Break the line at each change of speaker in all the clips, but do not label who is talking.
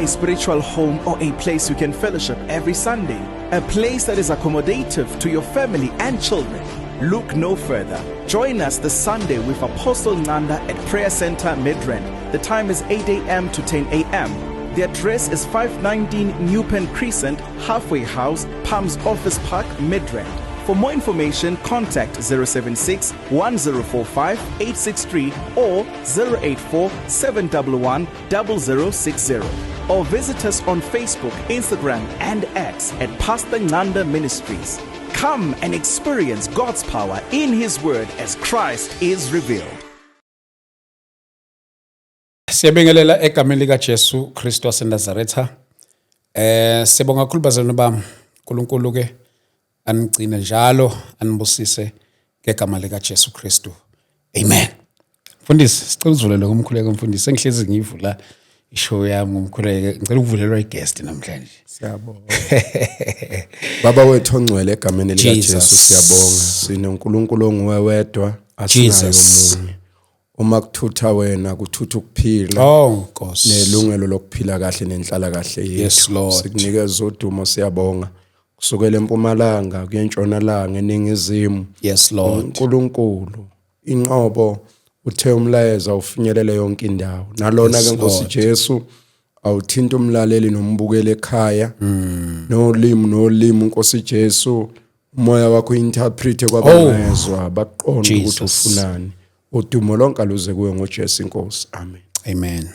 a spiritual home or a place you can fellowship every Sunday? A place that is accommodative to your family and children? Look no further. Join us this Sunday with Apostle Nanda at Prayer Center Midrand. The time is 8 a.m. to 10 a.m. The address is 519 Newpen Crescent, Halfway House, Palms Office Park, Midrand. For more information, contact 076 1045 863 or 084 711 0060. Or visit us on Facebook, Instagram, and X at Pastor Nanda Ministries. Come and experience God's power in His Word as Christ is revealed.
Siyabingelela egameni lika Jesu Kristu waseNazaretha. Sibonga kakhulu bazalwane bami. uNkulunkulu ke anigcine njalo anibusise ngegama lika Jesu Kristu. Amen. Mfundisi, sicela uzivulele ngomkhuleko mfundisi. Sengihlezi ngivula ishow yami ngomkhuleko. Ngicela ukuvulelwa iguest namhlanje.
Siyabonga. Baba wethu ongcwele egameni lika
Jesus.
Jesu siyabonga. SinoNkulunkulu onguwe wedwa asinayo
Jesus.
omunye. Uma kuthutha wena kuthutha ukuphila.
Oh Nkosi.
Nelungelo lokuphila kahle nenhlala kahle yethu.
Yes, Lord.
Sikunikeza udumo siyabonga. Kusukela empumalanga kuye entshonalanga eningizimu.
Yes Lord.
uNkulunkulu inqobo uthe umlayezo ufinyelele yonke indawo nalona
Yes,
ke Nkosi
Lord.
Jesu awuthinta umlaleli nombukeli ekhaya nolimi nolimi Nkosi Jesu umoya wakho interpret kwabangezwa baqonde ukuthi
Jesus.
ufunani udumo lonke aluze kuwe ngoJesu inkosi amen.
Amen.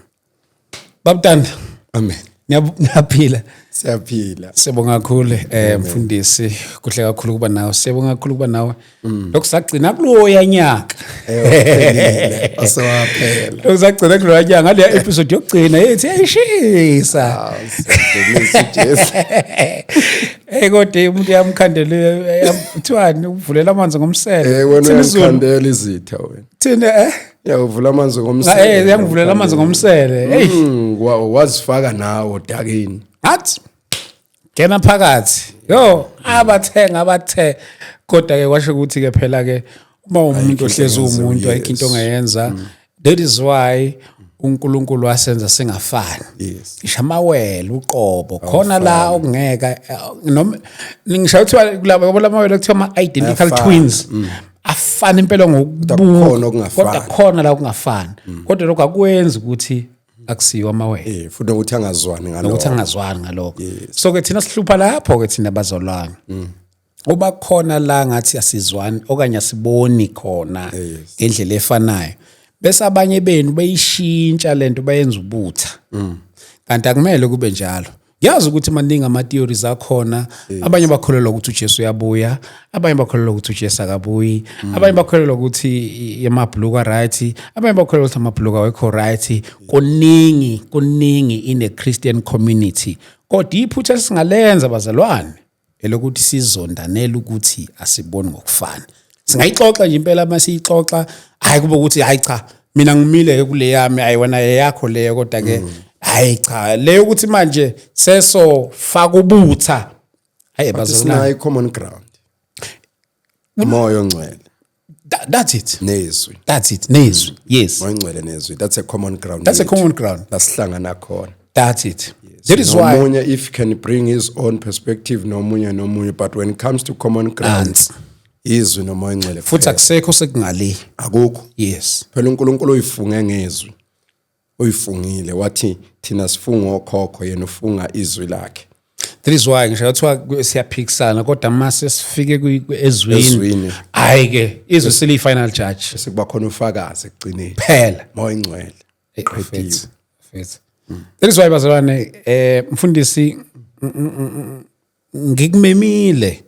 Babutanda,
Amen.
niyaphila.
Siyaphila.
Siyabonga kakhulu mfundisi, kuhle kakhulu kuba nawe. Siyabonga kakhulu kuba nawe. Lokhu sagcina kuloya nyaka.
Ewaphelile asewaphela.
Lokhu sagcina kuloya nyaka ngale episode yokugcina yethi yayishisa.
Siyadumisa uJesu.
Kodwa umuntu yamkhandele kuthiwani uvulela amanzi ngomsele.
Wena
Thina isiZulu,
uyangikhandela izitha wena.
Thina
Uyavula amanzi ngomsele.
Yangivulela amanzi ngomsele. Hey,
Wazifaka nawo odakeni.
Ngathi ngena phakathi. Yo, abathenga abathe. Kodwa ke kwasho ukuthi ke phela ke uma umuntu
into
ohlezi
ongenziwa,
umuntu ayikho into ongayenza. That is why uNkulunkulu wasenza singafani. Ngisho amawele uqobo khona la okungeka noma ngisho kuthiwa kulabo yabo lamawele kuthiwa ama identical
Ayafana.
twins. Afana impela ngokubuka.
kukhona okungafani.
Kodwa khona la okungafani. Kodwa lokho akwenzi ukuthi akusiyo amawele.
Futhi nokuthi angazwani ngalokho.
Nokuthi angazwani ngalokho. So ke thina sihlupha lapho ke thina bazalwane. Uba khona la ngathi asizwani okanye asiboni khona ngendlela efanayo. Bese abanye benu bayishintsha lento bayenza ubutha. Kanti akumele kube njalo. Ngiyazi ukuthi maningi ama theories akhona. Abanye bakholelwa ukuthi uJesu uyabuya, abanye bakholelwa ukuthi uJesu akabuyi, abanye bakholelwa ukuthi amabhuluka right, abanye bakholelwa ukuthi amabhuluka awekho right. Kuningi, kuningi in a Christian community. Kodwa iphutha esingalenza bazalwane elokuthi sizondanele ukuthi asiboni ngokufana. Singayixoxa nje impela masiyixoxa, hayi kube ukuthi hayi cha mina ngimile ke kule yami, hayi wena eyakho leyo, kodwa ke hayi cha leyo ukuthi manje seso faka ubutha. Hayi bazalwane,
Sinayo common ground. Moya ongcwele
That's it.
Nezwi.
That's it. Nezwi. Yes.
Moya ongcwele nezwi. That's a common ground.
That's a
yethu.
common ground.
La sihlangana khona.
That's it. That is why
Nomunye if can bring his own perspective nomunye nomunye, but when it comes to common ground
Nansi.
izwi nomoya ongcwele
Futhi
kuphela.
akusekho sekungale.
Akukho.
Yes.
Phela uNkulunkulu uyifunge ngezwi. Uyifungile wathi thina sifunga okhokho yena ufunga izwi lakhe.
That is why ngisho kuthiwa siyaphikisana kodwa mase sifike ezwini.
Ezwini.
Hayi ke izwi seliyi final judge.
Bese kuba khona ufakazi ekugcineni.
Phela.
Moya ongcwele. Qediwe.
Mfethu. That is why bazalwane mfundisi ngikumemile.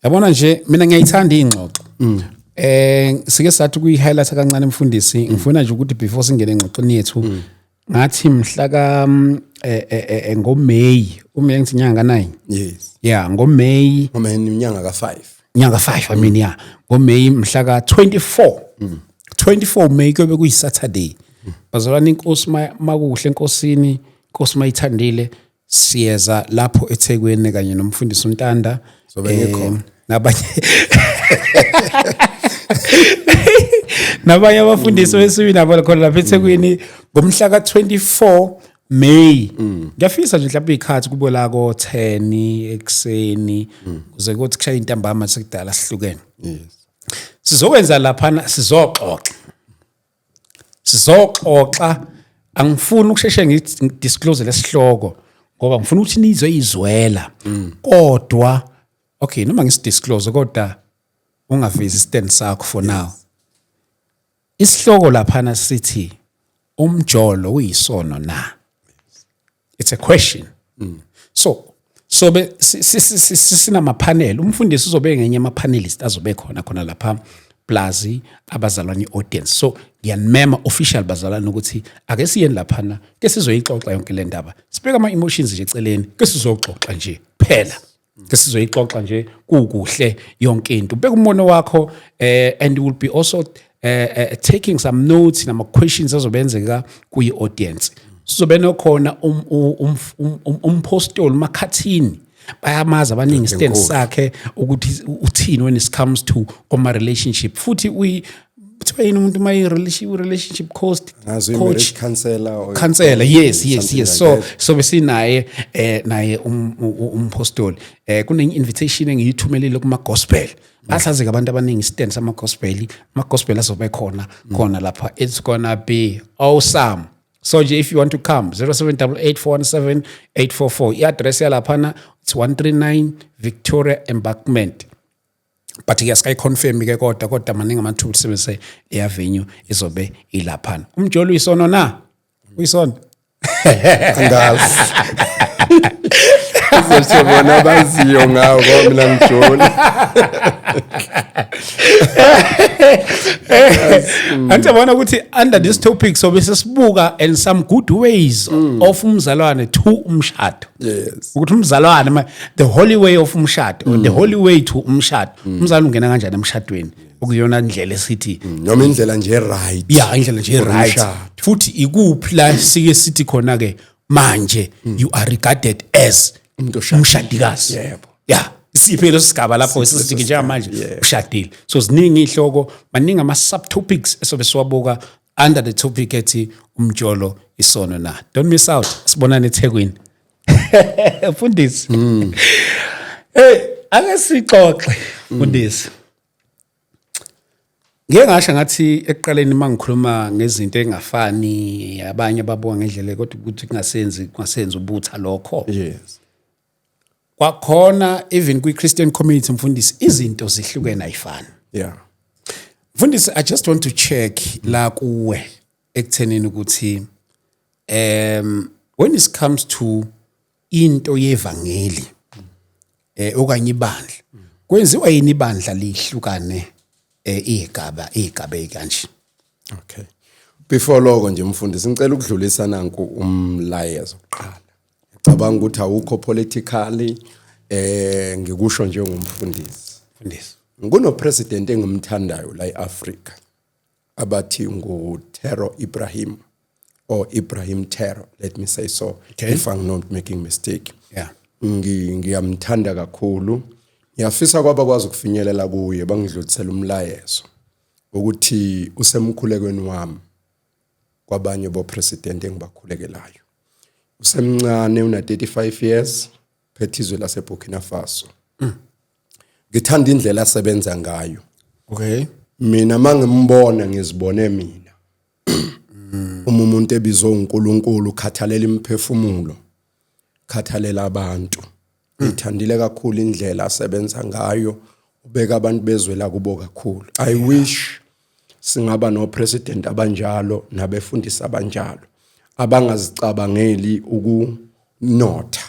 Yabona nje mina ngiyayithanda ingxoxo. Sike sathi kuyi highlight kancane mfundisi, ngifuna nje ukuthi before singene engxoxweni yethu ngathi mhla ka ngoMay, uMay ngithi inyanga ka 9.
Yes.
Yeah, ngoMay.
Ngoba inyanga ka 5.
Inyanga 5, I mean yeah. NgoMay mhla ka 24. 24 May kuyobe kuyi Saturday. Bazalwane inkosi makuhle enkosini, inkosi mayithandile siyeza lapho eThekwini kanye nomfundisi uNtanda.
Zobe ngikhona.
Nabanye abafundisi besibi nabo khona lapha eThekwini ngomhla ka 24 May. Ngiyafisa nje mhlawumbe ikhathi kube la ko 10 ekuseni, kuze kuthi kushaya intambama, sekudala sihlukene. Sizokwenza laphana, sizoxoxa. Angifuni ukusheshe ngidisclose lesihloko ngoba ngifuna ukuthi nizwe izwela, kodwa okay, noma ngisidisclose, kodwa ungavezi stand sakho for now. Isihloko laphana sithi, "Umjolo uyisono na?" It's a question. So be sinama panel, umfundisi uzobe ngenye ama panelist azobe khona khona lapha, plus abazalwane, audience. So ngiyanimema official, bazalwane, ukuthi ake siyeni laphana, ke sizoyixoxa yonke le ndaba, sibeka ama emotions nje eceleni, ke sizoxoxa nje phela, ke sizoyixoxa nje kukuhle yonke into. Ubeka umbono wakho, and will be also taking some notes nama questions azobenzeka kuyi audience. Sizobe nokhona umpostoli Makhathini, bayamazi abaningi, stand sakhe ukuthi uthini when it comes to kuma relationship, futhi uyi kuthiwa yini umuntu uma relationship coach?
Ngazi, marriage counselor or
Counselor, yes.
something
Yes.
like
So
that.
so besinaye naye umpostoli. Kune invitation engiyithumelile kuma gospel, basazi abantu abaningi stand sama gospel, ama gospel azobe khona khona lapha. It's gonna be awesome. So nje if you want to come, 0788417844. I-address yalaphana, it's 139 Victoria Embankment, but ke asikayiconfirm ke, kodwa maningi amathuba ukusebenzise leya venue izobe ilaphana. Umjolo uyisono na? Uyisono?
Angazi, uzosho bona abaziyo ngawo, ngoba mina ngijoli.
Anti yabona ukuthi under this topic so bese sibuka and some good ways of umzalwane to umshado, ukuthi umzalwane the holy way of umshado or the holy way to umshado, umzalwane ungena kanjani emshadweni, okuyona ndlela esithi
Noma indlela nje right.
Ya, indlela nje
For
right.
umshado.
Futhi ikuphi la sike sithi khona ke manje you are regarded as
Umuntu oshadile.
umshadikazi?
Yebo.
Ya, siphi leso sigaba lapho sisithi njengamanje ushadile? So ziningi ihloko, maningi ama subtopics esobe siwabuka under the topic ethi "Umjolo isono na?" Don't miss out, sibonane eThekwini. Mfundisi, hey, ake sixoxe, mfundisi. Ngike ngasho ngathi ekuqaleni uma ngikhuluma ngezinto engafani, abanye babuka ngendlela, kodwa ukuthi kungasenzi ubutha lokho. Kwakhona even kwi-Christian community, mfundisi, izinto zihlukene, ayifani. Mfundisi, I just want to check la kuwe ekuthenini ukuthi when it comes to into yevangeli okanye ibandla, kwenziwa yini ibandla lihlukane igaba ekanje?
Okay, before lokho nje, mfundisi, ngicela ukudlulisa nanku umlayezo kuqala. Ngicabanga ukuthi awukho politically, ngikusho njengomfundisi.
Mfundisi.
Kuno president engimthandayo la eAfrica abathi ngu Tero Ibrahim or Ibrahim Tero, let me say so, if I'm not making mistake. Ngiyamthanda kakhulu, ngiyafisa kwabakwazi ukufinyelela kuye bangidlulisela umlayezo ukuthi usemkhulekweni wami kwabanye bo president engibakhulekelayo. Usemncane, una 35 years, phethe izwe lase Burkina Faso. Ngithanda indlela asebenza ngayo. Mina mangimbona ngizibone mina uma umuntu ebizwe uNkulunkulu ukhathalela imiphefumulo, khathalela abantu. Ngithandile kakhulu indlela asebenza ngayo, ubeka abantu bezwe la kubo kakhulu. I wish singaba no president abanjalo nabefundisi abanjalo, abangazicabangeli ukunotha,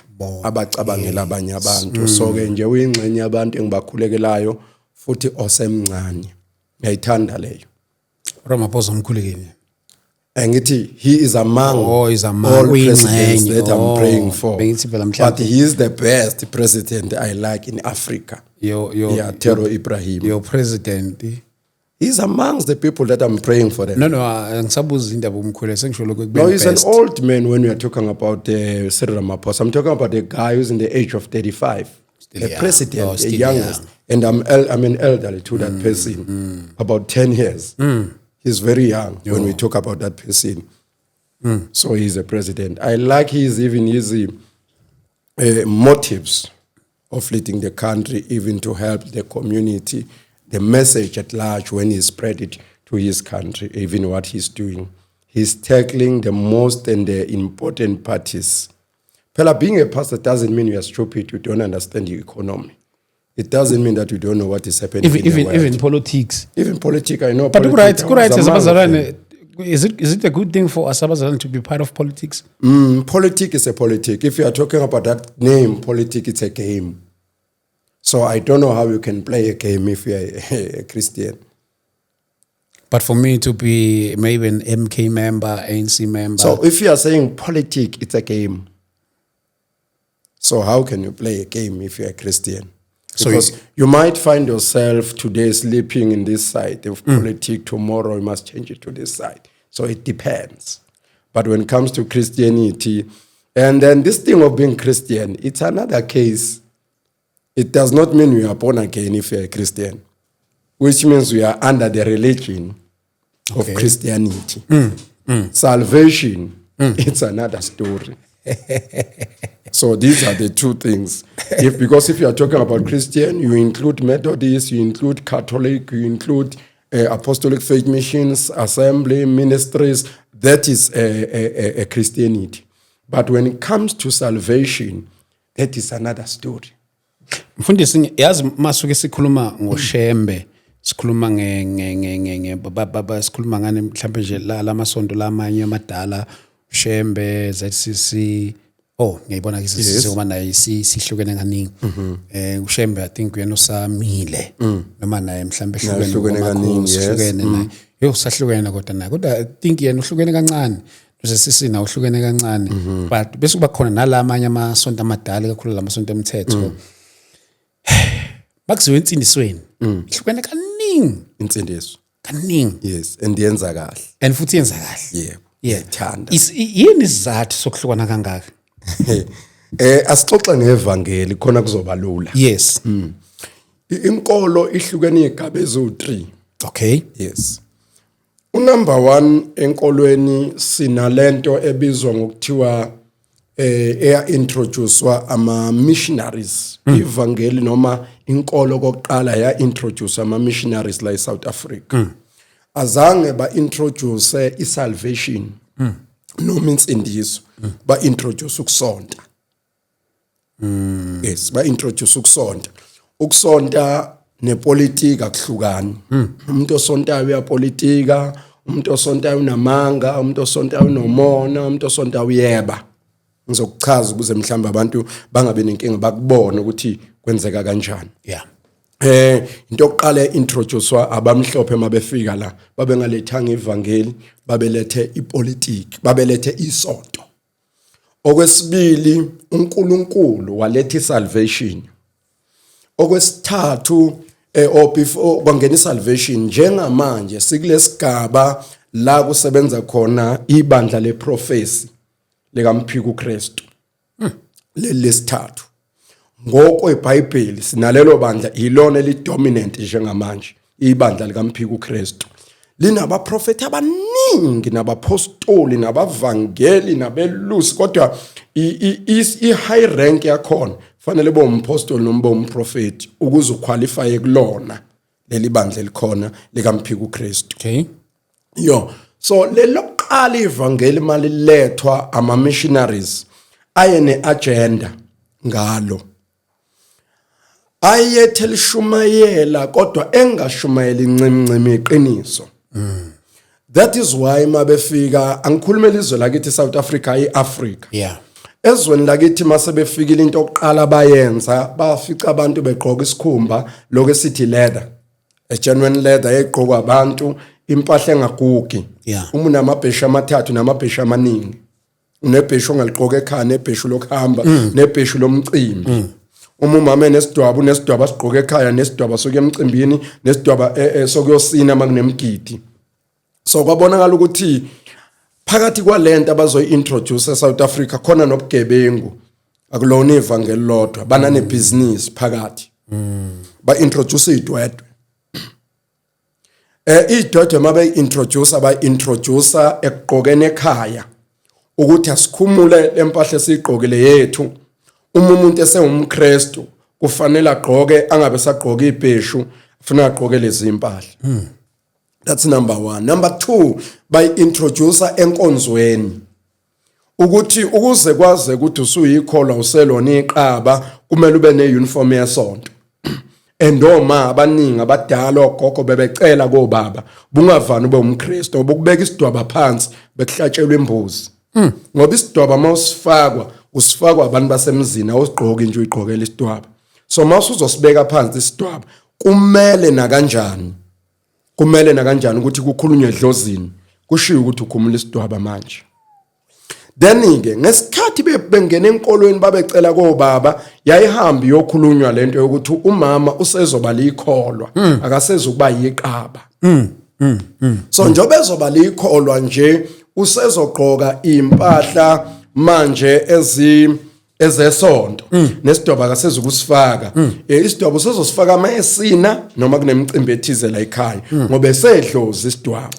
abacabangela abanye abantu. So ke nje uyingxenye yabantu engibakhulekelayo, futhi osemncane, ngiyayithanda leyo.
Ramaphosa umkhulekeni?
Angithi he is among
Oh, he's among.
all presidents
Uyingxenye.
that I'm
Oh,
praying for.
bengithi phela
But he is the best president I like in Africa. Yeah, Tero Ibrahim.
Your president.
He's amongst the people that I'm praying for them.
No, angisabuza indaba umkhulu, sengisho lokho.
No, he's an old man when we are talking about Cyril Ramaphosa. I'm talking about a guy who's in the age of 35.
Still
A
young.
president,
Oh,
a
still
youngest.
young.
And I'm an elderly to that person, about 10 years. He's very young when we talk about that person. So he's a president. I like his even his motives of leading the country, even to help the community, the message at large when he spread it to his country, even what he's doing. He's tackling the most and the important parties. Phela, being a pastor doesn't mean you are stupid, you don't understand the economy. It doesn't mean that you don't know what is happening
Even
in the
even
world.
Even politics.
Even politics, I know.
But
Politics,
right,
I was
as
among them.
abazalwane, is it a good thing for us abazalwane to be part of politics?
Politic is a politic. If you are talking about that name, politic, it's a game. So I don't know how you can play a game if you are a Christian.
But for me to be maybe an MK member, ANC member.
So if you are saying politic, it's a game. So how can you play a game if you're a Christian?
So
Because you might find yourself today sleeping in this side of politic, tomorrow you must change it to this side. So it depends. But when it comes to Christianity, and then this thing of being Christian, it's another case. It does not mean you are born again if you're a Christian, which means we are under the religion of Christianity. Salvation, it's another story. So these are the two things. If because if you are talking about Christian, you include Methodist, you include Catholic, you include Apostolic Faith Missions, Assembly, ministries. That is a Christianity. But when it comes to salvation, that is another story.
Mfundisi, yazi masuke sikhuluma ngoShembe, sikhuluma nge nge nge nge nge ba- ba- ba- sikhuluma ngane mhlambe nje la lamasonto lamanye amadala, Shembe, ZCC. Oh, ngiyibona ke ZCC ngoba naye sihlukene kaningi. UShembe, I think uyena osamile noma naye mhlambe
Naye uhlukene kaningi, yes.
Hlukene naye. Yo, sahlukene kodwa naye, kodwa I think yena uhlukene kancane, ZCC nawo uhlukene kancane, but bese kuba khona nalamanye amasonto amadala, kakhulu lamasonto emthetho. Bakuziwe insindisweni, ihlukene kaningi.
Insindiso.
Kaningi.
Yes, and yenza kahle.
And futhi yenza kahle.
Yebo.
Yeah.
Ngiyayithanda.
Yini isizathu sokuhlukana kangaka?
Asixoxe ngevangeli khona kuzoba lula. Inkolo ihlukene izigaba eziwu3. Yes. Unumber 1, enkolweni sinalento ebizwa ngokuthiwa eya introducewa ama missionaries. Ivangeli noma inkolo kokuqala ya introduce ama missionaries la eSouth Africa. Azange ba introduce isalvation noma insindiso, ba introduce ukusonta. Yes, ba introduce ukusonta. Ukusonta nepolitika akuhlukani. Umuntu osontayo uyapolitika, umuntu osontayo unamanga, umuntu osontayo unomona, umuntu osontayo uyeba. Ngizokuchaza ukuze mhlawumbe abantu bangabe nenkinga, bakubone ukuthi kwenzeka kanjani. Into yokuqala introducewa abamhlophe mabefika la, babengalethanga ivangeli, babelethe ipolitiki, babelethe isonto. Okwesibili, uNkulunkulu waletha isalvation. Okwesithathu, or before kwangena isalvation, njengamanje sikulesigaba la kusebenza khona ibandla leprophecy likamphika uKristu. Leli lesithathu ngokweBhayibheli sinalelo bandla, ilona elidominant njengamanje, ibandla likamphika uKristu linabaprofeti abaningi nabapostoli nabavangeli nabelusi, kodwa i-high rank yakhona fanele bo umpostoli noma umprofeti ukuze uqualify kulona leli bandla elikhona likamphika uKristu. Yo, so lelokuqala ivangeli malilethwa ama missionaries aye neagenda ngalo, ayethe lishumayela kodwa engashumayeli ncimncimi iqiniso. That is why mabefika, angikhulumela izwe lakithi South Africa, iAfrica, ezweni lakithi mase befikile, into oqala bayenza, bafica abantu begqoka isikhumba lokho esithi leather, a genuine leather egqokwa abantu, impahla engagugi. Uma unamabheshu amathathu namabheshu amaningi, unebheshu ongaligqoka ekhaya, nebheshu lokuhamba, nebheshu lomcimbi. Uma umama enesidwaba, unesidwaba asigqoka ekhaya, nesidwaba sokuya emcimbini, nesidwaba sokuyosina makunemgidi. So kwabonakala ukuthi phakathi kwalento abazoyi-introduce eSouth Africa khona nobugebengu, akulona ivangeli lodwa, bananebhizinisi phakathi. Ba-introduce idwedwe. Idwedwe mabe-introduce, ba-introduce ekugqokeni ekhaya. Ukuthi asikhumule lempahla esiyigqokile yethu. Uma umuntu esengumKristu kufanele agqoke, angabe sagqoka ibheshu, ufuna agqoke lezi impahla. That's number 1. Number 2, by introducer enkonzweni ukuthi ukuze kwaze ukuthi usuyikholwa, uselona iqaba, kumele ube neuniform yesonto. And oma abaningi abadala, ogogo, bebecela kobaba, bungavani ube umKristu ngoba ukubeka isidwaba phansi bekuhlatshelwa imbuzi, ngoba isidwaba mawusifakwa, usifakwa abantu basemzini, awusigqoki nje uyigqokela isidwaba. So mawusuzosibeka phansi isidwaba, kumele nakanjani ukuthi kukhulunywe edlozini, kushiwo ukuthi ukhumula isidwaba manje. Then ke ngesikhathi bengena enkolweni, babecela kobaba, yayihamba iyokhulunywa lento yokuthi umama usezoba likholwa, akasezukuba yiqaba. So njengoba ezoba likholwa nje, usezogqoka impahla manje ezesonto, nesidwaba akasezukusifaka. Isidwaba usezosifaka mayesina noma kunemicimbi ethize la ekhaya, ngoba esedlozi isidwaba.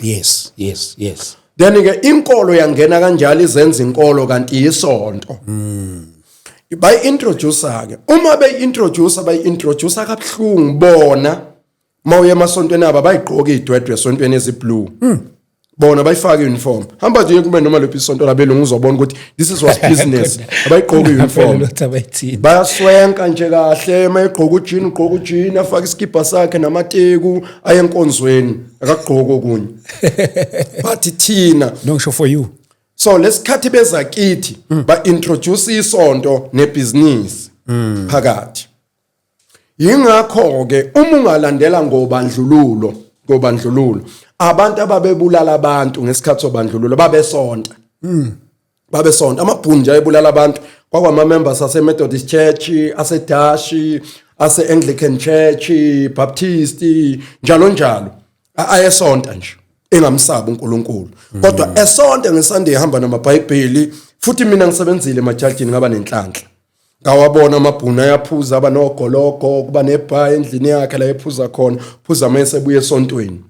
Then ke inkolo yangena kanjalo, izenza inkolo kanti isonto. Bayi-introduce ke, uma beyi-introduce, bayi-introduce kabuhlungu bona. Mawuye emasontweni abo, bayigqoka idwedwe esontweni eziblue, bona bayifaka uniform. Hamba nje kube noma lephi isonto labelungu, uzobona ukuthi this is was business. Abayigqoka uniform.
Lotha bayithini.
Bayaswenka nje kahle. Mayegqoka ujean, ugqoka ujean, afake iskipa sakhe namateku, aye enkonzweni, akagqoki okunye. Bathi thina
No, ngisho for you.
So lesikhathi beza kithi, ba introduce isonto nebusiness phakathi. Yingakho ke uma ungalandela ngobandlululo, abantu ababebulala abantu ngesikhathi sobandlululo babesonta, babesonta. Amabhunu nje ayebulala abantu kwakwama members ase Methodist Church, ase Dutch, ase Anglican Church, Baptist, njalo njalo. Ayesonta nje, engamsabi uNkulunkulu, kodwa esonta ngeSunday, ehamba namaBhayibheli. Futhi mina ngisebenzile emajajini, ngaba nenhlanhla ngawabona amabhunu ayaphuza, aba nogologo, kuba nebha endlini yakhe la ephuza khona, phuza mase ebuye esontweni.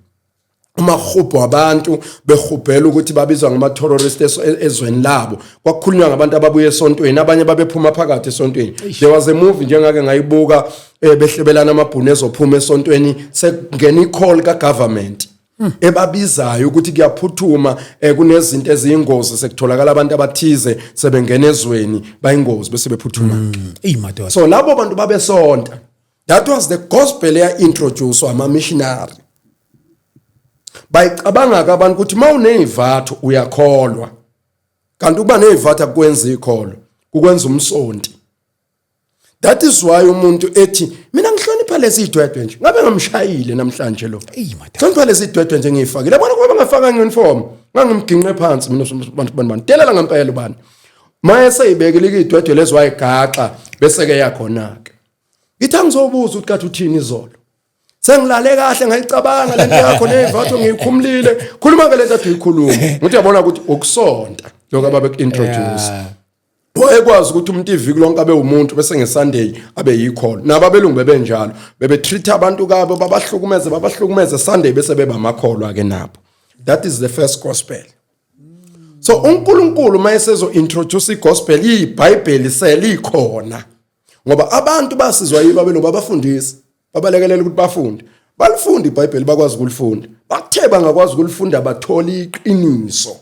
Umahubho abantu behubhela ukuthi babizwa ngama-terrorist ezweni labo, kwakukhulunywa ngabantu ababuye esontweni, abanye babephuma phakathi esontweni. There was a movie njengake ngayibuka, behlebelana amabhunu ezophuma esontweni, sekungena i-call ka-government ebabizayo ukuthi kuyaphuthuma, kunezinto eziyingozi, sekutholakala abantu abathize sebengena ezweni, bayingozi, bese bephuthuma.
Eyi madoda.
So labo bantu babesonta. That was the gospel eya-introducewa ama-missionary. Bayicabanga-ke abantu ukuthi uma uneyivatho uyakholwa, kanti ukuba neyivatho akukwenza ikholo, kukwenza umsonti. That is why umuntu ethi, "Mina ngihlonipha lezi idwedwe nje, ngabe ngamshayile namhlanje lo."
Eyi madoda.
Hlonipha lezi idwedwe nje ngiyifakile, yabona, kuba bangafaka ngeuniform ngangimginqe phansi mina. Bantu bani bani delela ngempela ubani maye seyibekile idwedwe lezo, wayigaxa, bese ke yakhona ke ngithi angizobuza ukuthi kathi uthini izolo. Sengilale kahle, ngayicabanga lento yakho neyivatho, ngiyikhumulile. Khuluma ke lento ade uyikhuluma. Ngithi uyabona ukuthi ukusonta lokho ababe introduce, wayekwazi ukuthi umuntu iviki lonke abe umuntu, bese ngeSunday abe yikhona. Nabo abelungu bebenjalo, bebetreat abantu kabo, babahlukumeze, babahlukumeze, Sunday bese beba amakholwa ke nabo. That is the first gospel. So uNkulunkulu mayesezo introduce igospel, iBhayibheli selikhona, ngoba abantu basizwa yibo abelungu, babafundisi, babalekelela ukuthi bafunde, balifunda iBhayibheli, bakwazi ukulifunda. Bathe bangakwazi ukulifunda, bathola iqiniso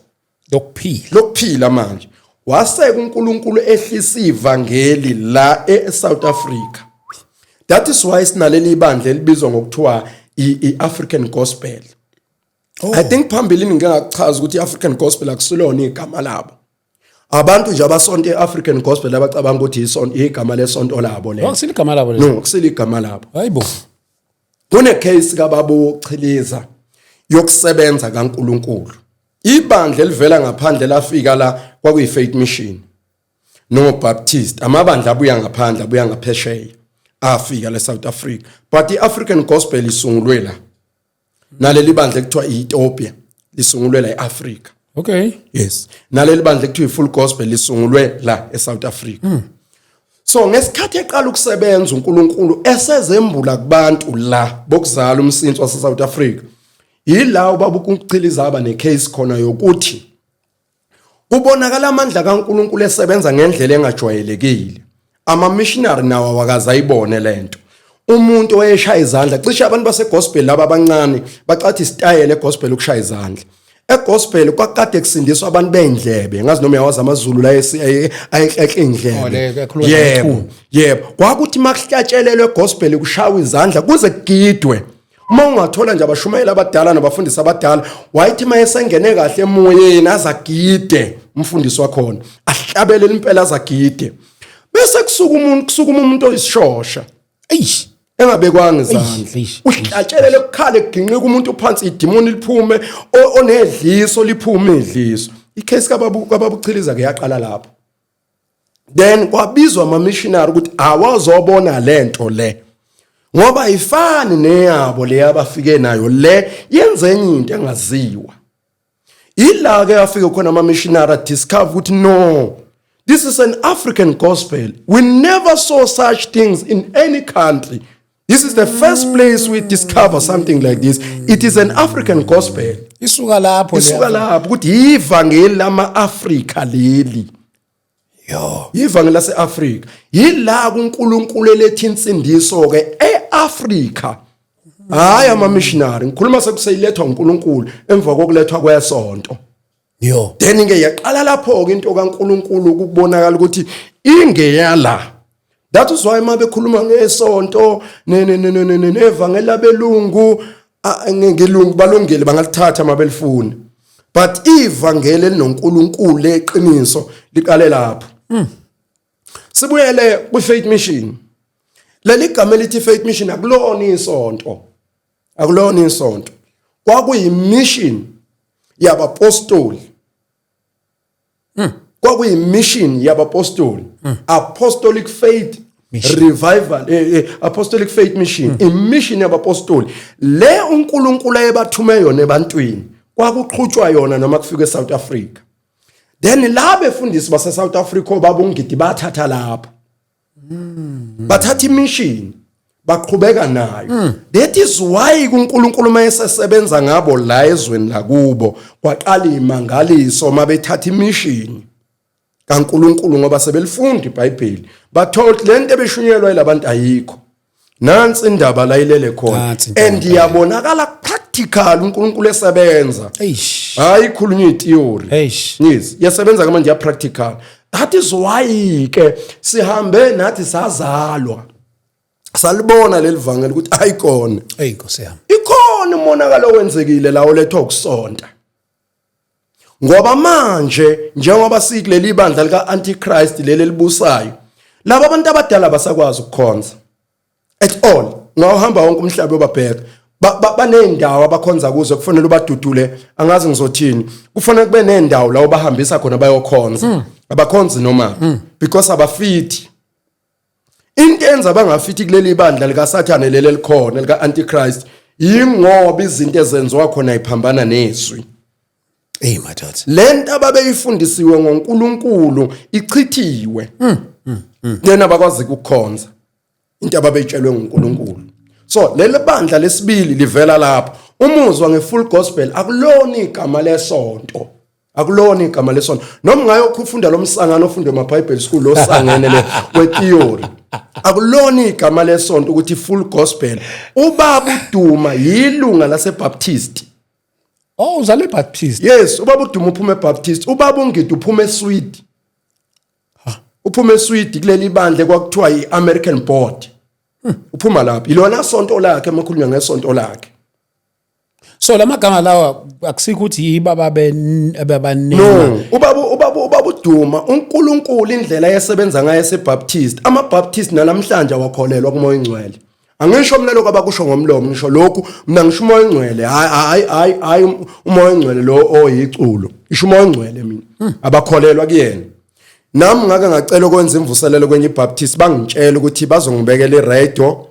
lokuphila.
Lokuphila. Manje waseka uNkulunkulu ehlisa ivangeli la eSouth Africa. That is why sinaleli ibandla elibizwa ngokuthiwa i-African Gospel. I think phambilini ngike ngakuchaza ukuthi i-African Gospel akusilona igama labo. Abantu nje abasonto e-African Gospel abacabanga ukuthi isonto, igama lesonto labo lelo.
Akusilo igama labo lelo.
No, akusilo igama labo.
Hayibo.
Kune case kababa uChiliza yokusebenza kaNkuluNkulu. Ibandla elivela ngaphandle lafika la kwakuyi Faith Mission no Baptist, amabandla abuya ngaphandle, abuya ngaphesheya, afika le South Africa. But iAfrican Gospel isungulwe la, naleli bandla ekuthiwa iEthiopia lisungulwe la eAfrica. Yes, naleli bandla ekuthiwa iFull Gospel lisungulwe la eSouth Africa. So ngesikhathi eqala ukusebenza uNkulunkulu esezembula kubantu la bokuzala umsinsi wase South Africa, yila ubaba uChiliza aba necase khona yokuthi Kubonakala amandla kaNkulunkulu esebenza ngendlela engajwayelekile. Ama-missionary nawo awakaze ayibone lento. Umuntu owayeshaya izandla, cishe abantu basegospel laba abancane bacathi isitayela egospel ukushaya izandla. Egospel kwakade kusindiswa abantu bendlebe, ngazi noma uyawazi amaZulu la ayeklehle
Oh,
indlebe.
le ekhuluma
Yebo,
ngomculo.
yebo. Kwakuthi makuhlatshelelwe egospel kushawa izandla kuze kugidwe. Uma ungathola nje abashumayeli abadala nabafundisi abadala, wayethi uma esengene kahle emoyeni azagide umfundisi wakhona, ahlabele impela azagide. Bese kusuka umuntu, kusuka umuntu oyisishosha.
Eish.
Engabekwanga izandla.
Eish,
Uhlatshelele kukhale kuginqika umuntu phansi, idimoni liphume, onedliso liphume idliso. Icase kababu Chiliza ke yaqala lapho. Then kwabizwa ama missionary ukuthi awazobona lento le. Ngoba ayifani neyabo le abafike nayo, le yenze enye into engaziwa. Ila ke afike khona ama missionary discover ukuthi no, this is an African gospel. We never saw such things in any country. This is the first place we discover something like this. It is an African gospel.
Isuka lapho le.
Isuka lapho ukuthi ivangeli lama-Afrika leli.
Yo.
Ivangeli lase-Afrika. Yila kuNkulunkulu eletha insindiso ke e-Afrika. Hayi ama missionary, ngikhuluma sekuseyilethwa uNkulunkulu emva kokulethwa kwesonto.
Yo.
Then ke yaqala lapho ke into kaNkulunkulu ukubonakala ukuthi ingeyala. That is why uma bekhuluma ngesonto nevangeli labelungu, ngelungu balungile bangalithatha mabelifuna. But ivangeli elinoNkulunkulu leqiniso liqale lapho. Sibuyele kwi Faith Mission. Leli gama elithi Faith Mission akulona isonto. Akulona isonto. Kwakuyi mission yabapostoli. Kwakuyi mission yabapostoli. Apostolic Faith
Mission.
Revival, Apostolic Faith Mission, imission yabapostoli. Le uNkulunkulu ayebathume yona ebantwini, kwakuqhutshwa yona noma kufike eSouth Africa. Then la befundisi base South Africa obaba uNgidi bathatha lapho. Bathatha imission baqhubeka nayo. That is why kuNkulunkulu mayesesebenza ngabo la ezweni lakubo kwaqala imangaliso mabethatha imission kaNkulunkulu, ngoba sebelifunda iBhayibheli, bathola ukuthi lento ebeshunyelwa yilabantu ayikho. Nansi indaba la ilele khona.
Nansi indaba.
And iyabonakala practical uNkulunkulu esebenza.
Eish.
Hayi khulunywa itheory.
Eish.
Yes, iyasebenza ke manje ya practical. That is why ke sihambe nathi sazalwa. Salibona leli vangeli ukuthi ayikona.
Ey Nkosi yami.
Ikhona umonakalo owenzekile la olethwa ukusonta. Ngoba manje njengoba sikuleli bandla lika Antichrist leli elibusayo, laba abantu abadala basakwazi ukukhonza at all. Ngawuhamba wonke umhlaba obabheka. Baney'ndawo abakhonza kuzo, kufanele ubadudule, angazi ngizothini, kufanele kube nendawo la obahambisa khona bayokhonza. Abakhonzi noma because abafithi. Into enza bangafithi kuleli bandla likaSathane leli elikhona lika Antichrist, yingoba izinto ezenziwa khona iphambana nezwi.
Ey madoda.
Lento ababeyifundisiwe ngoNkulunkulu ichithiwe. Then abakwazi ukukhonza into ababeyitshelwe nguNkulunkulu. So leli bandla lesibili livela lapho. Umuzwa ngefull gospel akulona igama lesonto. Akulona igama lesonto. Noma ungayokufunda lo msangano ofundwe emaBible school lo sangene le wetheory. Akulona igama lesonto ukuthi full gospel. Ubaba uDuma yilunga laseBaptist.
Oh, uzalwe eBaptist.
Yes, ubaba uDuma uphuma eBaptist, ubaba uNgidi uphuma eSweden. Uphuma eSweden kuleli bandla kwakuthiwa iAmerican Board. Uphuma lapho. Ilona sonto lakhe emakhulunywa ngesonto lakhe.
So lamagama lawa akusikho ukuthi yiba babe ababanema.
No, ubaba uDuma, uNkulunkulu indlela ayesebenza ngayo eseBaptist. AmaBaptist namhlanje awakholelwa kuMoya oNgcwele. Angisho mina lokho abakusho ngomlomo, ngisho lokhu mina ngisho uMoya oNgcwele. Hayi hayi hayi hayi, uMoya oNgcwele lo oyiculo. Ngisho uMoya oNgcwele mina. Abakholelwa kuyena. Nami ngake ngacela ukwenza imvuselelo kwenye iBaptist, bangitshela ukuthi bazongibekela iradio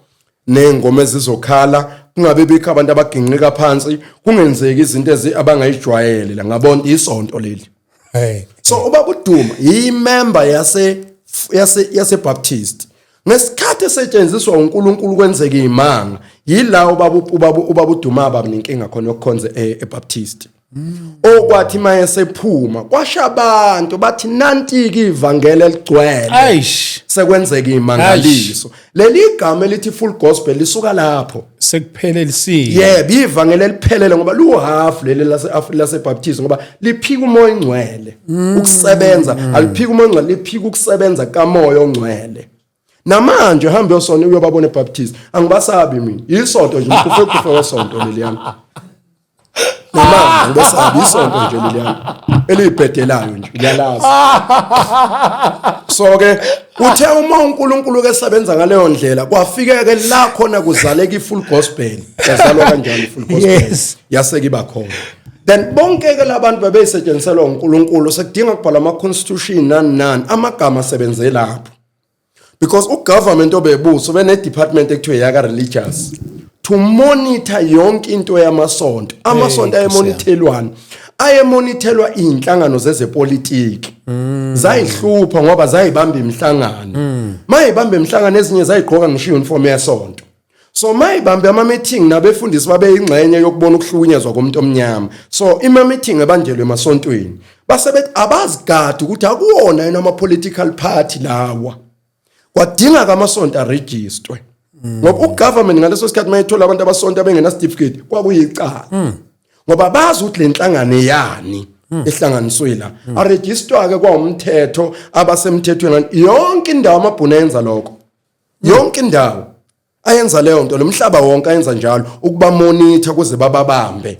nengoma ezizokhala, kungabe bikho abantu abaginqika phansi, kungenzeki izinto ezi abangayijwayele la, ngabona isonto leli.
Hey.
So ubaba uDuma yimember yase Baptist. Ngesikhathi esetshenziswa uNkulunkulu kwenzeka imanga, yila ubaba uDuma baba nenkinga khona yokukhonza eBaptist. Okwathi maye sephuma kwasha abantu bathi nanti-ke ivangeli eligcwele.
Aish.
Sekwenzeka imangaliso. Leli gama elithi full gospel lisuka lapho.
Sekuphelelisiwe.
Yebo, ivangeli eliphelele ngoba luhalf leli lase laseBaptist ngoba liphika umoya ongcwele. Ukusebenza aliphika umoya ongcwele, liphika ukusebenza kamoya ongcwele. Namanje hamba uyosona uyobabona eBaptist. Angibasabi mina. Isonto nje kufe kufe wesonto leliyana. Namanje ngibasabi isonto nje leliyana. Elibhedelayo nje ngiyalazi. So ke uthe uma uNkulunkulu ke sebenza ngaleyo ndlela kwafike ke la khona kuzaleka ifull gospel. Yazalwa kanjani ifull gospel?
Yes.
Yase kiba khona. Then bonke ke labantu bebeyisetshenziselwa uNkulunkulu sekudinga ukubhala ama constitution nani nani amagama asebenze lapho. Because ugovernment obebuso bene department ekuthiwa yaka religious to monitor yonke into yamasonto. Amasonto
Hey,
ayemonithelwana, ayemonithelwa inhlangano zezepolitiki. Zayihlupha ngoba zayibamba imihlangano. Mayibamba imihlangano ezinye zayigqoka ngisho uniform yesonto. So mayibambe ama meeting nabefundisi babe ingxenye yokubona ukuhlukunyezwa komuntu omnyama. So ima meeting ebanjelwe emasontweni. Base bethi abazigadi ukuthi akuwona yena ama political party lawa. Kwadinga amasonto aregisterwe. Ngoba ugovernment ngaleso sikhathi mayethola abantu abasonto abengena certificate kwakuyicala. Ngoba bazi ukuthi lenhlangano yani ehlanganiswe la. Aregisterwa ke kwawumthetho abasemthethweni yonke indawo amabhunu enza lokho. Yonke indawo ayenza leyo nto, lomhlaba wonke ayenza njalo ukuba monitor kuze bababambe.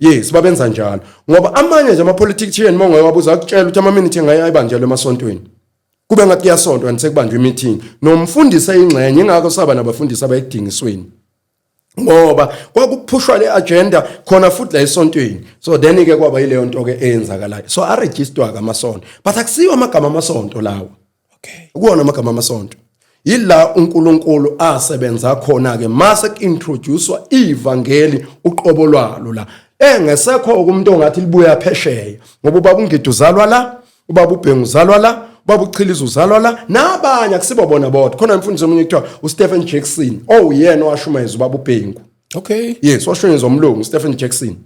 Yes, babenza njalo ngoba amanye nje ama politician mongawabuza akutshela ukuthi ama meeting ayibanjelwe emasontweni, kube ngathi kuyasontwa and sekubanjwe meeting nomfundisi eyingxenye. Ingakho saba nabafundisi abayidingisweni ngoba kwakuphushwa le agenda khona futhi la esontweni. So then ke kwaba yileyo nto ke eyenzakalayo. So aregisterwa ke amasonto, but akusiwo amagama amasonto lawo. Kuwona amagama amasonto yila uNkulunkulu asebenza khona ke mase kuintroducewa ivangeli uqobo lwalo la engesekho umuntu ongathi libuya phesheya, ngoba ubaba uNgidi uzalwa la, ubaba uBhengu uzalwa la, ubaba uChiliza uzalwa la, nabanye akusibo bona bodwa. Khona imfundiso omunye kuthiwa uStephen Jackson, owuyena owashumayeza ubaba uBhengu. Yes, washumayeza umlungu Stephen Jackson,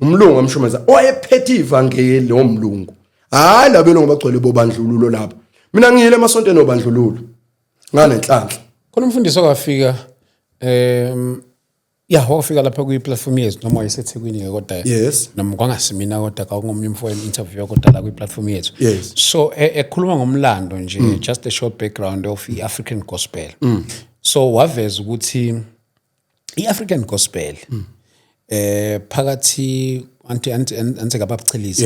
umlungu amshumayeza owayephethe ivangeli omlungu. Hayi, labelungu bagcwele bobandlululo lapha. Mina ngiyile emasontweni obandlululo nganenhlanhla.
Khona umfundisi owafika ya wafika lapha kwi-platform yethu noma wayeseThekwini ke kodwa noma kwangasimina kodwa kwakungomunye umfowenu interview kodwa la kwi-platform yethu. So ekhuluma ngomlando nje, just a short background of i-African gospel. So waveza ukuthi i-African gospel phakathi anti ngababuchiliza.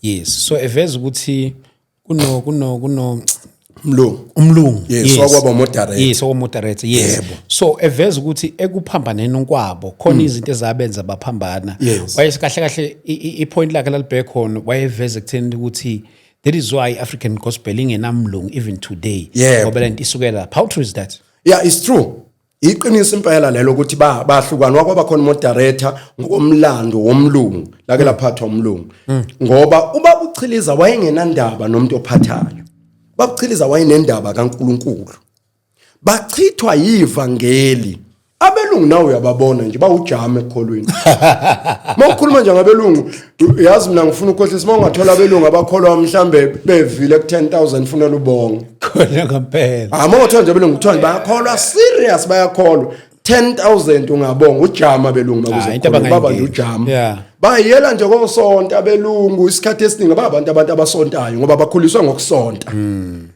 Yes, so eveza ukuthi kuno
Mlungu.
Umlungu.
Yes, wakwaba moderator.
Yes, okwamoderator, yes. So eveza ukuthi ekuphambaneni kwabo khona izinto ezabenza baphambana. Waye kahle kahle i-point lakhe lalibheke khona, wayeveza ekutheni ukuthi that is why African gospel ingenamlungu even today, ngoba lento isukela lapha. How true is that?
Yeah, it's true. Iqiniso impela lelo ukuthi ba bahlukana wakwaba khona moderator ngokomlando womlungu lake laphathwa umlungu, ngoba ubaba uChiliza wayengenandaba nomuntu ophathayo. Ubaba uChiliza wayenendaba kaNkuluNkulu. Bachithwa yivangeli abelungu, nawe uyababona nje bawujama ekukholweni. Mawukhuluma nje ngabelungu, yazi mina ngifuna ukukhohlisa, mawungathola abelungu abakholwa mhlambe bevile ku 10,000 funela ubonge.
Khona ngempela.
Ah, mawuthola nje abelungu kuthiwa nje bayakholwa serious, bayakholwa 10,000 ungabonga ujama abelungu.
Ah, into
makuze baba nje
abangayingeni.
Ujama bayiyela nje kosonta abelungu isikhathi esiningi, babantu abantu abasontayo ngoba bakhuliswa ngokusonta.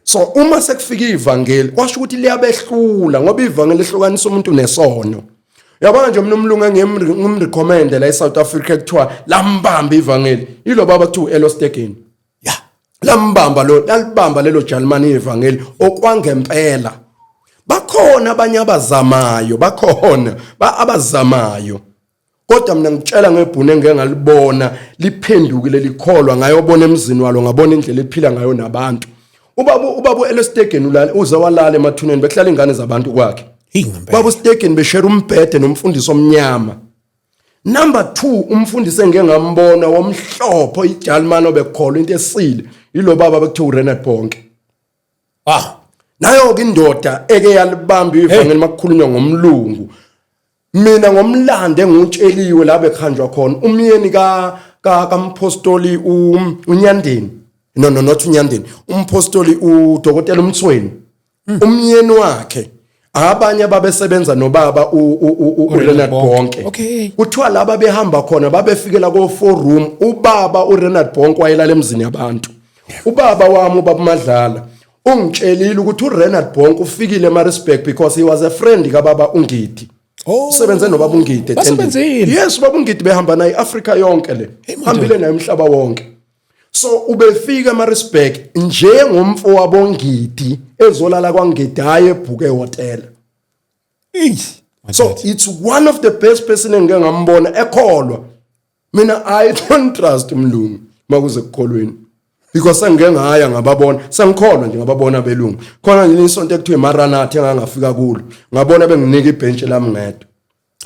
So uma sekufika ivangeli kwasho ukuthi liyabehlula ngoba ivangeli lihlukanisa umuntu nesono. Yabona nje mina umlungu engimrecommend la eSouth Africa kuthiwa lambamba ivangeli ilo baba kuthiwa Elo Stegen. Lambamba lo, lalibamba lelo Jalimani ivangeli okwangempela. Bakhona abanye abazamayo, bakhona abazamayo, kodwa mina ngitshela ngebhunu engeke ngalibona liphendukile likholwa, ngayobona emzini walo, ngabona indlela ephila ngayo nabantu. Ubaba uElestegen ulala uze walala emathuneni, bekuhlala ingane zabantu kwakhe.
Hey, ngempela.
Baba uStegen beshare umbhede nomfundisi omnyama. Number 2, umfundisi engeke ngambona womhlopho iJalimani obekholwa into esile yilo baba bekuthiwa uRenard Bonke. Nayo ke indoda eke yalibamba ivangeli makukhulunywa ngomlungu. Mina ngomlando engutsheliwe la bekuhanjwa khona umyeni ka kampostoli uNyandeni, no no not uNyandeni, umpostoli uDokotela uMtsweni, umyeni wakhe, abanye ababesebenza nobaba uLeonard Bonke. Kuthiwa laba behamba khona babefikela ko four room, ubaba uLeonard Bonke wayelala emzini yabantu. Ubaba wami, ubaba Madlala, ungitshelile ukuthi uRenard Bonke ufikile eMaritzburg because he was a friend kababa uNgidi.
Oh.
Usebenze nobaba uNgidi etendeni.
Basebenzile.
Yes, ubaba uNgidi behamba naye iAfrica yonke le.
Hey, madoda.
Hambile naye umhlaba wonke. So ubefika eMaritzburg njengomfo waboNgidi ezolala kwaNgidi, hayi ebhuke ehotela. So it's one of the best person engike ngambona ekholwa. Mina I don't trust umlungu makuze kukholweni. Because sengike ngaya ngababona, sengikholwa nje ngababona belungu. Khona nje isonto ekuthiwa iMaranatha engangafika kulo. Ngabona benginika ibhentshe lami ngedwa.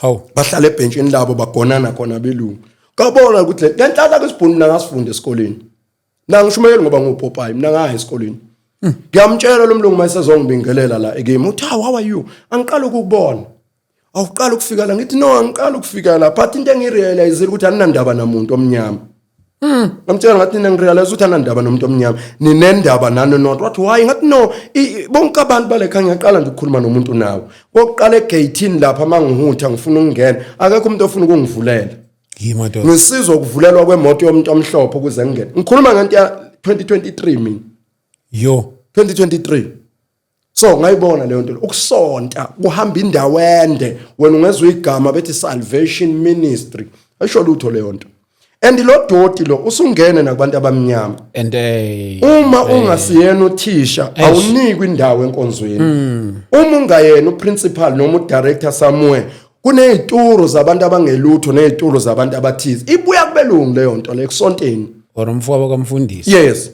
Hawu.
Bahlala ebhentshini labo bagonana khona belungu. Kabona ukuthi le nhlahla kwesibhunu mina ngasifunda esikoleni. Mina ngishumayeli ngoba ngupopayi, mina ngaya esikoleni. Ngiyamtshela lo mlungu mayesezongibingelela la ekimi, uthi how are you? Angiqala ukukubona. Awuqala ukufika la, ngithi no angiqala ukufika la, but into engirealize ukuthi aninandaba namuntu omnyama. Ngamtshela ngathi nina ngirealize ukuthi anandaba nomuntu omnyama, ninendaba nani not. Wathi why? Ngathi no, bonke abantu bale khanya ngiyaqala nje ukukhuluma nomuntu nawe. Kokuqala egateini lapha mangihutha ngifuna ukungena, akekho umuntu ofuna ukungivulela.
Madoda.
Ngisizwa ukuvulelwa kwemoto yomuntu omhlophe ukuze ngingene. Ngikhuluma ngento ya 2023 mina.
Yo.
2023. So ngayibona leyo nto, ukusonta kuhamba indawo ende, wena ungezwa igama bethi Salvation Ministry, ayisho lutho leyo nto. And lo doti lo usungene nakubantu abamnyama.
And
Uma ungasiyena uthisha awunikwi indawo enkonzweni. Uma ungayena uprincipal noma udirector somewhere, kunezituro zabantu abangelutho nezitulo zabantu abathize. Ibuya kubelungu leyo nto le kusonteni.
Or umfowabo kamfundisi.
Yes.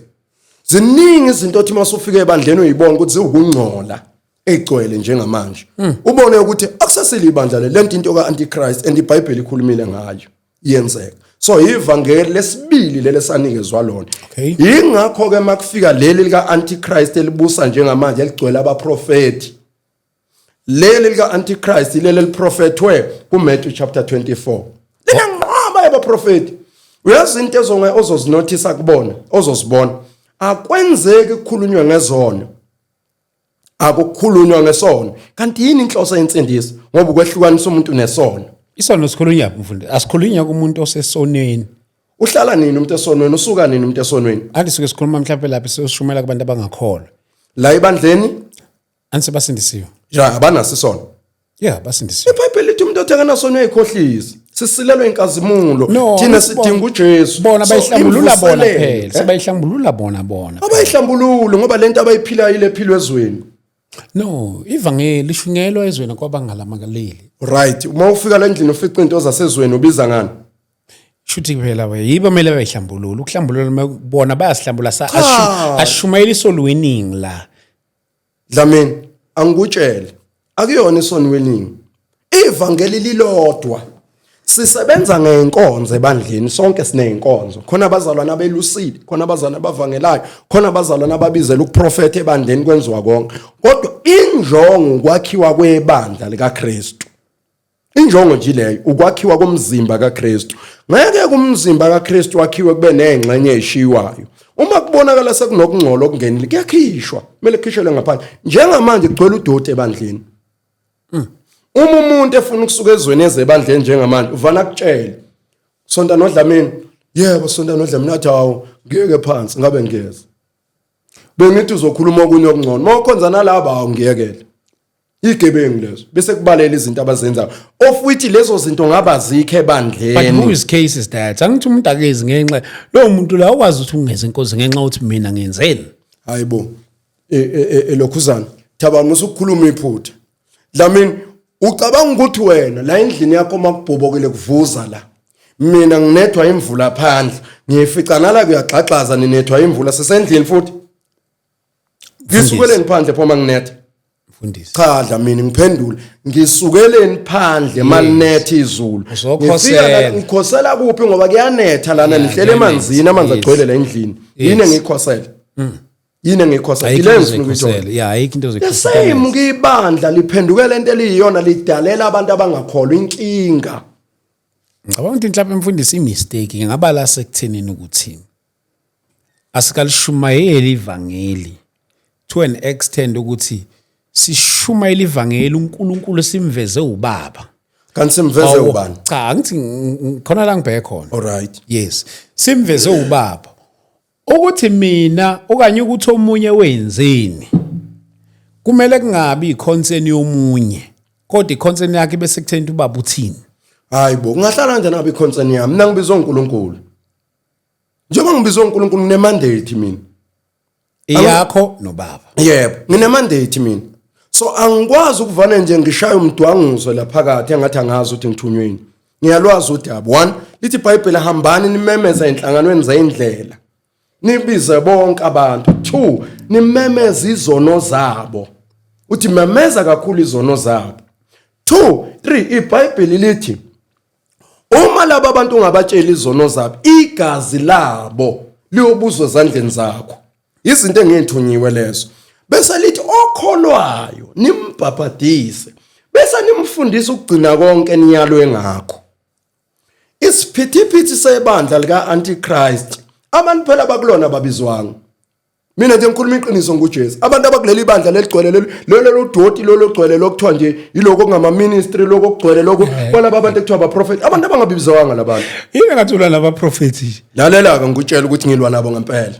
Ziningi izinto othi masufika ebandleni uyibona ukuthi ziwukungcola egcwele njengamanje. Ubone ukuthi akusasile ibandla le, lento into kaAntichrist and iBhayibheli ikhulumile ngayo. Iyenzeka. So ivangeli lesibili leli sanikezwa lona. Ingakho ke makufika leli lika Antichrist elibusa njengamanje eligcwele abaprofeti. Leli lika Antichrist leli eliprofethwe kuMatthew chapter 24. Linenqwaba yabaprofeti. Uyazi into ezonge ozozinothisa kubona, ozozibona. Akwenzeki kukhulunywe ngezono. Akukhulunywa ngesono. Kanti yini inhloso yensindiso? Ngoba ukwehlukanisa umuntu nesono.
Isono sikhulunywa mfundi, asikhulunywa kumuntu osesonweni.
Uhlala nini umuntu esonweni? Usuka nini umuntu esonweni?
Anti suke sikhuluma mhlawumbe lapha siyoshumayela kubantu abangakholwa.
La ebandleni
Anti basindisiwe.
Ja, abanaso isono.
Yeah, basindisiwe.
IBhayibheli lithi umuntu othe akanasono uyayikhohlisa. Sisilelwe inkazimulo.
No,
Thina sidinga uJesu.
Bona
So,
bayihlambulula bona
imvuselelo,
phela.
eh?
Sebayihlambulula bona bona.
Abayihlambululi ngoba lento abayiphilayo ile philwe ezweni.
No, ivangeli lishunyelwa ezweni kwabangalamangaleli.
Right, uma ufika la endlini ufica into zasezweni ubiza ngani?
Shuthi phela we yibo kumele bayihlambulule. Ukuhlambulula bona bayasihlambula sa
Cha.
ashumayela isolweningi la.
Dlamini, angikutshele, akuyona isoni weningi. Ivangeli lilodwa. Sisebenza ngenkonzo ebandleni, sonke sineyinkonzo. Khona abazalwane abelusile, khona abazalwane abavangelayo, khona abazalwane ababizela ukuprofetha ebandleni, kwenziwa konke. Kodwa injongo ukwakhiwa kwebandla likaKristu. Injongo nje leyo ukwakhiwa komzimba kaKristu. Ngeke kumzimba kaKristu wakhiwe kube nengxenye eshiywayo. Uma kubonakala sekunokungcola okungenile kuyakhishwa, kumele kukhishelwe ngaphandle. Njengamanje kugcwele udoti ebandleni. Uma umuntu efuna ukusuka ezweni eze ebandleni njengamanje uvana akutshele. Sonta noDlamini. Yebo sonta noDlamini, athi hawu ngiyeke phansi ngabe ngiyeza. Bengithi uzokhuluma okunye okungcono. Mawukhonza nalaba hawu ngiyekele. Igebengu lezo bese kubalela izinto abazenzayo, of which lezo zinto ngaba zikho
But
ebandleni.
whose case is that? Angithi umuntu akezi ngenxa lowo muntu la ukwazi ukuthi ungeze inkosi ngenxa ukuthi mina ngenzeni.
Hayibo, elokhuzana Thabani, musukukhuluma iphutha. Dlamini, ucabanga ukuthi wena la endlini yakho makubhobokile kuvuza la, mina nginethwa imvula phandle, ngiyifica nala kuyagxagxaza, ninethwa imvula sisendlini futhi ngisukeleni phandle phoma nginetha?
Mfundisi.
Cha Dlamini, ngiphendule, ngisukeleni phandle malinetha izulu?
Uzokhosela.
Ngifika la, ngikhosela kuphi ngoba kuyanetha lana?
Yeah,
Nihlele emanzini, amanzi
Yes.
agcwele la endlini, yini engiyikhosela? Yini engikhosela?
Ayikho
Ile
into
ngifuna ukuyithola.
ozoyikhosela. Yeah, ayikho into
The
ozoyikhosela.
same kibandla liphendukela into eliyiyona lidalela abantu abangakholwa inkinga.
Ngicabanga ukuthi mhlawumbe mfundisi i-mistake ingaba la sekuthenini ukuthi asikalishumayeli ivangeli to an extent ukuthi sishumayela ivangeli uNkulunkulu simveze ubaba.
Kanti simveze ubani?
Cha, angithi khona la ngibheke khona.
All right.
Yes. Simveze ubaba. Ukuthi mina okanye ukuthi omunye wenzeni kumele kungabi iconcern yomunye kodwa iconcern yakhe bese kutheni ubaba uthini.
Hayi bo, kungahlala kanjani ngabe iconcern yami? Mina ngibizwa uNkulunkulu. Njengoba ngibizwa uNkulunkulu ngine mandate mina.
Iyakho nobaba.
Yebo, ngine mandate mina. So angikwazi ukuvane nje ngishaya umdwanguzo la phakathi engathi angazi ukuthi ngithunyweni. Ngiyalwazi udaba. One, lithi iBhayibheli hambani nimemeze enhlanganweni zendlela. Nibize bonke abantu. Two, nimemeze izono zabo. Uthi memeza kakhulu izono zabo. Two, three, iBhayibheli lithi uma laba bantu ungabatsheli izono zabo, igazi labo liyobuzwa ezandleni zakho. Izinto engiyithunyiwe lezo. Bese lithi okholwayo nimbhabhadise bese nimfundisa ukugcina konke niyalwe ngakho. Isiphithiphithi sebandla lika Antichrist abantu phela bakulona babizwanga. Mina nje ngikhuluma iqiniso nguJesu. Abantu abakuleli bandla leligcwele leli lelo lodoti lolo gcwele lokuthiwa nje yiloko okungama ministry lokho okugcwele lokho kwalaba abantu ekuthiwa abaprofeti abantu abangabizwanga labantu.
Yini ngathi ulwa nabaprofeti nje?
Lalela ke ngikutshela ukuthi ngilwa nabo ngempela.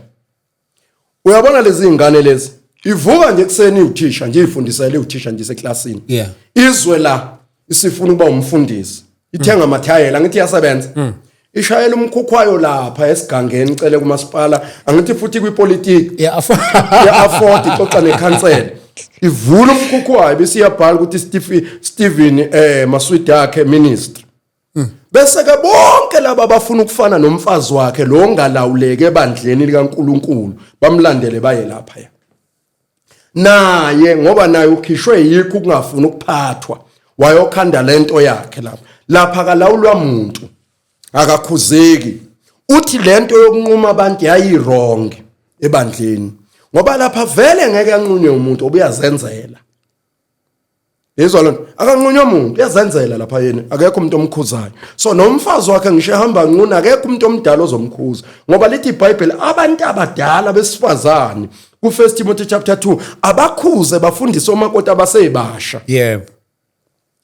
Uyabona lezi zingane lezi ivuka nje ekuseni iwuthisha nje ifundisela iwuthisha nje seklasini.
Yeah.
Izwe la isifuna ukuba umfundisi. Ithenga amathayela ngithi iyasebenza. Ishayela umkhukhwayo lapha esigangeni icele kumasipala angithi futhi kwipolitiki.
Yeah,
Ya afford ixoxa nekhansela. Ivula umkhukhwayo bese iyabhala ukuthi Stephen Maswidi yakhe ministry. Bese ke bonke laba abafuna ukufana nomfazi wakhe lo ongalawuleki ebandleni likaNkuluNkulu bamlandele baye lapha ya. Naye ngoba naye ukhishwe yikho ukungafuni ukuphathwa wayokhanda lento yakhe lapha. Lapha akalawulwa muntu. Akakhuzeki. Uthi lento yokunquma abantu yayi wrong ebandleni. Ngoba lapha vele ngeke anqunywe umuntu obuyazenzela. Yezwa lona akanqunywa umuntu uyazenzela lapha yena akekho umuntu omkhuzayo so nomfazi wakhe ngisho ehamba nquna akekho umuntu omdala ozomkhuza ngoba lithi iBhayibheli abantu abadala besifazane ku 1 Timothy chapter 2 abakhuze bafundise omakoti abasebasha.
Yebo.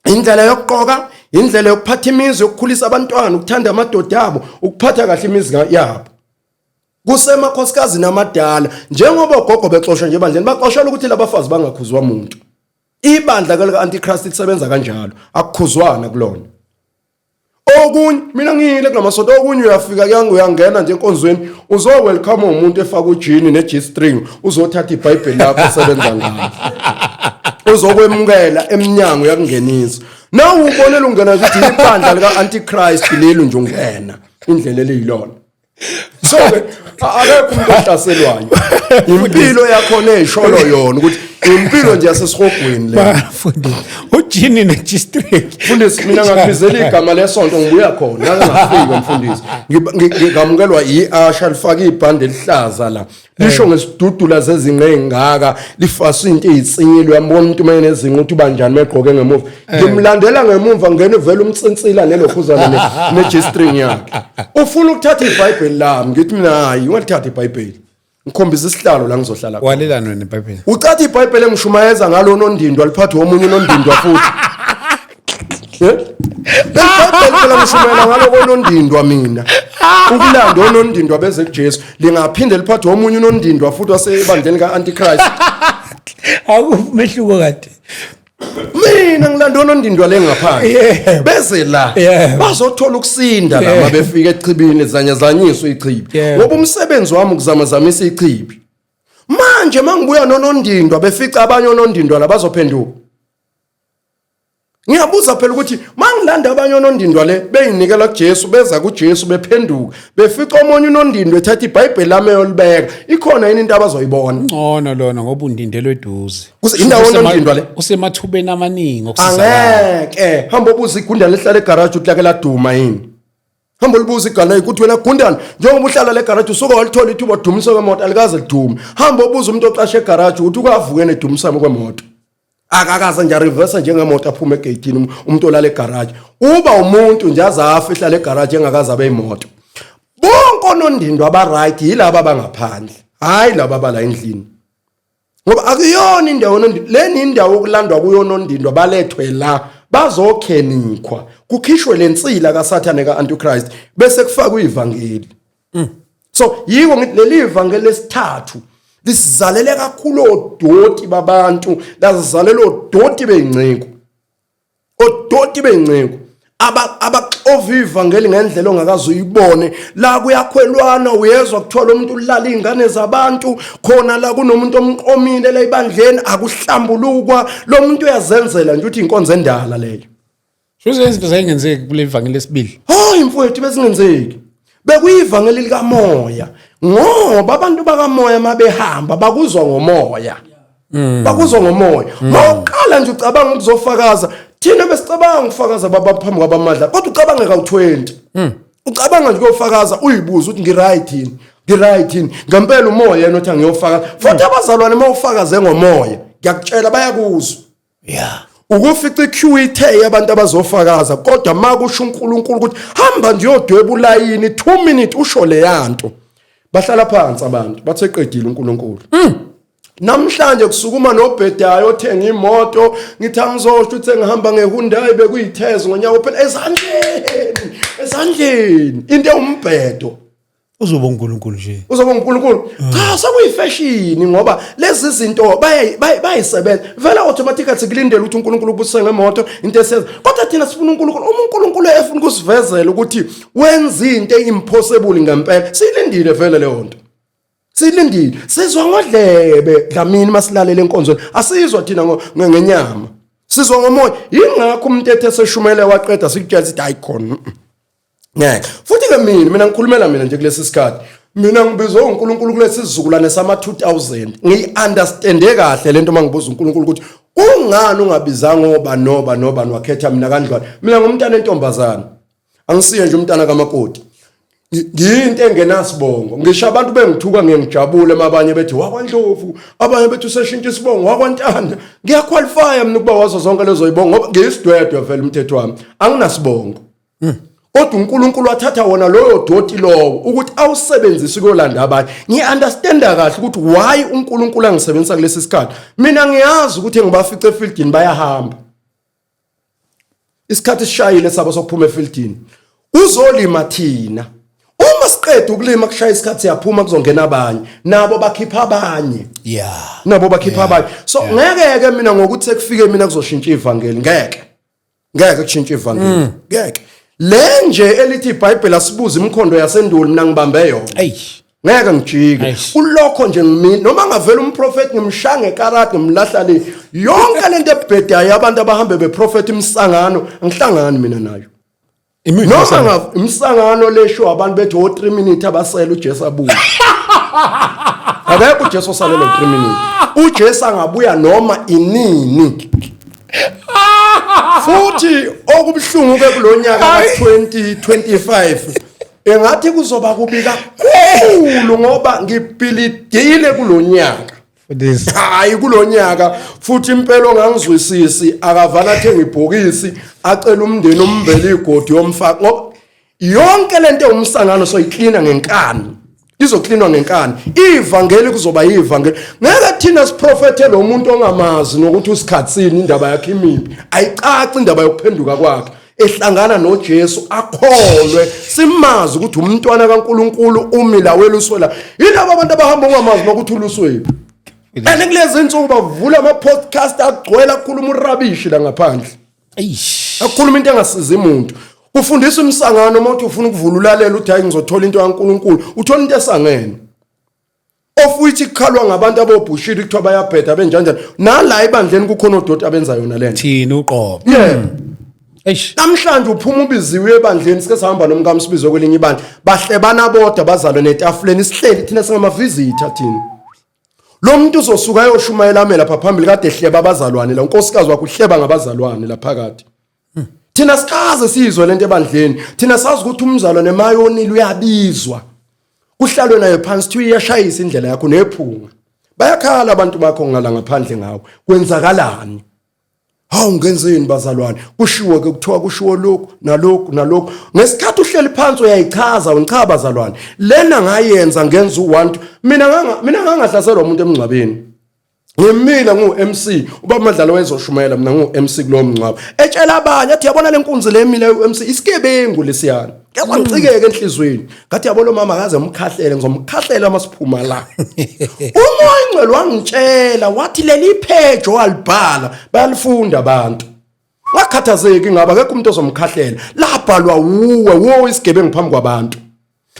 Indlela yokuqoka, indlela yokuphatha imizi, yokukhulisa abantwana, ukuthanda amadoda abo, ukuphatha kahle imizi yabo. Kusemakhosikazini amadala njengoba ogogo bexoshwa nje ebandleni baxoshelwa ukuthi labafazi bangakhuzwa muntu. Ibandla ke lika Antichrist lisebenza kanjalo, akukhuzwana kulona. Okunye mina ngiyile kulamasonto okunye uyafika kuyangu uyangena nje enkonzweni uzo welcome umuntu efaka ujini ne G string uzothatha iBhayibheli lakho osebenza ngalo. Uzokwemukela eminyango yakungenisa. Nawu ubonela ungena ukuthi ibandla lika Antichrist leli nje ungena indlela eliyilona. So ke akekho umuntu ohlaselwayo. Impilo yakhona eyisholo yona ukuthi impilo nje yasesihogweni le.
Bafundisi ujini ne-G-string.
Mfundisi mina ngakubizela igama lesonto ngibuya khona ngake ngafika mfundisi. Ngigamukelwa i-asha lifaka ibhande elihlaza la. Lisho ngesidudula zezinqe ezingaka lifasa into ezitsinyile uyambona umuntu uma enezinqe ukuthi ubanjani megqoke ngemuva. Ngimlandela ngemuva ngene vele umtsinsila nelokhuzana ne G-string yakhe. Ufuna ukuthatha iBhayibheli lami ngithi mina hayi ungalithatha iBhayibheli. Ngikhombisa isihlalo la ngizohlala khona.
Walelani wena iBhayibheli?
Ucathi iBhayibheli engishumayeza ngalo nondindwa liphathwe omunye unondindwa futhi. Eh? IBhayibheli phela ngishumayela ngalo konondindwa mina. Ukulanda onondindwa beze kuJesu lingaphinde liphathwe omunye unondindwa futhi wasebandleni kaAntichrist.
Akukho umehluko kade.
Mina ngilanda onondindwa le ngaphandle.
Yebo.
Beze la
Yebo.
bazothola ukusinda la
Yebo.
mabefika echibini zanyazanyiswe ichibi.
Yebo.
Ngoba umsebenzi wami ukuzamazamisa ichibi. Manje mangibuya nonondindwa befica abanye onondindwa labazophenduka. Ngiyabuza phela ukuthi mangilanda abanye onondindwa le beyinikela kuJesu beza kuJesu bephenduka befica omunye unondindwa ethatha iBhayibheli lami eyolibeka ikhona yini into abazoyibona?
Ngcono lona ngoba undindelwe eduze.
Indawo onondindwa le
usemathubeni amaningi okusizakala.
Angeke hamba obuza igunda lehlala egarage ukuthi lake laduma yini. Hamba ulibuza igama ukuthi wena gundane njengoba uhlala le garage usuke walithola ithuba udumisa kwemoto alikaze lidume. Hamba ubuza umuntu oqashe egarage ukuthi ukavuke nedumisa kwemoto. Akakaze nje reverse njengemoto aphume egate umuntu olala egarage. Uba umuntu nje azafa ehlala egarage engakaze abe imoto. Bonke onondindwa aba right yilaba abangaphandle. Hayi laba abala endlini. Ngoba akuyona indawo leni indawo okulandwa kuyo nondindwa balethwe la bazokhenikwa kukhishwe lensila kaSathane kaAntichrist bese kufakwe ivangeli. So yiko ngithi leli ivangeli lesithathu lisizalele kakhulu odoti babantu, lazizalela odoti beyinciko. Odoti beyinciko abaxova ivangeli ngendlela ongakaze uyibone. La kuyakhwelwana, uyezwa kuthiwa lo muntu ulala izingane zabantu khona la kunomuntu omqomile la ibandleni, akuhlambulukwa. Lo muntu uyazenzela nje uthi inkonzo endala leyo.
Shuze izinto zayingenzeki kule ivangeli lesibili.
Hayi mfowethu, bezingenzeki. Bekuyivangeli likamoya ngoba abantu bakamoya mabehamba bakuzwa ngomoya. Bakuzwa ngomoya. Mawuqala nje ucabanga ukuzofakaza, thina besicabanga ukufakaza baba phambi kwabamadla, kodwa ucabange kawu20. Ucabanga nje ukuyofakaza uyibuza ukuthi ngiright yini? Ngiright yini? Ngempela umoya yena othi angiyofakaza. Futhi abazalwane mawufakaze ngomoya, ngiyakutshela bayakuzwa. Ukufica iqueue ithe yabantu abazofakaza, kodwa makusho uNkulunkulu ukuthi hamba nje uyodweba ulayini 2 minutes usho leyanto, bahlala phansi abantu bathe qedile uNkulunkulu. Namhlanje kusukuma nobhedayo othenga imoto, ngithi angizosho ukuthi ngihamba ngeHyundai bekuyitheze ngonyaka phela ezandleni into ewumbhedo.
Uzoba uNkulunkulu nje.
Uzoba uNkulunkulu. Cha, sekuyifashion ngoba lezi zinto bayayisebenza. Vele automatically sikulindele ukuthi uNkulunkulu ubuse ngemoto into esenza. Kodwa thina sifuna uNkulunkulu, uma uNkulunkulu efuna ukusivezela ukuthi wenza into impossible ngempela, siyilindile vele leyo nto. Silindile, sizwa ngodlebe Dlamini masilalela enkonzweni. Asizwa thina ngenyama. Sizwa ngomoya. Yingakho umuntu ethe seshumele waqeda sikutshela sithi hayi khona. Ngeke. Futhi ke mina ngikhulumela mina nje kulesi sikhathi. Mina ngibizwe uNkulunkulu kulesi sizukulwane sama 2000. Ngiyiunderstande kahle lento mangibuza uNkulunkulu ukuthi kungani ungabizanga oba noba noba wakhetha mina kandlwana. Mina ngumntana entombazana. Angisiye nje umntana kamakoti. Ngiyinto engenasibongo. Ngisho abantu bengithuka ngiyengijabule mabanye bethi wakwaNdlovu, abanye bethi useshintsha isibongo wakwaNtanda. Ngiyaqualify mina ukuba wazo zonke lezo zibongo ngoba ngiyisidwedwe vele umthetho wami. Anginasibongo. Kodwa uNkulunkulu wathatha wona loyo doti lowo ukuthi awusebenzise kuyolanda abanye. Ngiunderstanda kahle ukuthi why uNkulunkulu angisebenzisa kulesi sikhathi. Mina ngiyazi ukuthi engibafice efieldini bayahamba. Isikhathi sishayile sabo sokuphuma efieldini. Uzolima thina. Uma siqeda ukulima kushaya isikhathi siyaphuma kuzongena abanye. Nabo bakhipha abanye. Nabo bakhipha abanye. So ngeke ke mina ngokuthi sekufike mina kuzoshintsha ivangeli ngeke. Ngeke kushintshe ivangeli. Ngeke. Le nje elithi iBhayibheli asibuze imikhondo yasendulo mina ngibambe yona. Ngeke ngijike. Kulokho nje ngimini noma ngavela umprofeti ngimshaya ngekarate ngimlahla le. Yonke lento ebhedayo abantu abahambe beprofeti imsangano angihlangani mina nayo. Noma imsangano lesho abantu bethi o 3 minutes abasele uJesu abuye. Akekho uJesu osalele 3 minutes. uJesu angabuya noma inini. Futhi okubuhlungu ke kulonyaka ka 2025 engathi kuzoba kubi kakhulu ngoba ngibhilidile kulonyaka. Hayi kulonyaka futhi impela ongangizwisisi akavana athenga ibhokisi acela umndeni umbele igodi yomfaka ngoba yonke lento ewumsangano soyiklina ngenkani. Izoklinwa ngenkani. Ivangeli kuzoba yivangeli. Ngeke thina siprofethe lo muntu ongamazi nokuthi usikhatsini indaba yakhe imiphi. Ayicaci indaba yokuphenduka kwakhe. Ehlangana noJesu akholwe simazi ukuthi umntwana kaNkuluNkulu umi la weluswela. Yilabo abantu abahamba ungamazi nokuthi uluswephi. And kulezi insuku bavula ama podcast agcwele akhuluma urabishi la ngaphandle.
Eish.
Akukhuluma into engasizi umuntu. Ufundisa umsangano uma uthi ufuna ukuvula ulalela uthi hayi ngizothola into kaNkuluNkulu, uthola into esangene. Of which ikhalwa ngabantu abobhushiri kuthiwa bayabheda benjanjani. Nala ebandleni kukhona odoti abenza yona lento.
Thina uqobo.
Yeah.
Eish.
Namhlanje uphuma ubiziwe ebandleni sike sahamba nomkami sibizwe kwelinye ibandla. Bahlebana bodwa bazalwe netafuleni sihleli thina singama visitor thina. Lo muntu uzosuka ayoshumayela ame lapha phambili kade ehleba abazalwane la unkosikazi wakhe uhleba ngabazalwane la phakathi. Thina sikaze sizwe lento ebandleni. Thina sazi ukuthi umzalwane mayonile uyabizwa. Kuhlalwe naye phansi thiwe iyashayisa indlela yakho nephunga. Bayakhala abantu bakho ngala ngaphandle ngawe. Kwenzakalani? Hawu ngenzeni bazalwane? Kushiwo ke kuthiwa kushiwo lokhu nalokhu nalokhu. Ngesikhathi uhleli phansi uyayichaza ungicha bazalwane. Lena ngayenza ngenza u1 mina ngangahlaselwa umuntu emngcwabeni. Ngimile ngu-MC ubaba Madlala wayezoshumayela mina ngu-MC kulowo mngcwabo etshela abanye athi yabona le nkunzi le emile u-MC isigebengu lesiyana ngeke ngicikeke enhlizweni ngathi yabo lo mama akaze umkhahlele ngizomkhahlela uma siphuma la umoya ingcwele wangitshela wathi leli page owalibhala bayalifunda abantu Ungakhathazeki ngaba akekho umuntu ozomkhahlela. Labhalwa wuwe, wuwe isigebengu phambi kwabantu.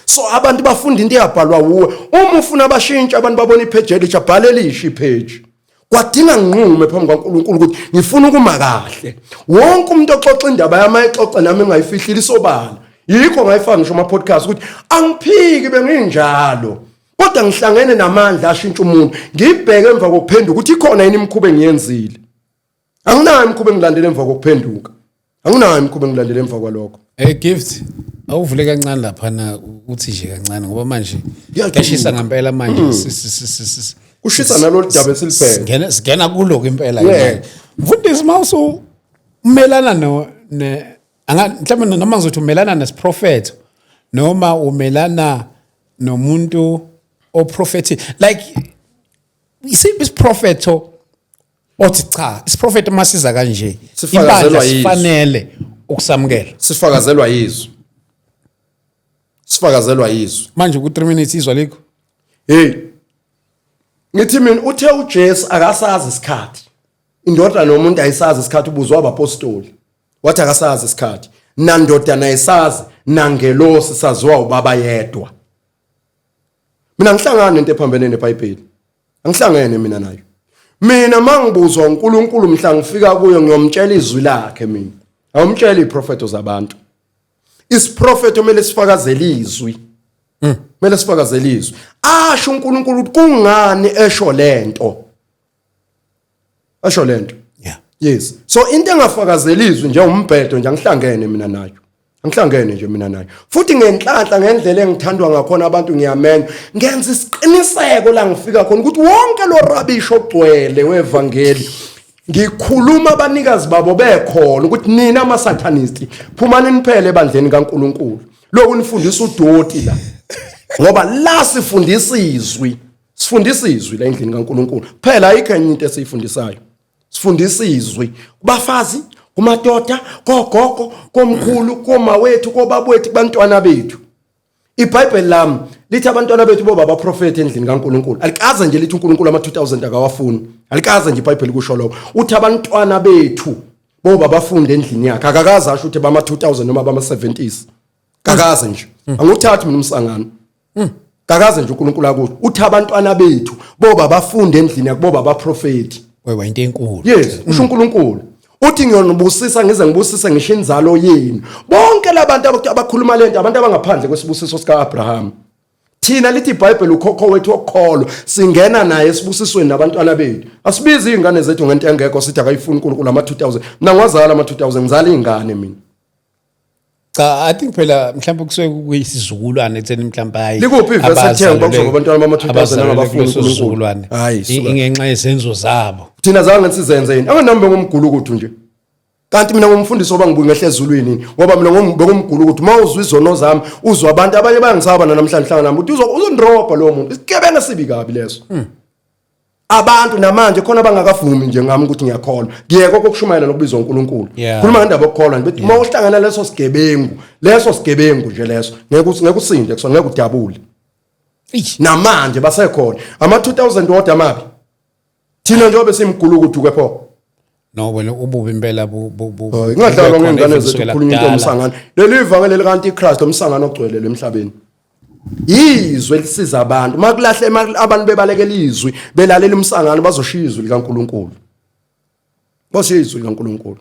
So abantu bafunda into eyabhalwa wuwe. Uma ufuna bashintshe abantu babona ipage elisha, bhala elisha ipage. Kwadinga nginqume phambi kwaNkulunkulu ukuthi ngifuna ukuma kahle. Wonke umuntu oxoxa indaba yami ayixoxa nami engayifihlile isobala. Yikho ngayifaka ngisho ama podcast ukuthi angiphiki benginjalo. Kodwa ngihlangene namandla ashintsha umuntu. Ngibheke emva kokuphenduka ukuthi ikhona yini imikhuba engiyenzile. Anginayo imikhuba engilandela emva kokuphenduka. Anginayo imikhuba engilandela emva kwalokho.
Hey Gift, awuvule kancane laphana uthi nje kancane ngoba manje kuyashisa ngempela manje.
Kushisa nalolu daba esilibheke.
Singena kulo impela manje. Mfundisi mawusu umelana no ne anga mhlawumbe noma ngizothi umelana nesiprofetho noma umelana nomuntu oprofethi like isiphi isiprofetho othi cha isiprofetho masiza kanje
Sifakazelwa
ibandla
yizwi.
sifanele ukusamukela
Sifakazelwa yizwi. Sifakazelwa yizwi.
Manje ku 3 minutes izwa likho.
Hey. Ngithi mina uthe uJesu akasazi isikhathi. Indodana yomuntu ayisazi isikhathi ubuzwa abapostoli. Wathi akasazi isikhathi. Nandodana ayisazi nangelosi saziwa ubaba yedwa. Mina ngihlangana nento ephambene neBhayibheli. Angihlangene mina nayo. Mina mangibuzwa uNkulunkulu mhla ngifika kuyo ngiyomtshela izwi lakhe mina. Awumtshela iprofeto zabantu. Isiprofeto kumele sifakazele izwi. Kumele sifakazele izwi. Asho uNkulunkulu ukuthi kungani esho lento. Esho lento.
Yeah.
Yes. So into engafakazeli izwi nje umbhedo nje angihlangene mina nayo. Angihlangene nje mina nayo. Futhi ngenhlanhla ngendlela engithandwa ngakhona abantu ngiyamenywa. Ngenza isiqiniseko la ngifika khona ukuthi wonke lo rubbish ogcwele wevangeli ngikhuluma abanikazi babo bekhona ukuthi nina ama-satanist phumani niphele ebandleni kaNkulunkulu. Lokhu nifundisa udoti la. Ngoba la sifundisa izwi. Sifundisa izwi la endlini kaNkulunkulu. Phela ayikho enye into esiyifundisayo. Sifundisa izwi kubafazi, kumadoda, kogogo, komkhulu, komawethu, kobabwethu, kubantwana bethu. IBhayibheli lami lithi abantwana bethu boba abaprofeti endlini kaNkulunkulu. Alikaze nje lithi uNkulunkulu ama-2000 akawafuni. Alikaze nje iBhayibheli kusho lokho. Uthi abantwana bethu boba bafunde endlini yakhe. Akakaze asho ukuthi bama-2000 noma bama-70s. Kakaze nje. Anguthathi mina umsangano. Kakaze nje uNkulunkulu akusho. Uthi abantwana bethu boba bafunde endlini yakhe boba abaprofeti.
Wewe into enkulu.
Yes, usho uNkulunkulu. Uthi ngiyonibusisa ngize ngibusise ngisho inzalo yenu. Bonke labantu abakhuluma lento abantu abangaphandle kwesibusiso sikaAbraham. Thina lithi iBhayibheli ukhokho wethu wokukholwa singena naye esibusisweni nabantwana bethu. Asibizi izingane zethu ngento engekho sithi akayifuni uNkulunkulu ama 2000. Mina ngiwazala ama 2000 ngizala izingane mina.
Cha I think phela mhlawumbe kusuke kuyisizukulwane ekutheni mhlawumbe hayi
Likuphi ivesi ethe ngoba kuzoba abantwana bama 2000 abangabafuni uNkulunkulu?
Hayi, suka. Ingenxa yezenzo zabo.
Thina zange sizenze yini? Anginami bengumgulukudu nje. Kanti mina ngumfundisi oba ngibuye ngehle ezulwini yini? Ngoba mina bengumgulukudu. Uma uzwa izono zami, uzwa abantu abanye bayangisaba namhlanje hlangana nami ukuthi uzondrobha lowo muntu. Isigebengu esibi kabi leso. Abantu namanje khona abangakavumi nje ngami ukuthi ngiyakholwa. Ngiyeke okushumayela nokubizwa uNkulunkulu. Khuluma ngendaba yokukholwa nje bethi uma uhlangana leso sigebengu, leso sigebengu nje leso, ngeke usinde kusona, ngeke udabule. Namanje basekhona. Ama 2000 wodwa amabi. Thina njengoba simgulukudu ke pho.
No wena ububi impela bu bu bu.
Ingadlalwa ngengane zethu kukhulunywa into yomsangano. Leli ivangeli lika Antichrist umsangano ogcwele emhlabeni. Yizwe elisiza abantu. Makulahle abantu bebalekela izwi, belalela umsangano bazoshiya izwi likaNkuluNkulu. Bazoshiya izwi likaNkuluNkulu.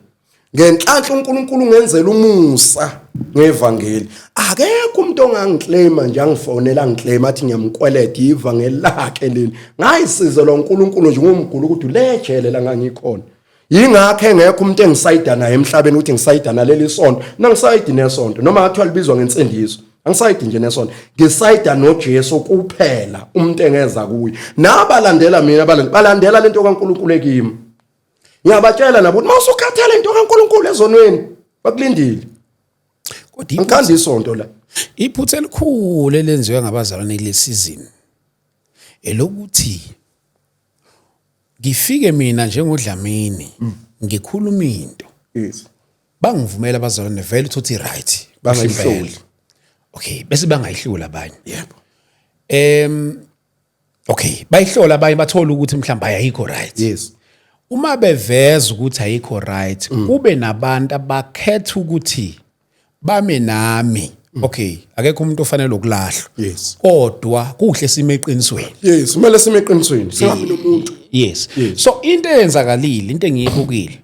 Ngenhlanhla uNkulunkulu ungenzela umusa ngevangeli. Akekho umuntu ongangiclaima nje angifonela angiclaima athi ngiyamkweleta ivangeli lakhe leli. Ngayisizelwa uNkulunkulu nje ngumgulu ukuthi lejele la ngangikhona. Yingakho engekho umuntu engisayida naye emhlabeni ukuthi ngisayida naleli sonto. Mina ngisayidi nesonto noma ngathiwa libizwa ngensindiso. Angisayidi nje nesonto. Ngisayida noJesu kuphela umuntu engeza kuye. Nabalandela mina balandela balandela lento kaNkulunkulu ekimi. Ngiyabatshela nabo ukuthi mawusukhathele into kaNkulunkulu ezonweni bakulindile.
Kodwa
Angikhandi isonto la.
Iphutha elikhulu elenziwe ngabazalwane kule season elokuthi ngifike mina njengoDlamini ngikhuluma into
Yes.
bangivumela abazalwane vele uthi right
Bangayihloli.
Okay, bese bangayihloli abanye.
Yebo.
Okay, bayihlola abanye bathola ukuthi mhlawumbe ayikho right.
Yes.
Uma beveza ukuthi ayikho right, kube nabantu abakhetha ukuthi bame nami. Okay, akekho umuntu ofanele ukulahlwa.
Yes.
Kodwa kuhle sime eqinisweni.
Yes, kumele sime eqinisweni. Singabi nomuntu.
Yes. So into eyenzakalile, into engiyibukile.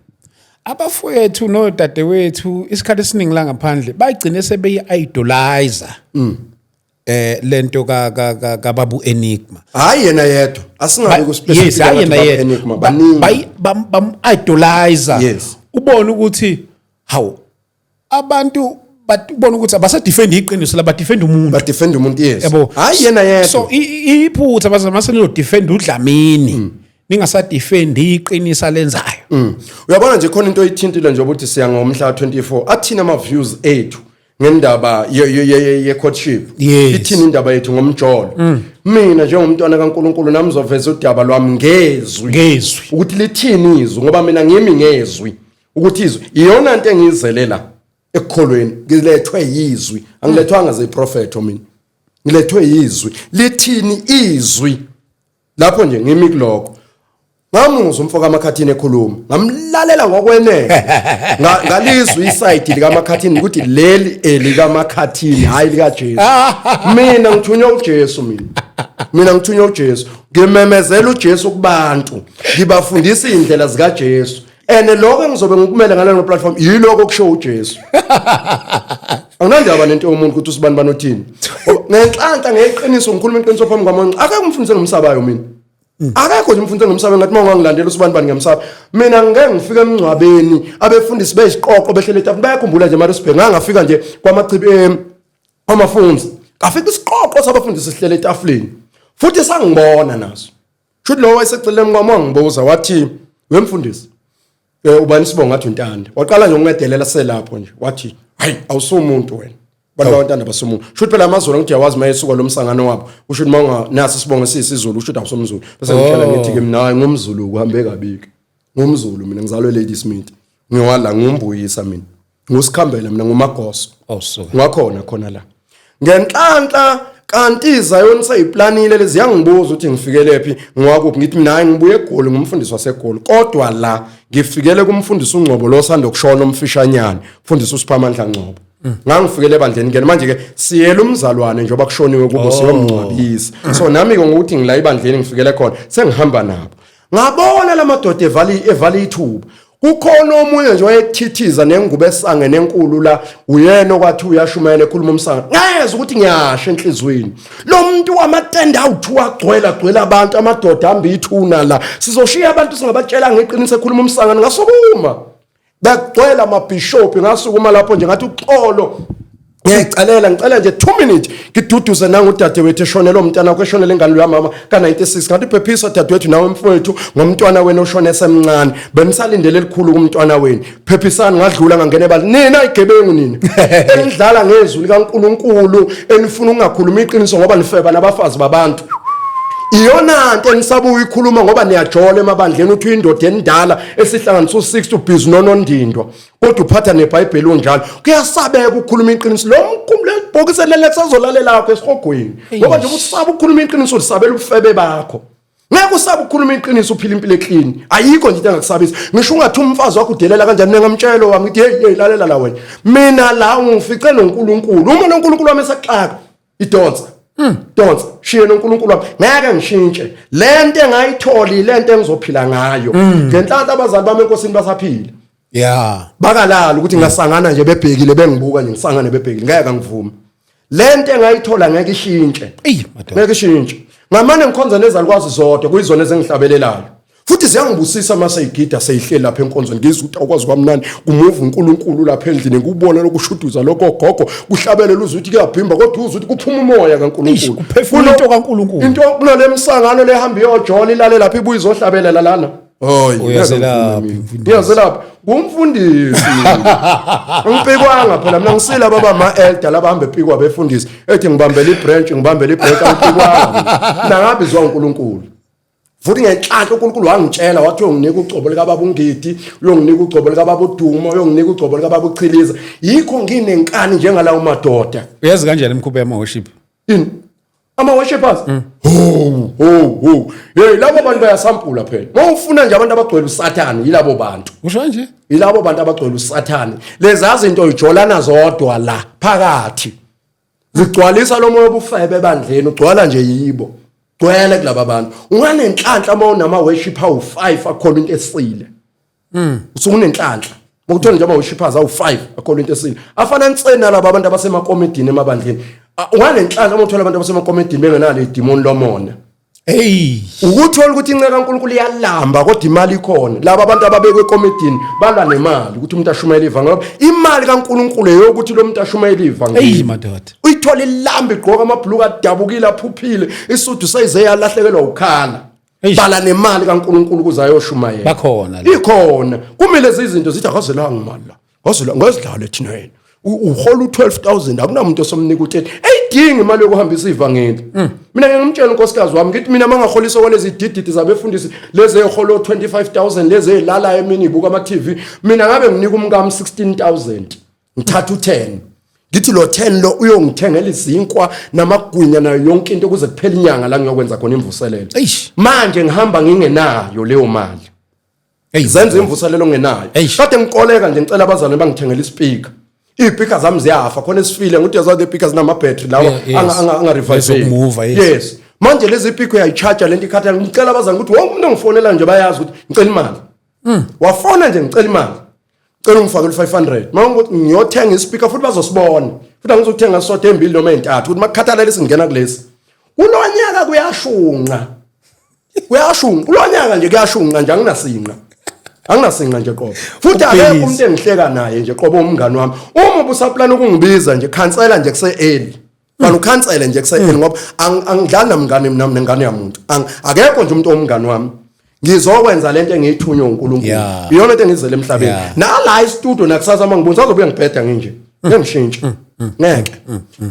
Abafowethu nodadewethu isikhathi esiningi la ngaphandle bagcine sebeyi-idolizer. Lento ka ka ka kababu Enigma.
Hayi yena yedwa. Asingabi ku specific.
Yes, hayi yena yedwa.
Enigma baningi.
Bam idolizer.
Yes.
Ubone ukuthi hawu abantu ubona ukuthi abasadefend iqiniso la badefend umuntu.
Badefend umuntu yes.
Yabo.
Hayi yena yedwa.
So iphutha bazama senizodefend uDlamini. Ningasadefend iqiniso lenzayo.
Uyabona nje khona into oyithintile nje ukuthi siya ngomhla 24 athina ama views ethu ngendaba ye courtship. Ithini indaba yethu ngomjolo. Mina njengomntwana kaNkuluNkulu nami ngizoveza udaba lwami ngezwi.
Ngezwi.
Ukuthi lithini izwi ngoba mina ngimi ngezwi. Ukuthi izwi iyona into engiyizelela ekukholweni ngilethwe yizwi angilethwanga zeprofetho mina ngilethwe yizwi lithini izwi lapho nje ngimi kulokho ngamuzwa umfo kaMakhathini ekhuluma ngamlalela ngokwenele ngalizwa isayidi likaMakhathini ukuthi leli elikaMakhathini hayi likaJesu mina ngithunywa uJesu mina ngithunywa uJesu ngimemezela uJesu kubantu ngibafundisa izindlela zikaJesu and lokho engizobe ngikumele ngalelo platform yiloko okusho uJesu anginandaba nento yomuntu ukuthi usibani banothini ngenhlanhla ngeqiniso ngikhuluma iqiniso phambi kwamonqa akekho umfundisi engimsabayo mina akekho nje umfundisi engimsabayo ngathi uma ungangilandela usibani bani ngiyamsaba mina ngeke ngifike emngcwabeni abefundisi beyiziqoqo behlele etafuleni bayakhumbula nje Maritzburg ngangafika nje kwamachibi kwamafunzi ngafika isiqoqo sabafundisi sihlele etafuleni futhi sangibona naso Shuthi lo wayeseceleni kwami wangibuza wathi wemfundisi ubani isibongo ngathi uNtanda waqala nje ukungedelela selapho nje wathi hayi awusumuntu wena abantu bakwaNtanda basumuntu shuthi phela amaZulu ngithi uyawazi uma esuka lo msangano wabo usho ukuthi uma ungaso isibongo siyisiZulu usho ukuthi awusumzulu bese ngitshela ngithi ke mina hayi ngumZulu kuhambe kabiki ngumZulu mina ngizalwe Lady Smith ngiwala ngumbuyisa mina ngusikhambela mina ngumagoso
Oh suka.
Ngakhona khona la. Ngenhlanhla kanti iZion seyiplanile lezi yangibuza ukuthi ngifikelephi ngiwakuphi ngithi mina hayi ngibuye eGoli ngumfundisi waseGoli kodwa la ngifikele kumfundisi uNgcobo lo sanda kushona umfishanyana mfundisi uSiphamandla Ngcobo ngangifikele ebandleni ngene manje ke siyela umzalwane njengoba kushoniwe kubo siyomngcwabisa so nami ke ngokuthi ngila ebandleni ngifikele khona sengihamba nabo ngabona lamadoda evali evala ithuba kukhona omunye nje wayethithiza nengubo esangene enkulu la uyena okwathi uyashumayela ekhuluma umsangano ngayeza ukuthi ngiyasha enhlizweni lo muntu wamatende awuthu wagcwela gcwela abantu amadoda hamba ithuna la sizoshiya abantu singabatshela ngeqiniso ekhuluma umsangano ngasukuma Bekugcwele amabhishophi ngasukuma lapho nje ngathi uxolo ngiyayicelela ngicela nje 2 minutes ngiduduze nangudadewethu eshonele umntana wakhe eshonele ingane yamama ka-96 ngathi phephisa dadewethu nawe mfowethu ngomntwana wenu oshone esemncane benisalindele elikhulu kumntwana wenu phephisani ngadlula ngangena ebali nina igebengu nina enidlala ngezwi likaNkuluNkulu enifuna ukungakhuluma iqiniso ngoba nifeba nabafazi babantu iyona nto enisaba uyikhuluma ngoba niyajola emabandleni uthi uyindoda endala esihlanganisa u-60 ubhizi nonondindwa kodwa uphatha nebhayibheli unjalo kuyasabeka ukukhuluma iqiniso lo mkhumbulo ibhokisi elele kusazolalela lakho esihogweni ngoba nje usaba ukukhuluma iqiniso ulisabela ubufebe bakho ngeke usabe ukukhuluma iqiniso uphila impilo eclean ayikho nje into engakusabisa ngisho ungathi umfazi wakho udelela kanjani mina ngamtshelo wami ngithi hey hey lalela la wena mina la ungifice noNkulunkulu uma noNkulunkulu wami esaxaka idonsa donsa shiye noNkulunkulu wami ngeke ngishintshe lento engayitholi lento engizophila ngayo ngenhlanhla abazali bami enkosini basaphila
Yeah.
Bakalala ukuthi ngasangana nje bebhekile bengibuka nje ngisangane bebhekile ngeke ngivume. Lento engayithola ngeke ishintshe.
Ey madoda.
Ngeke ishintshe. Ngamane ngikhonza nezalukwazi zodwa kuyizona ezengihlabelelayo. Futhi ziyangibusisa uma seyigida seyihleli lapha enkonzweni, ngizwa ukuthi awukwazi kwamnandi kumuva uNkulunkulu lapha endlini, ngikubona lokushuduza lokho gogo kuhlabelela, uzwe ukuthi kuyabhimba, kodwa uzwe ukuthi kuphuma umoya kaNkulunkulu,
kuphefumula into kaNkulunkulu.
Into kunale msangano lehamba iyojola ilale lapha ibuye izohlabelela lana.
Hayi, uyazelaphi
mfundisi? Uyazelaphi ngumfundisi. Angipikwanga phela mina, ngisila baba ama elder laba hamba epikwa befundisi, ethi ngibambele ibranch, ngibambele ibranch, angipikwanga mina, ngabizwa uNkulunkulu. Futhi ngenhlanhla uNkulunkulu wangitshela wathi uyonginika ugcobo likababa uNgidi, uyonginika ugcobo likababa uDuma, uyonginika ugcobo likababa uChiliza. Yikho nginenkani njengalawo madoda.
Uyazi kanjani imikhuba yama worship?
Ini? Ama worshipers? Ho ho ho. Hey, labo bantu bayasampula phela. Mawufuna nje abantu abagcwele uSathane yilabo bantu.
Usho kanje?
Yilabo bantu abagcwele uSathane. Lezi zinto ijolana zodwa la phakathi. Zigcwalisa lo moya obufebe ebandleni, ugcwala nje yibo. Gcwele kulaba bantu. Unganenhlanhla uma unama worship awu5 akhona into esile. Usuke unenhlanhla. Mokuthola nje ama worshipers awu5 akhona into esile. Afana nsena laba abantu abasemakomedini emabandleni. Unganenhlanhla uma uthola abantu abasemakomedini bengenalo idemon lomona.
Hey,
ukuthola ukuthi inceka kaNkulunkulu iyalamba kodwa imali ikhona. Laba abantu ababekwe ekomedini balwa nemali ukuthi umuntu ashumayele ivangeli. Ngoba imali kaNkulunkulu eyokuthi lo muntu ashumayele ivangeli.
Hey madoda.
Uyithola ilamba, igqoka amabhuluku adabukile, aphuphile, isudu seyize yalahlekelwa ukhala.
Eish.
Bala nemali kaNkulunkulu ukuze ayoshumayela.
Bakhona la.
Ikhona. Kumele izinto zithi akazelanga imali la. Ngazila ngazidlala thina yena. Uhola u12000, akunamuntu osomnika u30. Eyidingi imali yokuhambisa ivangeli. Mina ngeke ngimtshele unkosikazi wami ngithi mina mangaholiswa kwalezi dididi zabefundisi lezi eholo 25000, lezi ezilala emini ibuka ama TV, mina ngabe nginika umkami 16000. Ngithatha u10. Ngithi lo 10 lo uyongithengela izinkwa namagwinya nayo yonke into kuze kuphele inyanga la ngiyokwenza khona imvuselelo.
Eish.
Manje ngihamba ngingenayo leyo mali.
Hey,
zenza imvuselelo ongenayo.
Eish.
Kade ngikoleka nje, ngicela abazalwane bangithengele ispeaker. Iy'speaker zami ziyafa khona esifile, nguthi yazazi iy'speaker zinama-battery lawa anga-revive.
Lezokumova, yes.
Yes, manje lezi speaker uyayi-charge lento ikhathela. Ngicela abazalwane ukuthi wonke umuntu ongifonela nje bayazi ukuthi ngicela imali. Wafona nje, ngicela imali, cela ungifakele u-500 ma ukuthi ngiyothenga ispeaker, futhi bazosibona, futhi angizokuthenga sodwa, embili noma ey'ntathu, ukuthi makukhathalele singena kulesi kulo nyaka kuyashunqa, kuyashunqa kulo nyaka nje, kuyashunqa nje, anginasinqa, anginasinqa nje qobo. Futhi akekho umuntu engihleka naye nje qobo umngani wami. Uma ubusaplana ukungibiza nje, khansela nje kuse-early. Fana ukhansele nje kuse-early, ngoba angidlali namngane mina nengane yamuntu. Akekho nje umuntu owumngani wami. Ngizokwenza lento engiyithunywe uNkulunkulu. Iyona into engizele emhlabeni. Nala e-studio nakusasa uma ngibona sazobuya ngibheda nginje. Ngeke ngishintshe. Ngeke.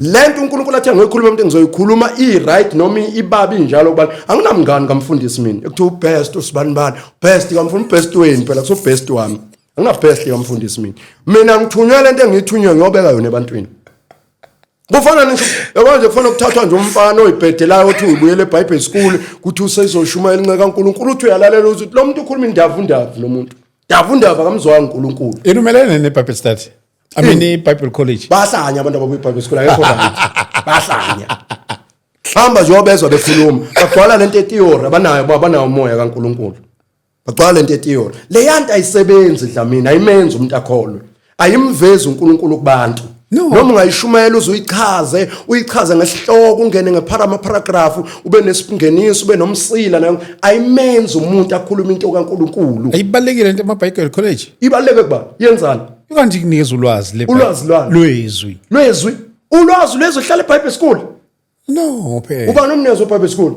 Lento uNkulunkulu athe ngiyoyikhuluma umuntu ngizoyikhuluma, i-right noma ibabi injalo kubantu. Anginamngani kamfundisi mina. Ekuthiwa ubest usibani bani. Best kamfundisi, best wenu phela kuso best wami. Angina best kamfundisi mina. Mina ngithunywe lento engiyithunywe, ngiyobeka yona ebantwini. Kufana ngisho, yabona nje, kufana ukuthathwa nje umfana oyibhedelayo othi uyibuyele eBible school, kuthi usezoshumayela inceku kaNkulunkulu, uthi uyalalela uthi lo muntu ukhuluma indavu ndavu, lo muntu davu ndavu, akamzwanga uNkulunkulu.
Yena umelene ne-Bible study. I mean, i-Bible college.
Bahlanya abantu abakuyi-Bible school, akekho right, bahlanya. Hamba nje obezwa bekhuluma, bagcwala lento etheory abanayo, abanawo umoya kaNkulunkulu, bagcwala lento etheory. Leyanto ayisebenzi, Dlamini, ayimenzi umuntu akholwe, ayimvezi uNkulunkulu kubantu.
No.
Noma ungayishumayela uze uyichaze, uyichaze ngesihloko, ungene ngephara paragraph, ube nesingeniso, ube nomsila nayo, ayimenzi umuntu akhuluma into kaNkulunkulu.
Ayibalulekile into ama-Bible college.
Ibaluleke kuba yenzani?
Kanti kunikeza ulwazi le
Ulwazi lwani?
Lwezwi.
Lwezwi, ulwazi lwezwi hlala eBible school.
No, phela.
Ubani umnikazi weBible school?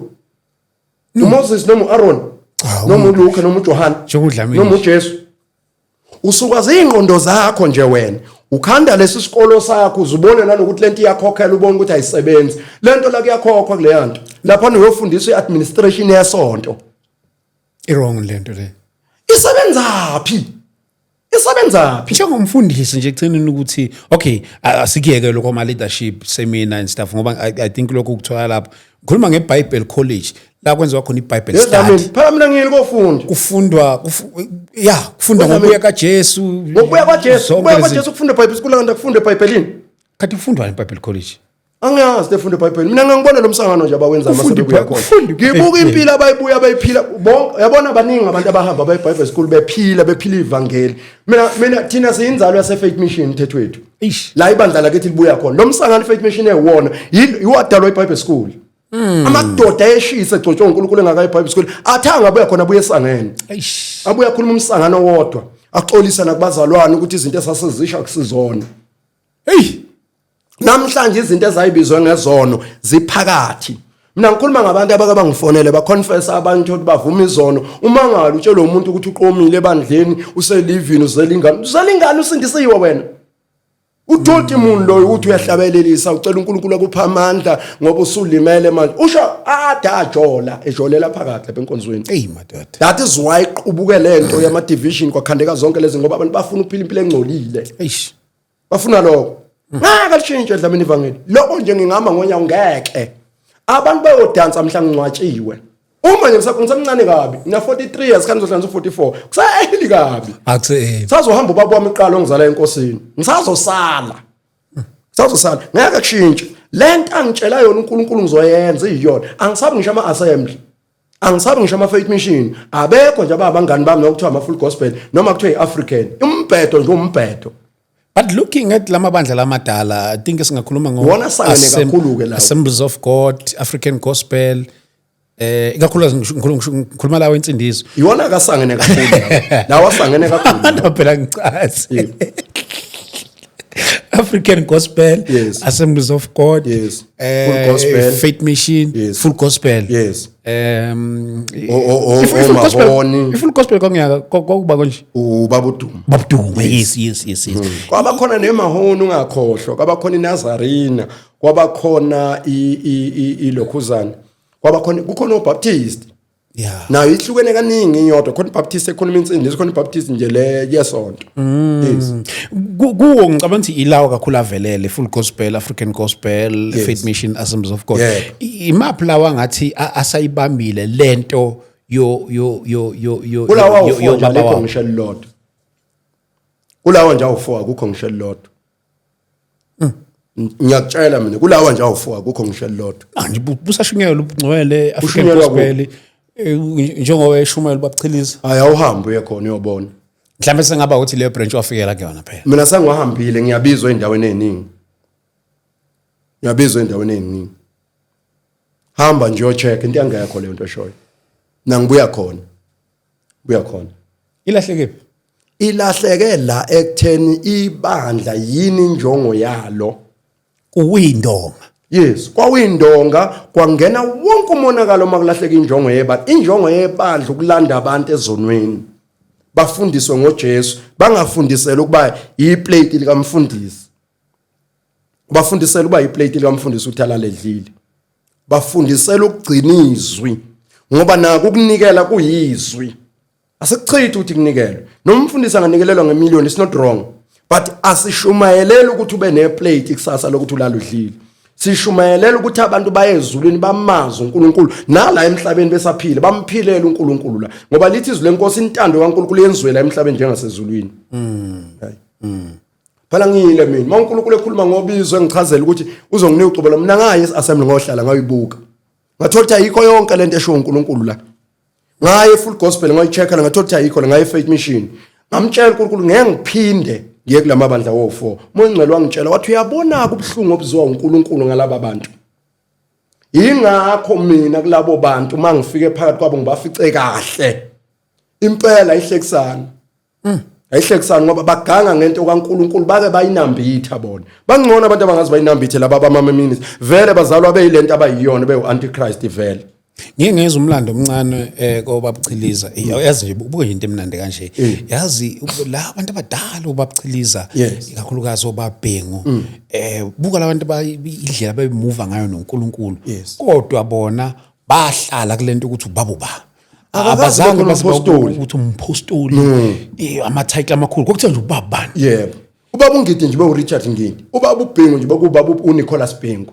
UMoses noma uAaron
Cha,
noma uLuka noma uJohane
NjengoDlamini.
noma uJesu? Usukwazi ingqondo zakho nje wena ukhanda lesi sikolo sakho, uzubone nanokuthi lento iyakhokhela, ubone ukuthi ayisebenzi lento la, kuyakhokhwa kuleya nto lapha, uyofundiswa i-administration yesonto.
I-wrong lento le.
Isebenzaphi? Isebenzaphi?
Njengomfundisi nje ekugcineni ukuthi okay, asikuyeke lokho ama leadership seminar and stuff, ngoba I think lokho ukuthola lapho. Ngikhuluma ngeBible college la kwenziwa khona iBible
Yedlamini
study.
Phela mina ngiyile kofunda.
Kufundwa ya, kufundwa
Kodwa
ngokuya kaJesu.
Ngokubuya kwaJesu,
Zonke
kubuya
lezi-
kwaJesu kufunda eBible school, kanti akufunda eBhayibhelini.
Kanti kufundwa eBible college.
Angiyazi efunda eBhayibhelini. Mina ngangibona lo msangano nje abawenza
Ufunda
masebebuya khona.
ufunda
Ngibuka
iBhayibheli.
impilo abayibuya abayiphila bonke. Yabona, baningi abantu abahamba baye Bible school bephila, bephila ivangeli. Mina thina siyinzalo yase Faith Mission, mthetho wethu.
Eish.
La ibandla lakithi libuya khona. Lo msangano Faith Mission ewona, yiwadalwa iBible school. Amadoda ayeshisa egcotshwe uNkulunkulu engakayi Bible school, athi angabuya khona abuye esangene.
Eish.
Abuye akhuluma umsangano wodwa, axolisa nakubazalwane ukuthi izinto esasizisha kusizona.
Hey.
Namhlanje izinto ezayibizwe ngezono ziphakathi. Mina ngikhuluma ngabantu abake bangifonele, baconfessa abantu ukuthi bavuma izono. Uma ngalo utshela umuntu ukuthi uqomile ebandleni, uselivini, uzelingane, uzelingane, usindisiwe wena. Uthoti umuntu loyo ukuthi uyahlabelelisa, ucela uNkulunkulu akupha amandla ngoba usulimele manje. Usho ade ajola, ejolela phakathi lapha enkonzweni.
Hey madoda.
That is why iqubuke lento yama division, kwakhandeka zonke lezi, ngoba abantu bafuna ukuphila impilo engcolile.
Eish.
Bafuna lokho. Ngeke lishintshe, Dlamini, ivangeli. Lokho nje ngingama ngonyawo, ngeke. Abantu bayodansa mhla ngingcwatshiwe. Uma nje ngisemncane kabi, ngina 43 years, kanti ngizohlanza u44. Kuseheli kabi.
Akuse.
Sazohamba ubaba wami iqala ongizala enkosini. Ngisazosala. Ngisazosala. Ngeke kushintshe. Lento angitshela yona uNkulunkulu ngizoyenza iyona. Angisabi ngisho ama assembly. Angisabi ngisho ama faith mission. Abekho nje abangani bami nokuthiwa ama full gospel noma kuthiwa iAfrican. Umbhedo nje umbhedo.
But looking at lamabandla lamadala, I think singakhuluma ngo
Wona asangene kakhulu-ke lawo.
Assemblies of God, African Gospel, ikakhulukazi ngikhuluma lawo insindiso.
Iwona akasangene kakhulu lawo. Lawa asangene kakhulu.
Abantu phela ngicazi. African Gospel, Assemblies of God,
Full Gospel.
Faith Mission, Full Gospel. I-Full Gospel,
Omahoni.
I-Full Gospel kwangiyaka kwakuba konje.
Ubaba uDuma.
Babuduma. Yes.
Kwaba khona nemahoni, ungakhohlwa, kwaba khona iNazarena, kwaba khona ilokhuzana. Kwaba khona, kukhona uBaptist. Nayo ihlukene kaningi iyodwa, khona iBaptist ekhuluma insindiso, khona iBaptist nje le yesonto. Yes.
Kuwo ngicabanga ukuthi ilawo kakhulu avelele, Full Gospel, African Gospel, Faith Mission, Assemblies of God. Imaphi lawa ngathi asayibambile lento yo yo yo yo yo
Kulawa
yo-
awu-4
yo
nje
baba
alikho
wabo?
ngisho elilodwa. Kulawa nje awu-4 akukho ngisho elilodwa. Ngiyakutshela mina, kulawa nje awu-4 akukho ngisho elilodwa.
Manje busashunyelwa ubungcwele, African
Ushunyelwa
Gospel, njengoba eshumayela babuchiliza.
Hayi, awuhambe uye khona uyobona.
Mhlawumbe sengaba ukuthi leyo branch wafikela kuyona phela.
Mina sengiwahambile, ngiyabizwa endaweni eziningi. Ngiyabizwa endaweni eziningi. Hamba nje uyocheck, into engekho leyo nto eshoyo. Mina ngibuya khona. Buya khona.
Ilahleke phi?
Ilahleke la ekutheni ibandla yini injongo yalo?
Kuwindonga.
Yes, kwawindonga kwangena wonke umonakalo makulahleka injongo yebandla. Injongo yebandla ukulanda abantu ezonweni. Bafundiswe ngoJesu, bangafundiselwa ukuba iplate likamfundisi. Bafundisela ukuba iplate likamfundisi ukuthi alale edlile. Bafundisela ukugcina izwi ngoba nako ukunikela kuyizwi. Asikuchithi ukuthi kunikelwe. Noma umfundisi anganikelelwa ngemillion, it's not wrong. But asishumayelele ukuthi ube neplate kusasa lokuthi ulale udlile. Sishumayelela ukuthi abantu baye ezulwini, bamazi uNkulunkulu nala emhlabeni besaphila, bamphilele uNkulunkulu la. Ngoba lithi izwi lenkosi, intando kaNkulunkulu yenziwe la emhlabeni njengasezulwini. Hayi. Phela ngiyile mina. Uma uNkulunkulu ekhuluma ngobizo engichazela ukuthi uzonginika ucobo lo, mina ngaye assembly ngohlala ngayibuka. Ngathola ukuthi ayikho yonke lento esho uNkulunkulu la. Ngaye full gospel ngayichecka, ngathola ukuthi ayikho la, ngaye faith mission. Ngamtshela uNkulunkulu ngeke ngiphinde ngiye kulamabandla wo4. Moya Ngcwele wangitshela wathi uyabona ubuhlungu obuziwa uNkulunkulu ngalaba bantu. Ingakho mina kulabo bantu mangifike phakathi kwabo ngibafice kahle. Impela ihlekisana. Ayihlekisani ngoba baganga ngento kaNkuluNkulu, bake bayinambitha bona. Bangcono abantu abangazi bayinambithe laba abamamemini. Vele bazalwa beyilento abayiyona, bewu antichrist vele.
Ngike ngezwa umlando omncane kobabuchiliza. Yazi nje, ubuke nje into emnandi kanje. Yazi la abantu abadala obabuchiliza, ikakhulukazi obabhengu. Buka labantu indlela ababemuva ngayo noNkulunkulu. Kodwa bona bahlala kulento ukuthi ubaba uba.
Akakaze
Abazange
bekhona
baze
umpostoli.
ukuthi umpostoli, ama-title amakhulu kwakuthiwa nje ubaba bani.
Yebo. Ubaba uNgidi nje bewu Richard Ngidi. Ubaba uBhengu nje bekubaba uNicholas Bhengu.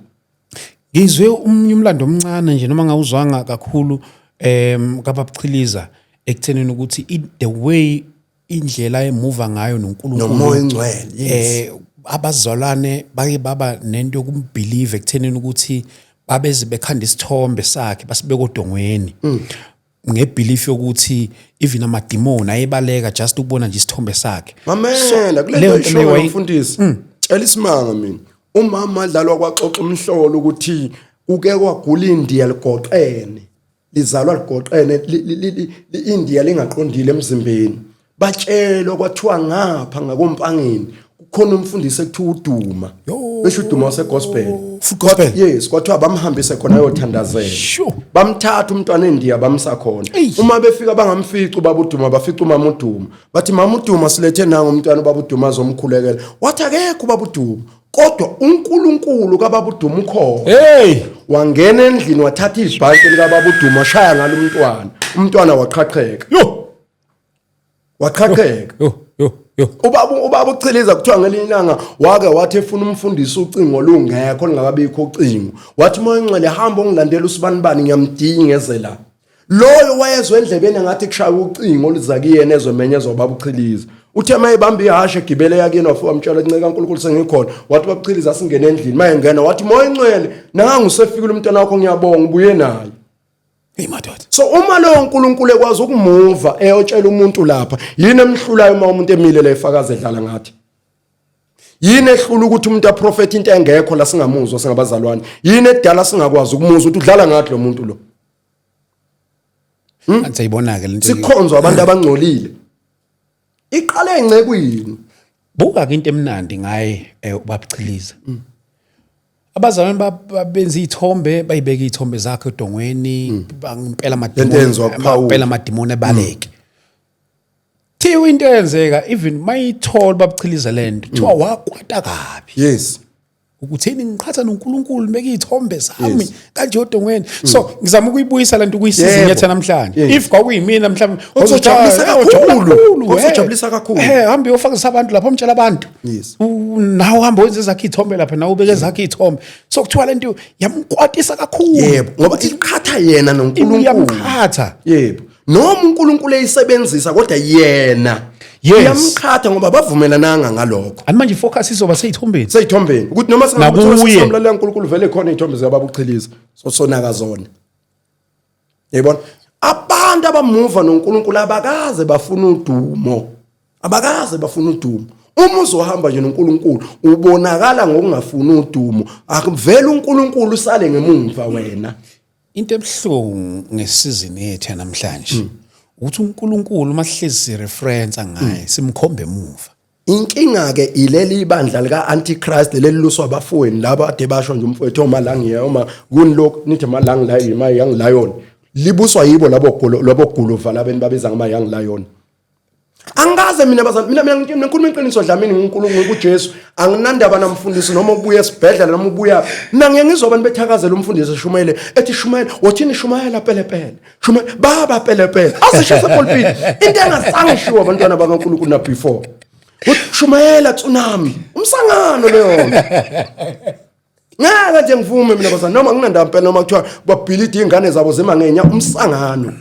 Ngizwe umnye umlando omncane nje noma ngawuzwanga kakhulu kababuchiliza ekuthenini ukuthi the way indlela emuva ngayo noNkulunkulu
noMoya Ongcwele, yes.
Abazalwane bake baba nento yokumbelieve ekuthenini ukuthi babeze bekhanda isithombe sakhe basibeka odongweni ngebelief yokuthi even amadimoni ayebaleka just ukubona nje isithombe sakhe.
Mamela kule
leyo
nto
nto leyo
ishoyo mfundisi. Tshela isimanga mina. Umama adlalwa kwaxoxa umhlolo ukuthi Kuke kwagula iNdiya ligoqene, lizalwa ligoqene, iNdiya lingaqondile emzimbeni. Batshelwa kwathiwa ngapha ngakoMpangeni kukhona umfundisi ekuthiwa uDuma. Besho uDuma wasegospel.
Full gospel.
Yes, kwathiwa bamhambise khona ayothandazela. Bamthatha umntwana eNdiya bamsa khona. Uma befika bangamfici ubaba uDuma, bafica umama uDuma. Bathi mama uDuma silethe nangu umntwana ubaba uDuma azomkhulekela. Wathi akekho ubaba uDuma. Kodwa uNkulunkulu kababa uDuma ukhona.
Hey!
Wangena endlini wathatha ibhanti likababa uDuma washaya ngalo umntwana. Umntwana waqhaqheka.
Yo!
Waqhaqheka.
Yo, yo, yo.
Ubaba uChiliza kuthiwa ngelinye ilanga wake wathi efuna umfundisi ucingo lungekho lingakabikho ucingo. Wathi moya ongcwele hamba ongilandela usibanibani ngiyamdinga eze la. Loyo wayezwe endlebeni ngathi kushaya ucingo oluza kuyena ezomenyezwa ubaba uChiliza. Uthe mayebamba ihashe egibele yakuyena wafika wamtshela ukuthi nceka uNkulunkulu sengikhona. Wathi ubaba uChiliza asingene endlini. Mayengena wathi moya ongcwele nangu usefikile umntwana wakho ngiyabonga ubuye naye.
Hey madoda.
So uma lowo uNkulunkulu ekwazi ukumuva eyotshela umuntu lapha, yini emhlulayo uma umuntu emile la efakaza edlala ngathi? Yini ehlula ukuthi umuntu aprofethe into engekho la singamuzwa singabazalwane? Yini edala singakwazi ukumuzwa ukuthi udlala ngathi lo muntu lo?
Athi ayibona ke lento.
Sikhonzwa abantu abangcolile. Iqale encekwini.
Buka ke into emnandi ngaye ubabuchiliza. Abazalwane babenza izithombe, bayibeka izithombe zakhe edongweni, bangempela
Lento eyenziwa
amadimoni,
kuPawulu.
impela amadimoni ebaleke. Thiwa into eyenzeka even mayithola babuchiliza lento, thiwa wakwata kabi. Ukuthini ngiqhatha noNkulunkulu beka izithombe zami kanje odongweni. So ngizama ukuyibuyisa lento kuyisizini yethu namhlanje. If kwakuyimina mhlawumbe
Uzojabulisa kakhulu. Uzojabulisa kakhulu.
Hambe uyofakazisa abantu lapha umtshela abantu. Nawe uhamba wenze ezakhe izithombe lapha nawe ubeke ezakhe izithombe. So kuthiwa lento yamkwatisa kakhulu.
Yebo, ngoba iqhatha yena noNkulunkulu.
Iyamqhatha.
Yebo. Noma uNkulunkulu eyisebenzisa kodwa yena iyamqhatha ngoba bavumelananga ngalokho.
Ani manje focus izoba seyithombeni.
Seyithombeni. Ukuthi noma singamlalela uNkulunkulu vele khona izithombe zikababa uChiliza. So sonaka zona. Yayibona? Abantu abamuva noNkulunkulu abakaze bafuna udumo. Abakaze bafuna udumo. Uma uzohamba nje noNkulunkulu ubonakala ngokungafuni udumo. Akuvele uNkulunkulu usale ngemumva wena.
Into ebuhlungu ngesizini yethu namhlanje ukuthi uNkulunkulu uma sihlezi sireference ngaye simkhombe emuva.
Inkinga ke ileli ibandla lika Antichrist leli luswa abafowenu laba ade basho nje umfowethu oma la ngiya uma kunilokhu nithi ma la ngila yima young lion libuswa yibo labo golo labo guluva labeni babiza ngama young lion. Angikaze mina bazali mina ngikhuluma iqiniso Dlamini ngiNkulunkulu kuJesu anginandaba namfundisi noma ubuya esibhedlela noma ubuya mina ngiye ngizwa abantu bethakazela umfundisi eshumayele ethi shumayela wothini shumayela pelepele shumayela baba pelepele azisho sepulpit into engazange ishiwo abantwana bakaNkulunkulu na before uthi shumayela tsunami umsangano leyo ngeke nje ngivume mina bazali noma nginandaba impela noma kuthiwa babhilidi ingane zabo zima ngenya umsangano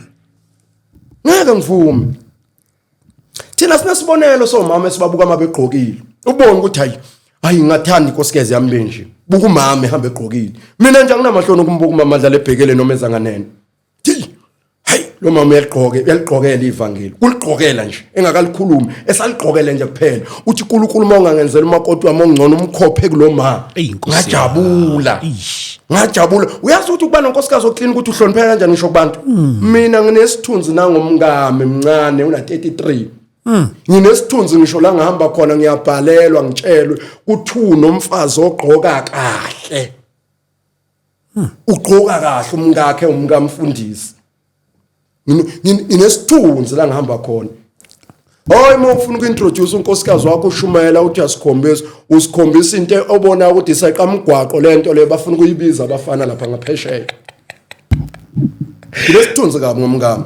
ngeke ngivume. Thina sinesibonelo somama esibabuka uma begqokile ubone ukuthi hayi hayi ngathanda inkosikazi yami benje buka umama ehamba egqokile mina nje anginamahloni ukumbuka umama adlala ebhekele noma ezanganene thi hayi lo mama uyaligqoke uyaligqokela ivangeli uligqokela nje engakalikhulumi esaligqokele nje kuphela uthi uNkulunkulu uma ungangenzela umakoti wami ongcono umkhophe kulo ma ngajabula ngajabula uyazi ukuthi ukuba nonkosikazi oclean ukuthi uhlonipheka kanjani ngisho kubantu mina nginesithunzi nangomkami mncane una 33 Nginesithunzi ngisho la ngihamba khona ngiyabhalelwa ngitshelwe kuthiwa nomfazi ogqoka kahle. Ugqoka kahle umkakhe umkamfundisi. Nginesithunzi la ngihamba khona. Hayi uma ufuna ukuintroduce unkosikazi wakho ushumayela uthi uyasikhombisa usikhombisa into obona ukuthi iseqa umgwaqo lento le bafuna ukuyibiza abafana lapha ngaphesheya. Nginesithunzi kabi ngomkami.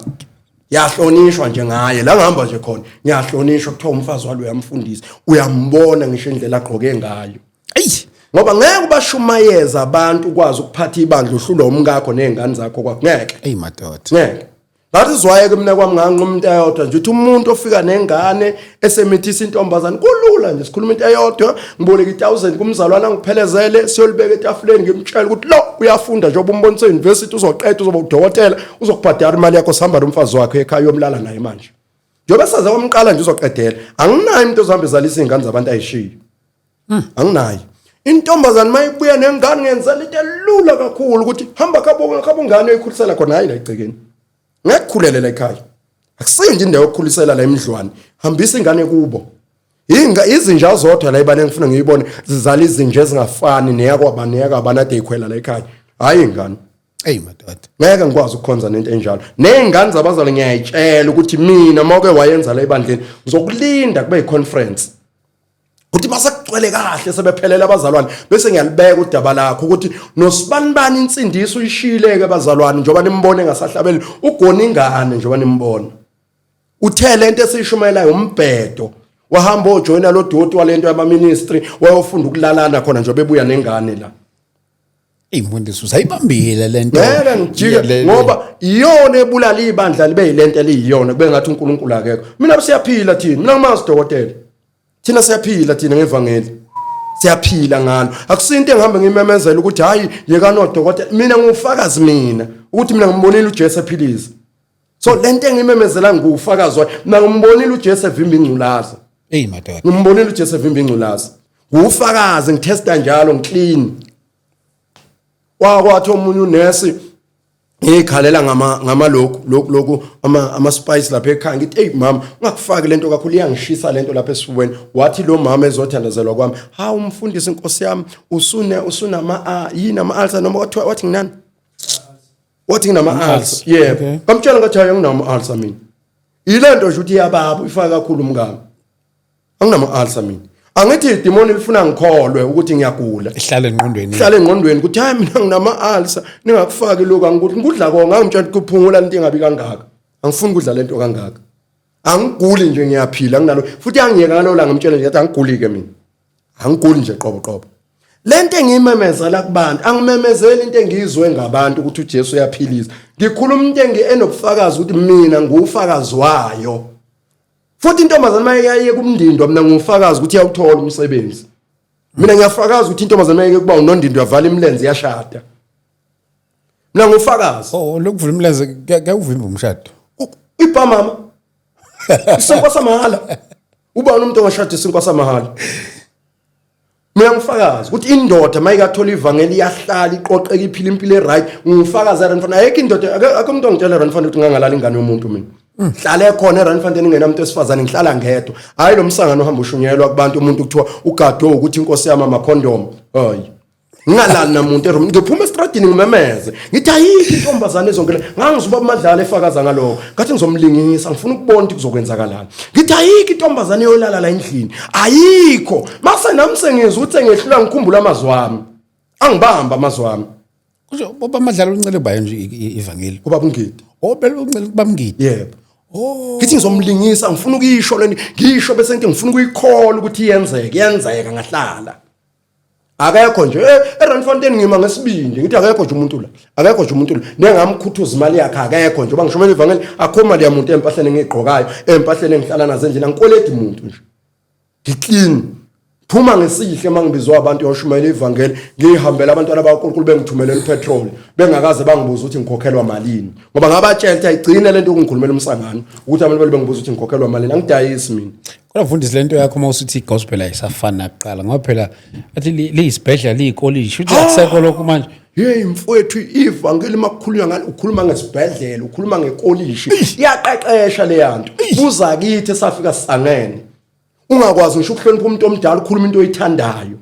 Yahlonishwa nje ngaye la ngihamba nje khona ngiyahlonishwa kuthiwa umfazi walo uyamfundisa uyambona ngisho indlela agqoke ngayo.
Eyi
ngoba ngeke ubashumayeza abantu ukwazi ukuphatha ibandla uhlulwa umkakho nezingane zakho kwakho ngeke.
Eyi madoda.
Ngeke. Ngathi zwaye ke mina kwami nganquma into eyodwa nje uthi umuntu ofika nengane esemithisa intombazane kulula nje sikhuluma into eyodwa ngiboleka 1000 kumzalwana angiphelezele siyolibeka etafuleni ngimtshela ukuthi lo uyafunda njengoba umbonise university uzoqeda uzoba udokotela uzokubhadala imali yakho sihamba nomfazi wakhe ekhaya uyomlala naye manje njengoba saze wamqala nje uzoqedela anginayo umuntu ozohamba ezalisa izingane zabantu ayishiye. Anginayo. Intombazane mayibuya nengane ngenzela into elula kakhulu ukuthi hamba khabo khabo ngane oyikhulisela khona, hayi la egcekeni. Ngeke la ekhaya. Akusiyo nje indawo yokukhulisela la emdlwane. Hambisa ingane kubo. Inga izinja zodwa la ibane ngifuna ngiyibone zizala izinja ezingafani neyakwaba neyakwaba nade ikhwela la ekhaya. Hayi ingane.
Ey madoda.
Ngeke ngikwazi ukukhonza nento enjalo. Nezingane zabazali ngiyayitshela ukuthi mina mawuke wayenza la ebandleni ngizokulinda kube yiconference. Uthi masekugcwele kahle sebephelele abazalwane bese ngiyalibeka udaba lakho ukuthi nosibanibani insindiso uyishiyile ke bazalwane njengoba nimbone ngasahlabeli ugona ingane njengoba nimbona. Uthe lento esiyishumayelayo umbhedo wahamba ojoyina lo doti walento yama ministry wayofunda ukulalana khona njengoba ebuya nengane la.
Eyi mfundisi usayibambile lento.
Ngeke ngijike ngoba iyona ebulala ibandla libe yilento eliyiyona kube ngathi uNkulunkulu akekho. Mina siyaphila thina, mina ngimazi dokotela. Thina siyaphila thina ngevangeli. Siyaphila ngalo. Akusinto engihambe ngimemezela ukuthi hayi yekani odokotela. Mina ngufakazi mina ukuthi mina ngimbonile uJesu ephilisa. So lento engimemezela ngufakazi wayo. Mina ngimbonile uJesu evimba ingculaza.
Eyi madoda.
Ngimbonile uJesu evimba ingculaza. Ngufakazi ngitesta njalo ngiclean. Wakwathi omunye unesi ngikhalela ngama ngamalokhu lokhu lokhu ama ama spice lapha ekhaya ngithi hey mama ungakufaki lento kakhulu iyangishisa lento lapha esifubeni wathi lo mama ezothandazelwa kwami ha umfundisi inkosi yami usune usunama a yini ama ulcer noma wathi wathi nginani wathi nginama ulcer yebo ngamtshela ngathi hayi nginama ulcer mina yilento nje ukuthi iyababa ifaka kakhulu umngami anginama ulcer mina angithi idimoni lifuna ngikholwe ukuthi ngiyagula
ihlale engqondweni
ihlale engqondweni ukuthi hayi mina nginama ulcer ningakufaki lokhu angikudli ngikudla konke angimtshela ukuthi kuphungula into engabi kangaka angifuni ukudla lento kangaka angiguli nje ngiyaphila nginalo futhi angiyeka ngalo la ngimtshela nje ukuthi angiguli ke mina angiguli nje qobo qobo lento engiyimemezela kubantu angimemezeli into engiyizwe ngabantu ukuthi uJesu uyaphilisa ngikhuluma into enobufakazi ukuthi mina ngufakazi wayo Futhi intombazane mayeyaye kumndindwa mina ngufakazi ukuthi iyawuthola umsebenzi. Mina ngiyafakaza ukuthi intombazane mayeke kuba unondindwa yavala imilenze yashada. Mina ngufakazi.
Oh lokuvula imilenze kuyawuvimba umshado.
Ibha mama. Isinkwa samahhala. Ubani umuntu ongashada isinkwa samahhala? Mina ngifakazi ukuthi indoda mayikathola ivangeli iyahlala iqoqeka iphila impilo eright ngifakazi eRandfontein ayikho indoda akekho umuntu ongitshela eRandfontein ukuthi ngangalala ingane yomuntu mina hlale khona eRandfontein ingenamuntu wesifazane ngihlala ngedwa hayi lo msangano ohamba ushunyelwa kubantu umuntu kuthiwa ugadwe ukuthi inkosi yami amakhondom hayi ngingalali namuntu eroom ngiphuma estradini ngimemeze ngithi ayikho intombazane ezongena ngangizuba umadlala efakaza ngalokho ngathi ngizomlingisa ngifuna ukubona ukuthi kuzokwenzakalani ngithi ayikho intombazane eyolala la endlini ayikho mase nami sengizwa ukuthi sengehlula ngikhumbula amazwi ami angibamba amazwi ami
Kusho baba madlala uncele bayo nje ivangeli.
Ubaba uNgidi.
Oh bele uncele kubaba Ngidi.
Yebo. Oh. Ngithi ngizomlingisa ngifuna ukuyisho lento ngisho bese ngithi ngifuna ukuyikhola ukuthi iyenzeke yenzeka ngahlala. Akekho nje eh, eRandfontein ngima ngesibindi ngithi akekho nje umuntu la. Akekho nje umuntu la. Nengamkhuthuza imali yakhe akekho nje ngoba ngisho ivangeli akho mali yamuntu empahleni engigqokayo, empahleni engihlala nazo endlini angikweledi muntu nje. Ngiclean. Phuma ngesihle mangibizwa abantu yoshumayela ivangeli ngihambela abantwana bakaNkulunkulu bengithumelela upetrol bengakaze bangibuza ukuthi ngikhokhelwa malini ngoba ngabatshela ukuthi ayigcine lento yokungikhulumela umsangano ukuthi abantu bebe bengibuza ukuthi ngikhokhelwa malini angidayisi mina
Kodwa mfundisi lento yakho uma usuthi igospel ayisafani nakuqala ngoba phela athi liyisibhedlela liyikolishi uthi akusekho lokhu manje.
Hey mfowethu ivangeli makukhulunywa ngalo ukhuluma ngesibhedlela ukhuluma ngekolishi iyaqeqesha leyanto buza kithi esafika sisangene ungakwazi ngisho ukuhlonipha umuntu omdala ukhuluma into oyithandayo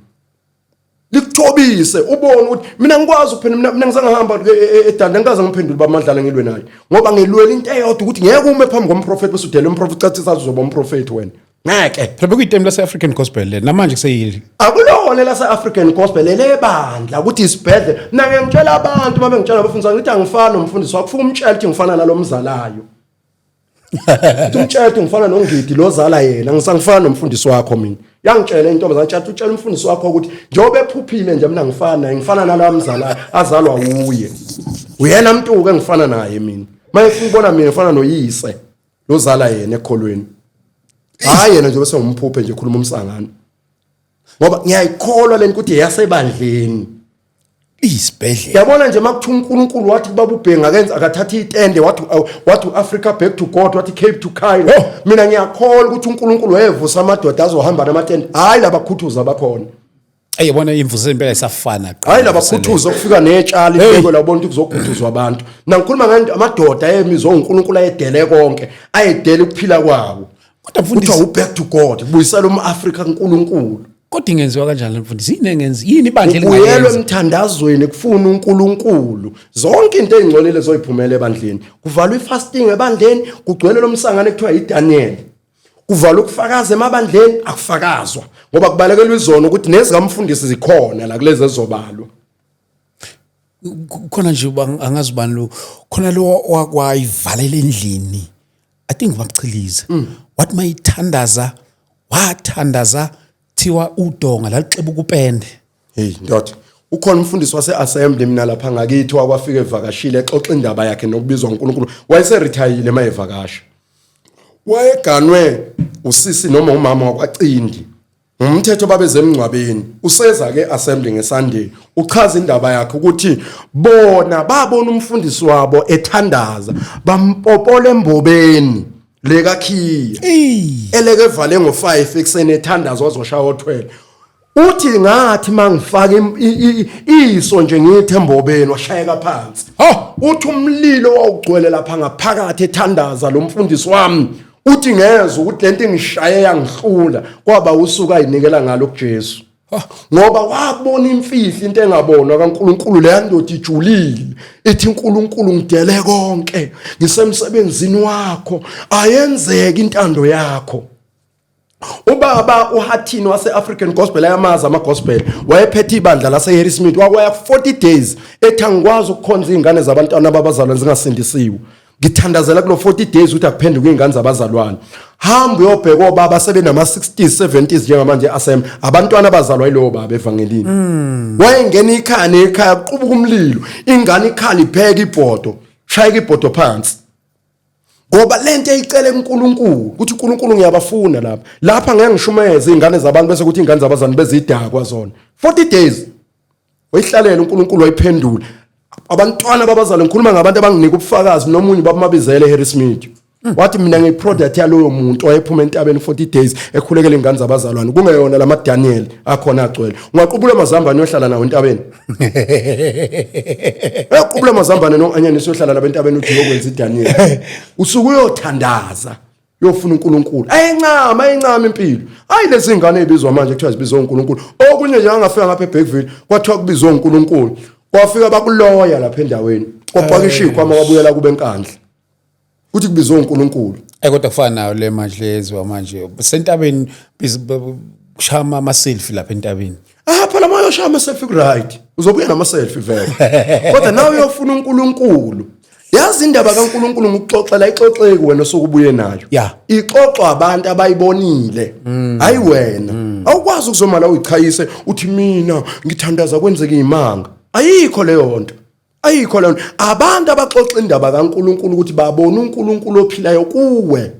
likuthobise ubone ukuthi mina ngikwazi ukuphendula mina ngisangahamba edanda ngikaze ngiphendule bamadlala ngilwe naye ngoba ngilwela into eyodwa ukuthi ngeke ume phambi komprofeti bese udela umprofeti cathi sazi uzoba umprofeti wena ngeke
phela bekuyitemu lase-african gospel le namanje kuseyili
akulona elase-african gospel lelebandla ukuthi isibhedlela mina ngiyangitshela abantu uma bengitshela abafundisi ngithi angifani nomfundisi wakho ufike umtshela ukuthi ngifana nalo mzalayo Uthi umtshela ukuthi ngifana noNgidi lozala yena ngisangifana nomfundisi wakho mina. Yangitshela intombazane tshela utshela umfundisi wakho ukuthi njengoba ephuphile nje mina ngifana naye ngifana nalowa mzalayo azalwa wuye. Uyena mntu ke ngifana naye mina. Mayefuna ukubona mina ngifana noyise lozala yena ekholweni. Hayi yena nje bese ngumphuphe nje khuluma umsangano. Ngoba ngiyayikholwa lento ukuthi yasebandleni.
Isibhedlela.
Yabona nje makuthiwa uNkulunkulu wathi kubaba uBhengu akenze akathatha itende wathi wathi uAfrica back to God wathi Cape to Cairo. Oh. Mina ngiyakholwa ukuthi uNkulunkulu wayevusa amadoda azohamba namatende. Hayi labakhuthuza bakhona.
Ey yabona imvuselelo impela isafana
qha. Hayi labakhuthuza okufika netshali ibekwe la ubona ukuthi kuzokhuthuzwa abantu. Mina ngikhuluma ngento amadoda ayemizwa uNkulunkulu ayedele konke, ayedele ukuphila kwabo.
Kodwa mfundisi
kuthiwa uback to God, kubuyisela umAfrika kuNkulunkulu.
Kodwa ingenziwa kanjani le mfundisi? Yini engenzi? Yini ibandla
Ubuyelwe elingayenza? emthandazweni kufuna uNkulunkulu. Zonke into ezingcolile zoyiphumela ebandleni. Kuvalwa ifasting ebandleni, kugcwele lo msangano ekuthiwa iDaniel. Kuvalwa ukufakaza emabandleni, akufakazwa ngoba kubalekelwa izono ukuthi nezikamfundisi zikhona la kulezi ezobalwa.
Khona nje angazi ubani lo khona lo wakwayivalela endlini. I think ubabchiliza. Wathi mayithandaza wathandaza thiwa udonga laluxebuka upende.
Hey ndoda ukhona umfundisi wase-assembly mina lapha ngakithi wakwafika evakashile exoxa indaba yakhe nokubizwa uNkulunkulu wayeserithayile mayevakasha wayeganwe usisi noma umama wakwacindi ngumthetho babeze emngcwabeni useza ke assembly ngeSunday uchaza indaba yakhe ukuthi bona babona umfundisi wabo ethandaza bampopola embobeni lekakhiye eleke evale ngo5 ekseni ethandaza wazoshaya othwele uthi ngathi mangifaka iso nje ngithi embobeni washayeka phansi uthi umlilo wawugcwele lapha ngaphakathi ethandaza lo mfundisi wami uthi ngezwe ukuthi lento ingishaye yangihlula kwaba usuku ayinikela ngalo kuJesu ngoba wabona imfihlo into engabonwa kaNkuluNkulu leya ndoda ijulile ithi uNkulunkulu ngidele konke ngisemsebenzini wakho ayenzeke intando yakho ubaba uHathini wase-African Gospel ayamazi ama-gospel wayephethe ibandla lase-Harrismith wakwaya 40 days ethi angikwazi ukukhonza iy'ngane zabantwana babazalwane zingasindisiwe ngithandazela kulo 40 days ukuthi akuphenduke iy'ngane zabazalwane hamba uyobheka obaba sebenama-60s 70s njengamanje asem abantwana abazalwa yilowo baba evangelini wayengena ikhaya nekhaya kuqubuka umlilo ingane ikhala ibheka ibhodo shayeka ibhodo phansi ngoba lento eyicele kuNkulunkulu ukuthi uNkulunkulu ngiyabafuna lapha lapha ngeke ngishumayeze izingane zabantu bese kuthi izingane zabazali bezidakwa zona 40 days wayihlalela uNkulunkulu wayiphendula abantwana babazali ngikhuluma ngabantu abanginika ubufakazi nomunye babamabizele Harry Smith wathi mina ngiyiproduct yaloyo muntu owayephuma entabeni 40 days ekhulekela ingane zabazalwane kungeyona lama Daniel akhona agcwele ungaqubula amazambane uyohlala nawo entabeni Uyaqubula amazambane no-anyanisi uyohlala laba entabeni uthi uyokwenza iDaniel. Usuke uyothandaza uyofuna uNkulunkulu. Ayincama ayincama impilo. Hayi lezi ngane ezibizwa manje kuthiwa zibizwa uNkulunkulu. Okunye nje angafika ngapha eBergville kwathiwa kubizwa uNkulunkulu. Kwafika bakuloya lapha endaweni. Kwapakisha izikhwama kwabuyela kube enkandla. Kuthi kubizwa uNkulunkulu.
Eh kodwa kufana nayo le manje lezwa manje sentabeni kushaya ama selfie lapha entabeni.
Ah phela uma uyoshaya ama selfie ku right. Uzobuya nama selfie vele. Kodwa nawe uyofuna uNkulunkulu. Yazi indaba kaNkulunkulu ngikuxoxela ixoxeki wena osukubuye nayo.
Yeah.
Ixoxwa abantu abayibonile. Hayi wena. Awukwazi ukuzoma la uyichayise uthi mina ngithandaza kwenzeke imanga. Ayikho leyo nto. Ayikho leyo nto. Abantu abaxoxa indaba kaNkulunkulu ukuthi babona uNkulunkulu ophilayo kuwe.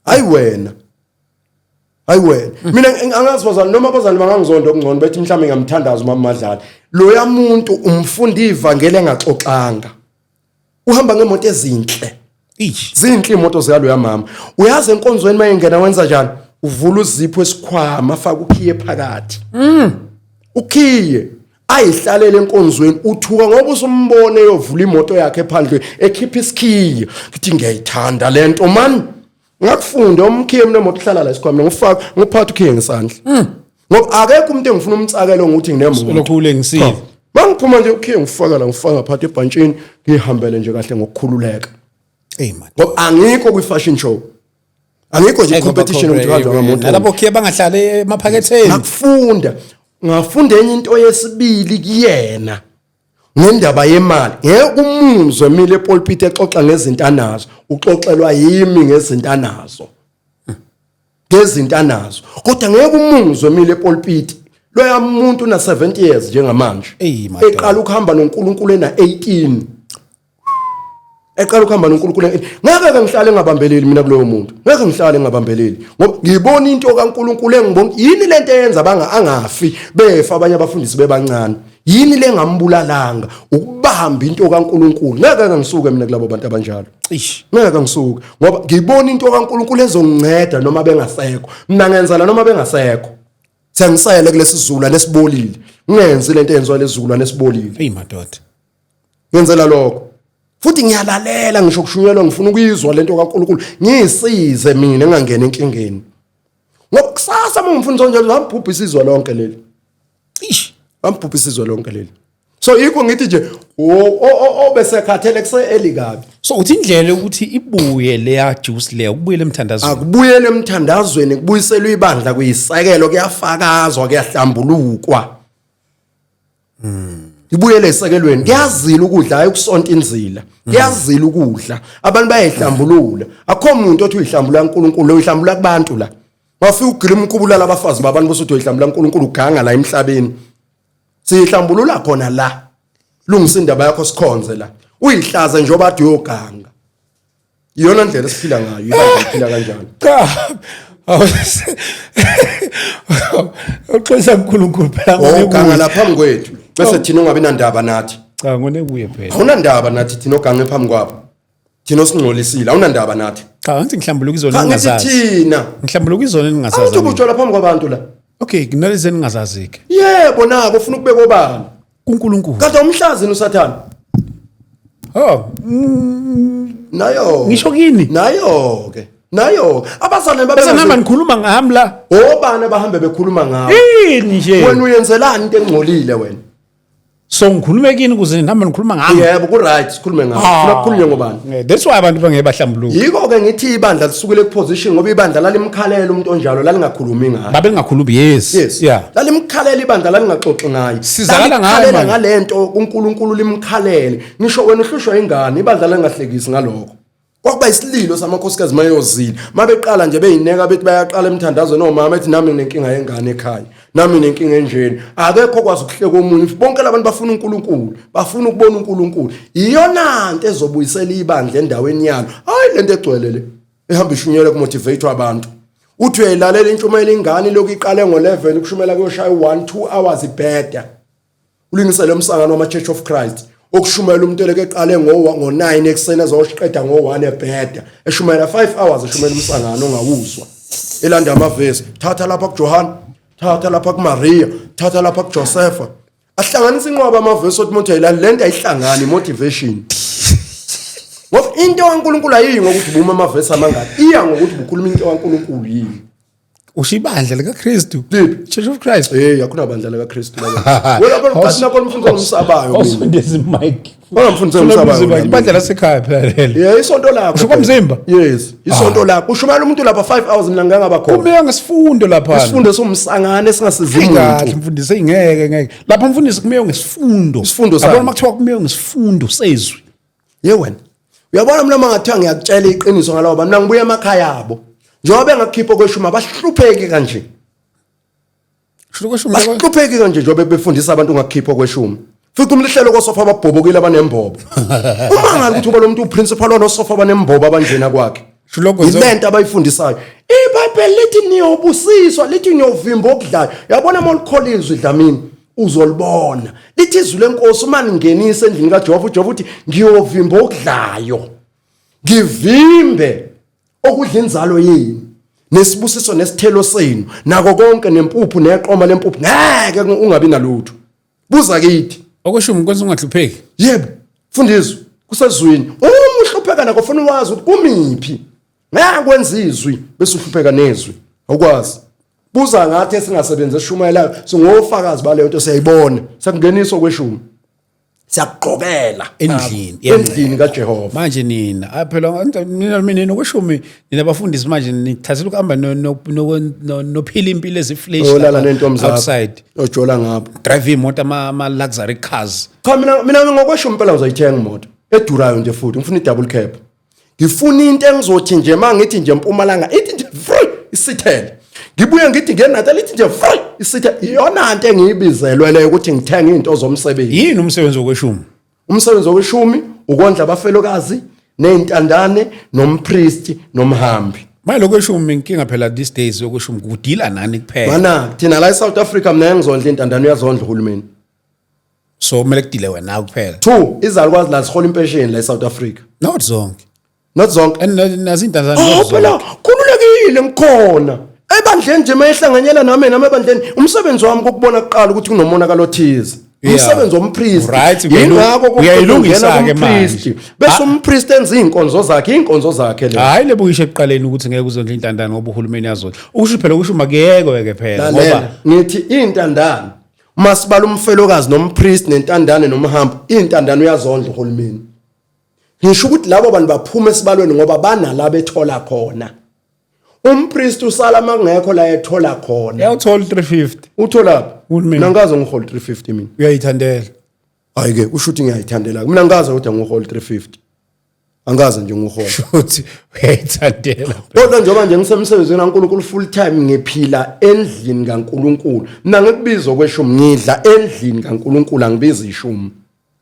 Hayi wena. Hayi wena. Mina angazi bazali noma abazali bangangizonda okungcono bethi mhlawumbe ngiyamthandaza umama Madlala. Loya muntu umfunda ivangeli engaxoxanga. Uhamba ngemoto ezinhle.
Ish.
Zinhle imoto zikaloya mama. Uyazi enkonzweni mayengena wenza njani? Uvula uzipho esikhwama afaka ukhiye phakathi. Ukhiye ayihlalele enkonzweni uthuka ngoba usumbone eyovula imoto yakhe phandle ekhipha isikhiye. Ngithi ngiyayithanda lento man. Ngakufunda umkhiye mina imoto ihlala la esikhwameni ngifaka ngiphatha ukhiye ngesandla. Ngoba akekho umuntu engifuna umtsakelo ngokuthi nginemoto.
Lokhu ulengisile.
Mangiphuma nje ukhiye ngifaka la ngifaka phakathi ebhantshini ngihambele nje kahle ngokukhululeka.
Ey man.
Ngoba angikho kwi fashion show. Angikho nje competition ukuthi uhanjwa ngamoto.
Nalapho khiye bangahlali emaphaketheni.
Ngakufunda. Ngafunda enye into yesibili kuyena. Ngendaba yemali ngeke umuzwe emile epulpit exoxa ngezinto anazo uxoxelwa yimi ngezinto anazo ngezinto anazo kodwa ngeke umuzwe emile epulpit loya muntu una 70 years njengamanje
Eyi, madoda.
eqala ukuhamba noNkulunkulu ena 18 eqala ukuhamba noNkulunkulu ngeke ke ngihlale ngingabambeleli mina kuloyo muntu ngeke ngihlale ngingabambeleli ngoba ngibona into kaNkulunkulu engibona yini lento eyenza banga angafi befa abanye abafundisi bebancane yini lengambulalanga ukubamba into kaNkulunkulu ngeke ke ngisuke mina kulabo bantu abanjalo
Ish.
ngeke ngisuke ngoba ngibona into kaNkulunkulu ezonginceda noma bengasekho mina ngenza la noma bengasekho. Sengisele kulesi sizukulwane esibolile, ngingenzi lento eyenziwa lesizukulwane esibolile.
Eyi madoda.
Ngenzela lokho. Futhi ngiyalalela ngisho kushunyelwa, ngifuna ukuyizwa lento kaNkulunkulu, ngiyisize mina ngingangena enkingeni. Ngoba kusasa uma ngifundisa njalo ngambhubhisa izwe lonke leli.
Ish.
Ngambhubhisa izwe lonke leli. So yikho ngithi nje o bese khathele kuse early kabi.
So uthi indlela yokuthi ibuye leya juice leya ukubuyela emthandazweni.
Akubuyele emthandazweni, kubuyiselwe ibandla kuyisekelo, kuyafakazwa, kuyahlambulukwa. Ibuyele esekelweni. Kuyazila ukudla, hayi ukusonta inzila. Kuyazila ukudla. Abantu bayayihlambulula. Akukho muntu othi uyihlambulula uNkulunkulu, uyihlambulula kubantu la. Wafika ugila umkhubulala abafazi babantu bese uthi uyihlambulula uNkulunkulu, uganga la emhlabeni. Siyihlambulula khona la. Lungisa indaba yakho sikhonze la. Uyihlaze njengoba ade uyoganga. Iyona ndlela esiphila ngayo, ibandla liphila kanjalo.
Cha. Uxolisa uNkulunkulu phela ngone
Oganga kuye. la phambi kwethu. Bese thina ungabi nandaba nathi.
Cha, ngone kuye phela.
Awunandaba nathi thina ogange phambi kwabo. Thina osingcolisile, awunandaba nathi.
Cha, ngithi ngihlambuluka izona
Cha, ngithi
engingazazi.
thina.
Ngihlambuluka izona engingazazi.
Awuthi ubujola phambi kwabantu la.
Okay, kunalezi engingazazi ke.
Yebo, nako ufuna ukubeka obala.
KuNkulunkulu.
Kanti umhlazi uSathane.
Oh,
Nayo.
Ngisho kini.
Nayo ke. Nayo. Abazalwane
bese nihamba nikhuluma ngami la.
Obani abahambe bekhuluma ngawe?
Yini nje?
Wena uyenzelani into engcolile wena?
So ngikhulume kini ukuze nihamba nikhuluma ngami.
Yebo, ku right sikhulume ngawe. Funa kukhulunywe ngobani?
That's why abantu bangeke bahlambuluke.
Yiko ke ngithi ibandla lisukile ku position, ngoba ibandla lalimkhalela umuntu onjalo, lalingakhulumi ngaye.
Babengakhulumi, yes.
Yes. Lalimkhalela ibandla, lalingaxoxi ngaye.
Sizakala ngaye
Lalimkhalela
manje.
ngalento uNkulunkulu limkhalele. Ngisho wena uhlushwa ingane, ibandla lalingahlekisi ngalokho. Kwakuba isililo samakhosikazi mayozile. Mabeqala nje beyineka bethi bayaqala emthandazweni, omama ethi nami nginenkinga yengane ekhaya. Nami nginenkinga enjeni. Akekho okwazi ukuhleka omunye. Bonke labantu bafuna uNkulunkulu, bafuna ukubona uNkulunkulu. Iyona nto ezobuyisela ibandla endaweni yalo. Hayi lento egcwele le. Ehamba ishunyelwe kumotivate abantu. Uthi uyayilalela intshumayelo ingane lokhu iqale ngo-11 ukushumela kuyoshaya u-1 2 hours ibheda. Ulingisele umsangano wama Church of Christ okushumela umuntu eleke eqale ngo-9 ekuseni azoshiqeda ngo-1 ebheda, eshumayela 5 hours, eshumela umsangano ongawuzwa, elanda amavesi, thatha lapha kuJohn, thatha lapha kuMaria, thatha lapha kuJosepha, ahlanganisa inqwaba amavesi othi umuntu ayilali lento ayihlangani motivation. Ngoba into kaNkulunkulu ayiyi ngokuthi ubuma amavesi amangaki, iya ngokuthi ubukhuluma into kaNkulunkulu yini.
Usho ibandla likaKristu.
Liphi?
Church of Christ.
Hey, akuna bandla likaKristu la. Wena phela uqathi nakho umfundisi ongumsabayo mina.
Awusondezi mic.
Wena mfundisi ongumsabayo.
Ibandla ibandla lasekhaya phela lelo.
Yeah, isonto lakho.
Usho kwamzimba?
Yes, isonto lakho. Ushumayela umuntu lapha 5 hours, mina ngeke ngaba khona.
Kumeya ngesifundo lapha.
Isifundo somsangane esingasizi
Kahle
umuntu.
mfundisi, ngeke ngeke. Lapha mfundisi kumeya ngesifundo.
Isifundo sani?
Yabona uma kuthiwa kumeya ngesifundo sezwi.
Ye wena. Uyabona mina mangathiwa ngiyakutshela iqiniso ngalawo bantu, mina ngibuya emakhaya abo. Njengoba bengakhipha kweshumi abahlupheki kanje.
Sho kweshumi
Bahlupheki kanje njengoba befundisa abantu ngakhipha kweshumi. Futhi umlihlelo kosofa ababhobokile abanembobo. Uma ngabe ukuthi uba lo muntu uprincipal wanosofa abanembobo abanjena kwakhe.
Sho lokho
Yilento abayifundisayo. IBhayibheli lithi niyobusiswa, lithi niyovimba okudlayo. Uyabona uma ulikhola izwi Dlamini, uzolibona. Lithi izwi lenkosi uma ningenisa endlini kaJehova, uJehova uthi ngiyovimba okudlayo. Ngivimbe okudla inzalo yenu nesibusiso nesithelo senu nako konke nempuphu neqoma lempuphu, ngeke ungabi nalutho. Buza kithi.
Okweshumi kwenza ungahlupheki.
Yebo, fundizwe kusezwini. Uma uhlupheka nako ufuna wazi ukuthi kumiphi. Ngeke kwenza izwi bese uhlupheka nezwi. Awukwazi. Buza ngathi esingasebenzi esishumayelayo, singofakazi baleyo nto, siyayibona. Sekungeniswa kweshumi. Siyakugqokela
endlini
endlini kaJehova.
Manje nina ah, phela nina mina nokweshumi, nina bafundisi manje nithathela ukuhamba nophila impilo eziflesh
Olala nentombi zakho.
outside.
Ojola ngapho.
Drive imoto ama luxury cars.
Cha, mina ngokweshumi impela ngizoyithenga imoto edurayo nje, futhi ngifuna i-double cab. Ngifuna into engizothi nje mangithi nje Mpumalanga ithi nje free isithele. Ngibuye ngithi ngeNatal ithi nje free isithele. Iyona nto engiyibizelwe leyo ukuthi ngithenge izinto zomsebenzi.
Yini umsebenzi wokweshumi?
Umsebenzi wokweshumi ukondla abafelokazi nezintandane nompristi nomhambi.
Manje lokweshumi inkinga phela these days, yokweshumi kudila nani kuphela.
Mana thina la eSouth Africa, mina ngizondla intandane, uyazondla uhulumeni.
So kumele kudile wena kuphela.
Two, izalukwazi la zihola impesheni la eSouth Africa.
Not zonke.
Not zonke.
And nazo intandane
Oh
not
phela
zonke.
khululekile ngikhona. Ebandleni nje mayehlanganyela nami nami ebandleni, umsebenzi wami ukubona kuqala ukuthi kunomonakalo othize. Umsebenzi wompriest.
Right,
Yingakho
uyayilungisa-ke
umpriest.
manje.
Bese umpriest enza izinkonzo zakhe, izinkonzo zakhe lezo.
Hayi, lebuyisho ekuqaleni ukuthi ngeke uzondla intandane ngoba uhulumeni yazondla. Ukusho phela, ukusho makuyekwe ke phela
Lalela,
ngoba
ngithi intandane masibala umfelokazi nompriest nentandane nomhambo, intandane uyazondla uhulumeni. Ngisho ukuthi labo bantu baphuma esibalweni ngoba banala bethola khona. Umpriest usala makungekho la ethola khona.
Uyawuthola 350.
Utholaphi?
Uhulumeni.
Mina ngikaze ngihola 350 mina.
Uyayithandela.
Hayi ke, usho ukuthi ngiyayithandela. Mina ngikaze kodwa ngihola 350. Angikaze nje ngihola.
Futhi uyayithandela.
Kodwa njengoba nje ngisemsebenzini kaNkulunkulu full time, ngiphila endlini kaNkulunkulu. Mina ngikubiza okweshumi, ngidla endlini kaNkulunkulu, angibizi ishumi.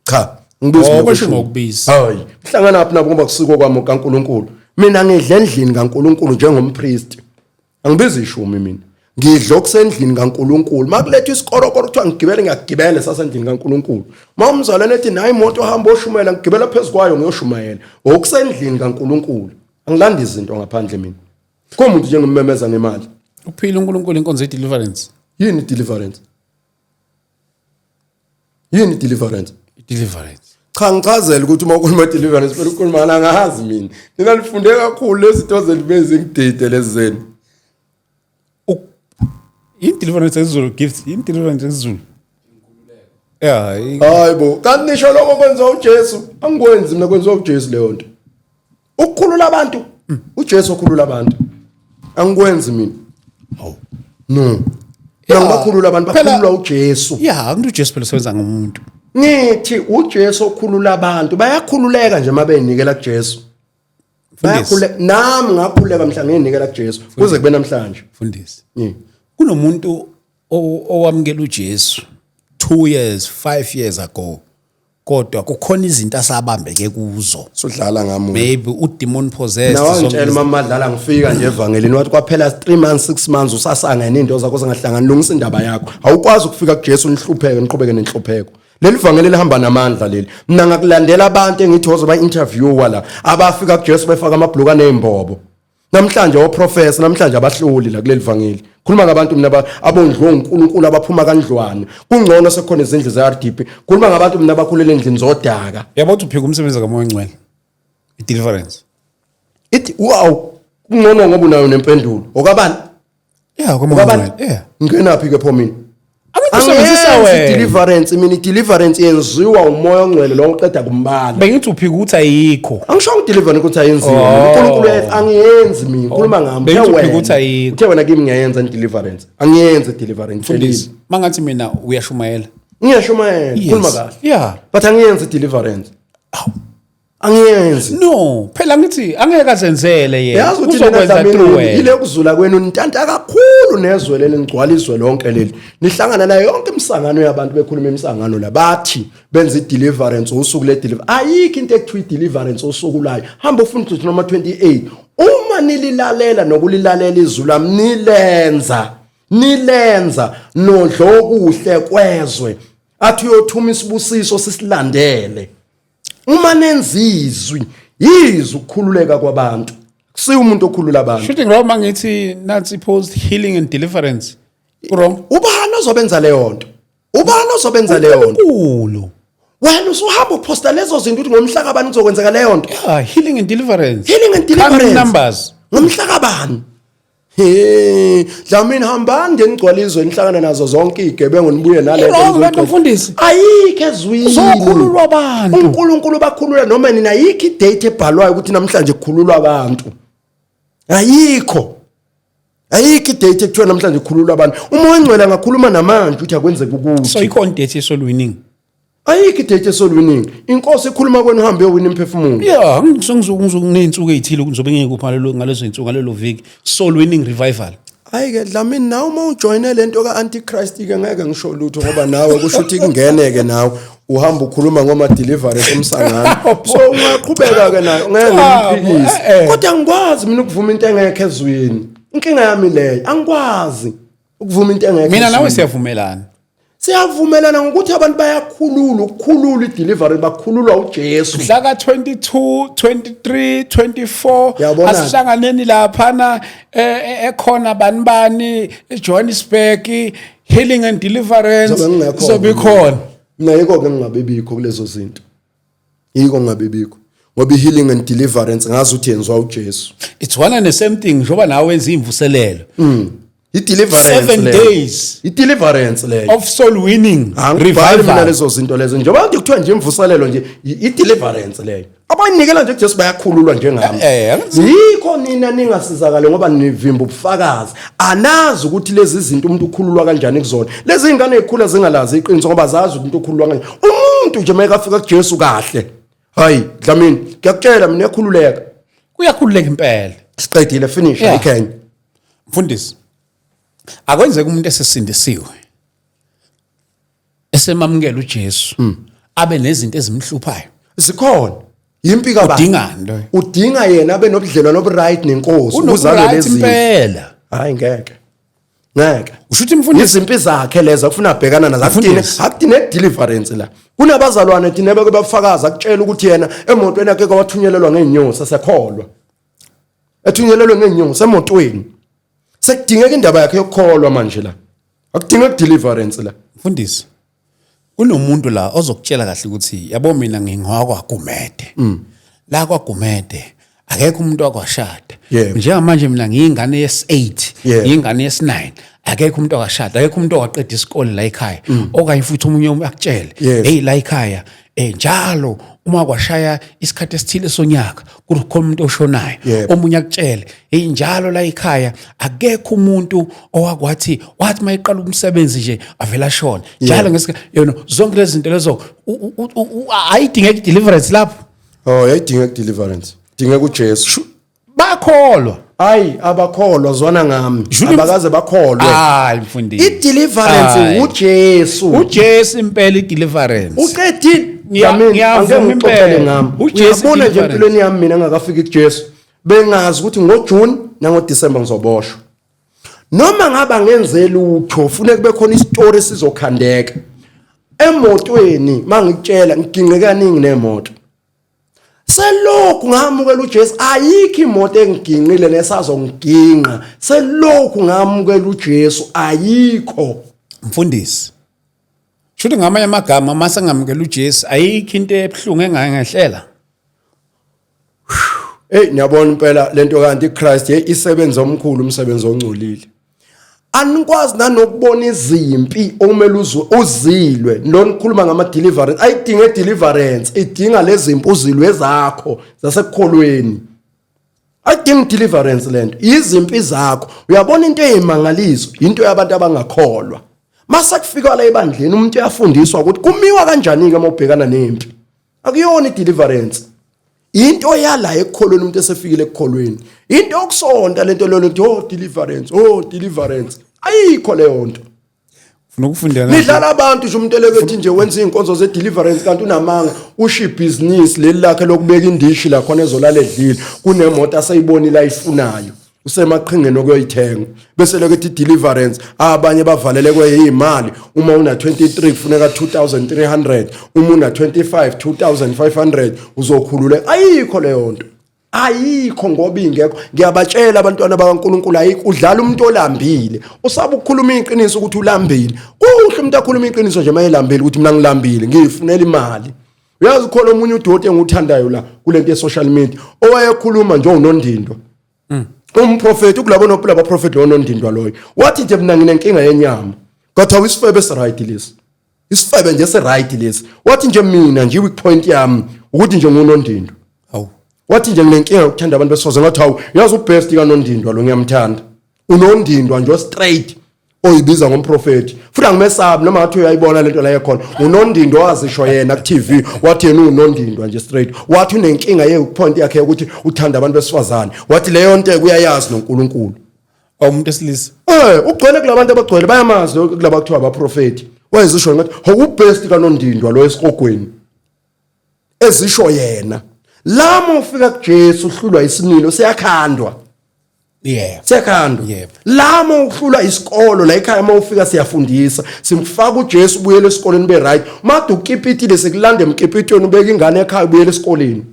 Cha, ngibiza
Oh,
okweshumi.
okweshumi awukubizi.
Hayi, hlangana phi nabo ngoba kusiko kwami kaNkulunkulu. Mina ngidla endlini kaNkulunkulu njengompriest. Angibizi ishumi mina. Ngidla okusendlini kaNkulunkulu. Makulethwa isikorokoro kuthiwa ngigibele, ngiyagibela sasendlini kaNkulunkulu. Uma umzalwane ethi nayi imoto ohamba oshumayela, ngigibela phezu kwayo ngiyoshumayela. Okusendlini kaNkulunkulu. Angilandi izinto ngaphandle mina. Komuntu nje ngimemeza ngemali.
Uphila uNkulunkulu inkonzo ye-deliverance.
Yini deliverance? Yini deliverance?
I-deliverance.
Cha, ngichazele ukuthi uma ukhuluma deliverance phela ukhuluma ngani, angazi mina. Nina nifunde kakhulu lezi zinto zenu bezingidide lezi zenu.
Yini deliverance esiZulu, Gift? Yini deliverance esiZulu? Yeah,
Hayi bo, kanti nisho lokho kwenziwa uJesu. Angikwenzi mina, kwenziwa uJesu leyo nto. Ukukhulula abantu. uJesu okhulula abantu. Angikwenzi mina.
Hawu.
No. Mina ngibakhulula abantu, bakhululwa uJesu.
Yeah, umuntu uJesu phela usebenza ngomuntu.
Ngithi uJesu okhulula abantu, bayakhululeka nje mabeyinikela kuJesu.
Mfundisi.
Bayakhululeka. Nami ngakhululeka mhla ngiyinikela kuJesu kuze kube namhlanje.
Mfundisi. Kunomuntu owamukela uJesu 2 years, 5 years ago. Kodwa kukhona izinto asabambeke kuzo.
Sudlala ngami.
Maybe udemon possessed.
Nawe
zonke
ngitshela mama madlala, ngifika nje evangelini wathi kwaphela 3 months, 6 months usasangene into zakho zingahlangani, lungisa indaba yakho. Awukwazi ukufika kuJesu nihlupheke, niqhubeke nenhlupheko. Leli vangeli lihamba namandla leli. Mina ngakulandela abantu engithi ozoba interviewer la, abafika kuJesu befaka amabhluka nezimbobo. Namhlanje oprofessor, namhlanje abahloli la kuleli vangeli. Khuluma ngabantu mina abondliwe uNkulunkulu, abaphuma kandlwane. Kungcono sekukhona izindlu ze-RDP. Khuluma ngabantu mina abakhulele endlini zodaka.
Yabo ukuthi uphika umsebenzi kaMoya oNgcwele. I-deliverance.
Ithi wow, kungcono ngoba unayo nempendulo. Okabani?
Yeah, kaMoya
Okabani?
oNgcwele. Yeah.
Ngingenaphi ke pho mina?
Angithi usebenzisa
Angiyenzi
wena.
deliverance mina, deliverance yenziwa uMoya oNgcwele lo uqeda kumbala.
Bengithi uphika ukuthi ayikho.
Angisho deliverance ukuthi ayenziwe. uNkulunkulu uyayenza, angiyenzi mina, ngikhuluma ngami.
Bengithi
Uthe
uphika
wena.
ukuthi ayikho.
Uthe wena kimi ngiyayenza deliverance. Angiyenzi deliverance.
Mfundisi, mangathi mina uyashumayela.
Ngiyashumayela,
Yes.
khuluma kahle.
Yeah.
But angiyenzi deliverance. Angiyenzi.
No, phela ngithi angeke azenzele yena.
Yazi ukuthi nina
Uzokwenza through
Dlamini
wena.
ile kuzula kwenu nintanta kakhulu nezwe leli, ngigcwala izwe lonke leli. Nihlangana nayo yonke imisangano yabantu bekhuluma imisangano la, bathi benza i-deliverance usuku le deliverance. Ayikho into ekuthiwa i-deliverance usuku layo. Hamba ufuna ukuthi noma 28 uma nililalela nokulilalela izwi lami, nilenza nilenza nodlo okuhle kwezwe, athi uyothuma isibusiso sisilandele uma nenza izwi. Yizwi ukukhululeka kwabantu, kusiyo umuntu okhulula abantu.
Shooting wrong mangithi nansi post healing and deliverance. Wrong.
Ubani ozobenza leyo nto? Ubani ozobenza leyo nto?
uNkulunkulu.
Wena usuhamba uposta lezo zinto ukuthi ngomhla kabani kuzokwenzeka leyo nto.
Yeah, healing and deliverance.
Healing and
Come in
deliverance.
numbers.
Ngomhla kabani? He, Dlamini, hambani nje nigcwale izwe, nihlangane nazo zonke izigebengu, nibuye nalento.
I-wrong lento, mfundisi.
Ayikho ezwini.
Uzokhululwa abantu.
uNkulunkulu bakhulula noma nina. Ayikho idate ebhalwayo ukuthi namhlanje kukhululwa abantu. Ayikho. Ayikho idate ekuthiwa namhlanje kukhululwa abantu. Umoya ongcwele angakhuluma namanje ukuthi akwenzeke ukuthi.
So ikhona date yesoul winning.
Ayikho idate yesoul winning. Inkosi ikhuluma kwena uhambe uyowina imphefumulo.
Yeah, ngizokuney'nsuku ey'thile ngizobe ngingekuphi ngalezo y'nsuku, ngalelo viki. Soul winning revival.
Hayi ke Dlamini, nawe uma ujoyine lento ka-antichrist ke ngeke ngisho lutho, ngoba nawe kusho ukuthi kungene-ke nawe uhamba ukhuluma ngoma deliverance emsangano, so ungaqhubeka ke nayo, ngeke ngimphikise. Kodwa angikwazi mina ukuvuma into engekho ezweni. Inkinga yami leyo, angikwazi ukuvuma into engekho
Mina nawe
ezwini.
siyavumelana.
Siyavumelana ngokuthi abantu bayakhulula, ukukhulula i-delivery, bakhululwa uJesu.
Mhla ka-22, 23, 24,
Yabona-ke.
asihlanganeni laphana ekhona bani bani eJohannesburg, healing and deliverance.
Ngizobe ngingekho.
Izobe ikhona.
Mina yiko-ke ngingabe bikho kulezo zinto, yiko ngingabe bikho, ngoba i-healing and deliverance ngazi ukuthi yenziwa uJesu.
It's one and the same thing, njengoba nawe wenza imvuselelo.
I-deliverance
7
leyo.
days
I-deliverance leyo
of soul winning.
Angibhali mina
Revival.
lezo zinto lezo, njengoba kade kuthiwa nje imvuselelo nje, i-deliverance leyo. Abanikela nje kuJesu bayakhululwa njengami. Yikho nina ningasizakale, ngoba nivimba ubufakazi, anazi ukuthi lezi zinto umuntu ukhululwa kanjani kuzona. Lezi ingane ezikhula zingalazi iqiniso, ngoba zazi ukuthi umuntu ukhululwa kanjani. Umuntu nje mayekafika kuJesu kahle, hayi Dlamini, ngiyakutshela mina, uyakhululeka.
Kuyakhululeka impela.
Siqedile, finish. Ayikhenye.
Mfundisi, akwenzeka umuntu esesindisiwe, esemamukela uJesu, abe nezinto ezimhluphayo?
Zikhona. Yimpi kabani?
Udingani loyo?
Udinga yena abe nobudlelwano obu-right nenkosi ukuze alwe
Unoku-right
lezi zimpi.
impela.
Hayi, ngeke, ngeke.
Usho ukuthi, mfundisi,
Izimpi zakhe lezo akufuna abhekana nazo, akudine
Mfundisi.
akudine deliverance la. Kunabazalwane thina beke bafakaza, akutshela ukuthi yena emotweni yakhe kwathunyelelwa ngeenyosi, asekholwa ethunyelelwe ngeenyosi emotweni. Sekudingeka indaba yakhe yokukholwa manje la, akudingeki deliverance la.
Mfundisi, kunomuntu la ozokutshela kahle ukuthi, yabo, mina ngingowakwaGumede. La kwaGumede akekho umuntu wakwashada. Njengamanje mina ngiyingane yes-8, ngiyingane yes-9, akekho umuntu wakashada, akekho umuntu owaqeda isikole la ekhaya. Okanye futhi omunye akutshele, hey, la ekhaya njalo uma kwashaya isikhathi esithile sonyaka kukhona umuntu oshonayo. Omunye akutshele, hey, njalo la ekhaya akekho umuntu owakwathi wathi mayiqala umsebenzi nje avela ashona njalo ngesikhathi. Zonke lezi zinto lezo, ayidingeki deliverance lapho?
Oh, yayidingeka deliverance, dingeka uJesu.
Bakholwa.
Hayi, abakholwa, zwana ngami, abakaze bakholwe.
Hayi, mfundisi.
I-deliverance
Hayi.
uJesu.
uJesu impela i-deliverance.
Uqedile.
Ngiyavuma
Angeke ngixoxele
impela.
ngami.
UJesu
Uyabona nje,
deliverance.
empilweni yami mina ngakafiki kuJesu, bengazi ukuthi ngoJune nangoDecember ngizoboshwa. Noma ngaba ngenze lutho, funeka kube khona isitori esizokhandeka. Emotweni mangikutshela, ngiginqe kaningi nemoto. Selokhu ngamukela uJesu ayikho imoto engiginqile nesazongiginqa. Selokhu ngamukela uJesu ayikho.
Mfundisi, shuthi ngamanye amagama, mase ngamukela uJesu ayikho into ebuhlungu engangehlela.
Hey, niyabona impela lento, kanti iChrist, hey, isebenza omkhulu umsebenzi ongcolile. Anikwazi nanokubona izimpi okumele uzwe uzilwe. Lo nikhuluma ngama deliverance, ayidinge deliverance, idinga lezi zimpi uzilwe zakho zasekukholweni. Ayidingi deliverance lento, izimpi zakho. Uyabona, into eyimangaliso into yabantu abangakholwa. Mase kufika la ebandleni, umuntu uyafundiswa ukuthi kumiwa kanjani ke uma ubhekana nempi. Akuyona i-deliverance, into yala ekukholweni, umuntu esefikile ekukholweni. Into yokusonta lento lolo ukuthi, oh, deliverance, oh, deliverance, ayikho leyo nto.
Ufuna ukufundela.
Nidlala abantu nje. Umuntu elekethi nje wenza iy'nkonzo ze-deliverance, kanti unamanga, usho ibhizinisi leli lakhe lokubeka indishi la khona ezolala edlile. Kunemoto aseyibonile ayifunayo, usemaqhingeni okuyoyithenga, bese lokuthi deliverance. Abanye bavalelekwe yimali. Uma una 23 kufuneka 2300, uma una 25 2500, uzokhululeka. Ayikho leyo nto, ayikho, ngoba ingekho. Ngiyabatshela abantwana bakaNkuluNkulu, ayikho. Udlala umuntu olambile, usaba ukukhuluma iqiniso ukuthi ulambile. Kuhle umuntu akhuluma iqiniso nje mayelambile ukuthi mina ngilambile, ngiyifunela imali. Uyazi, khona omunye udoti engiwuthandayo la kulento ye-social media owayekhuluma nje, unondindwa, umprofeti kulabo nopula abaprofeti, lo nondindwa loyo wathi nje, mina nginenkinga yenyama. Kodwa isifebe esiright lesi, isifebe nje esiright lesi. Wathi nje, mina nje i-weak point yami ukuthi nje ngunondindwa.
Hawu.
Wathi nje, nginenkinga yokuthanda abantu besifazane. Ngathi, hawu, yazi ubest kanondindwa lo, ngiyamthanda unondindwa nje straight oyibiza ngomprofeti, futhi angimesabi noma ngathi uyayibona lento la ekhona. Unondindwa wazisho yena ku-TV, wathi yena unondindwa nje straight. Wathi unenkinga ye-point yakhe yokuthi uthanda abantu besifazane. Wathi leyo nto uyayazi noNkulunkulu.
Umuntu esilisa.
Ugcwele kulabantu abagcwele, bayamazi kulaba kuthiwa abaprofeti. Wayezisho ngathi ubest kanondindwa lo esikogweni, ezisho yena. Lama ufika kuJesu uhlulwa isimilo, siyakhandwa.
Yeah.
Siyakhandwa.
Yebo.
La mawuhlula isikolo la ekhaya mawufika siyafundisa. Simfaka uJesu ubuyele esikoleni be right. Made ukipitile sekulanda emkipitweni ubeka ingane ekhaya ubuyele esikoleni.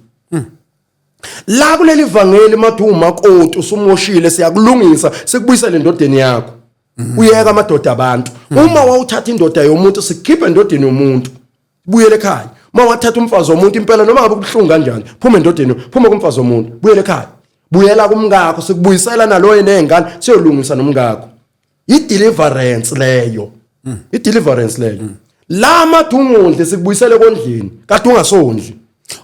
La kuleli vangeli made umakoti usumoshile siyakulungisa sikubuyisele endodeni yakho. Uyeka amadoda abantu. Uma wawuthatha indoda yomuntu sikhiphe endodeni yomuntu. Buyele ekhaya. Uma wathatha umfazi womuntu impela noma ngabe kubuhlungu kanjani, phuma endodeni, phuma kumfazi womuntu, buyele ekhaya. Buyela kumkakho, sikubuyisela naloye nezingane, siyolungisa nomkakho. I-deliverance leyo. I-deliverance leyo. La madungondle sikubuyisele kondlini, kade ungasondli.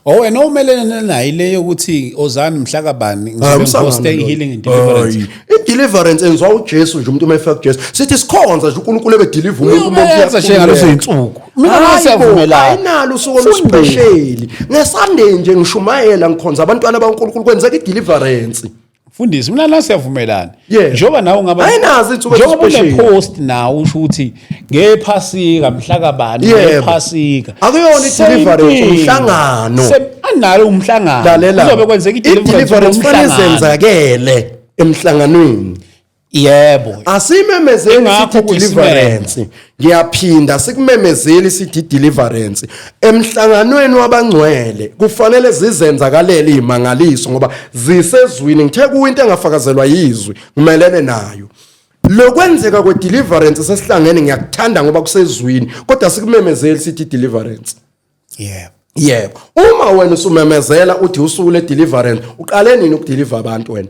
Oh wena umelene nayo le yokuthi ozani mhla kabani ngizobe ngihoste i-healing and deliverance.
I-deliverance enziwa uJesu nje umuntu uma efika kuJesu. Sithi sikhonza nje uNkulunkulu ebedeliver umuntu
uma uyenza nje ngalezo zinsuku. Mina nawe siyavumelana.
Ayinalo usuku oluspecial. NgeSunday nje ngishumayela ngikhonza abantwana baNkulunkulu kwenzeka i-deliverance.
Mfundisi mina la siyavumelana.
Yeah.
Njengoba nawe ungaba
Ayinazo insuku
njengoba
ezispecial.
une-post nawe usho ukuthi ngephasika mhla kabani
Yebo.
ngephasika.
Akuyona
Same
i-deliverance,
thing.
umhlangano.
Analo umhlangano.
Lalela.
Kuzobe kwenzeka i-deliverance
I-deliverance kufanele
ngomhlangano.
izenzakele emhlanganweni.
Yebo.
Asimemezeli
Ingakho
sithi
kuyisimemo.
deliverance. Ngiyaphinda sikumemezeli sithi deliverance. Emhlanganweni wabangcwele kufanele zizenzakalele izimangaliso ngoba zisezwini ngithe kuyinto engafakazelwa yizwi ngimelene nayo. Lokwenzeka kwe-deliverance sesihlangene ngiyakuthanda ngoba kusezwini kodwa sikumemezeli sithi deliverance.
Yebo.
Yebo. Uma wena usumemezela uthi usuku le-deliverance uqale nini ukudeliver abantu wena?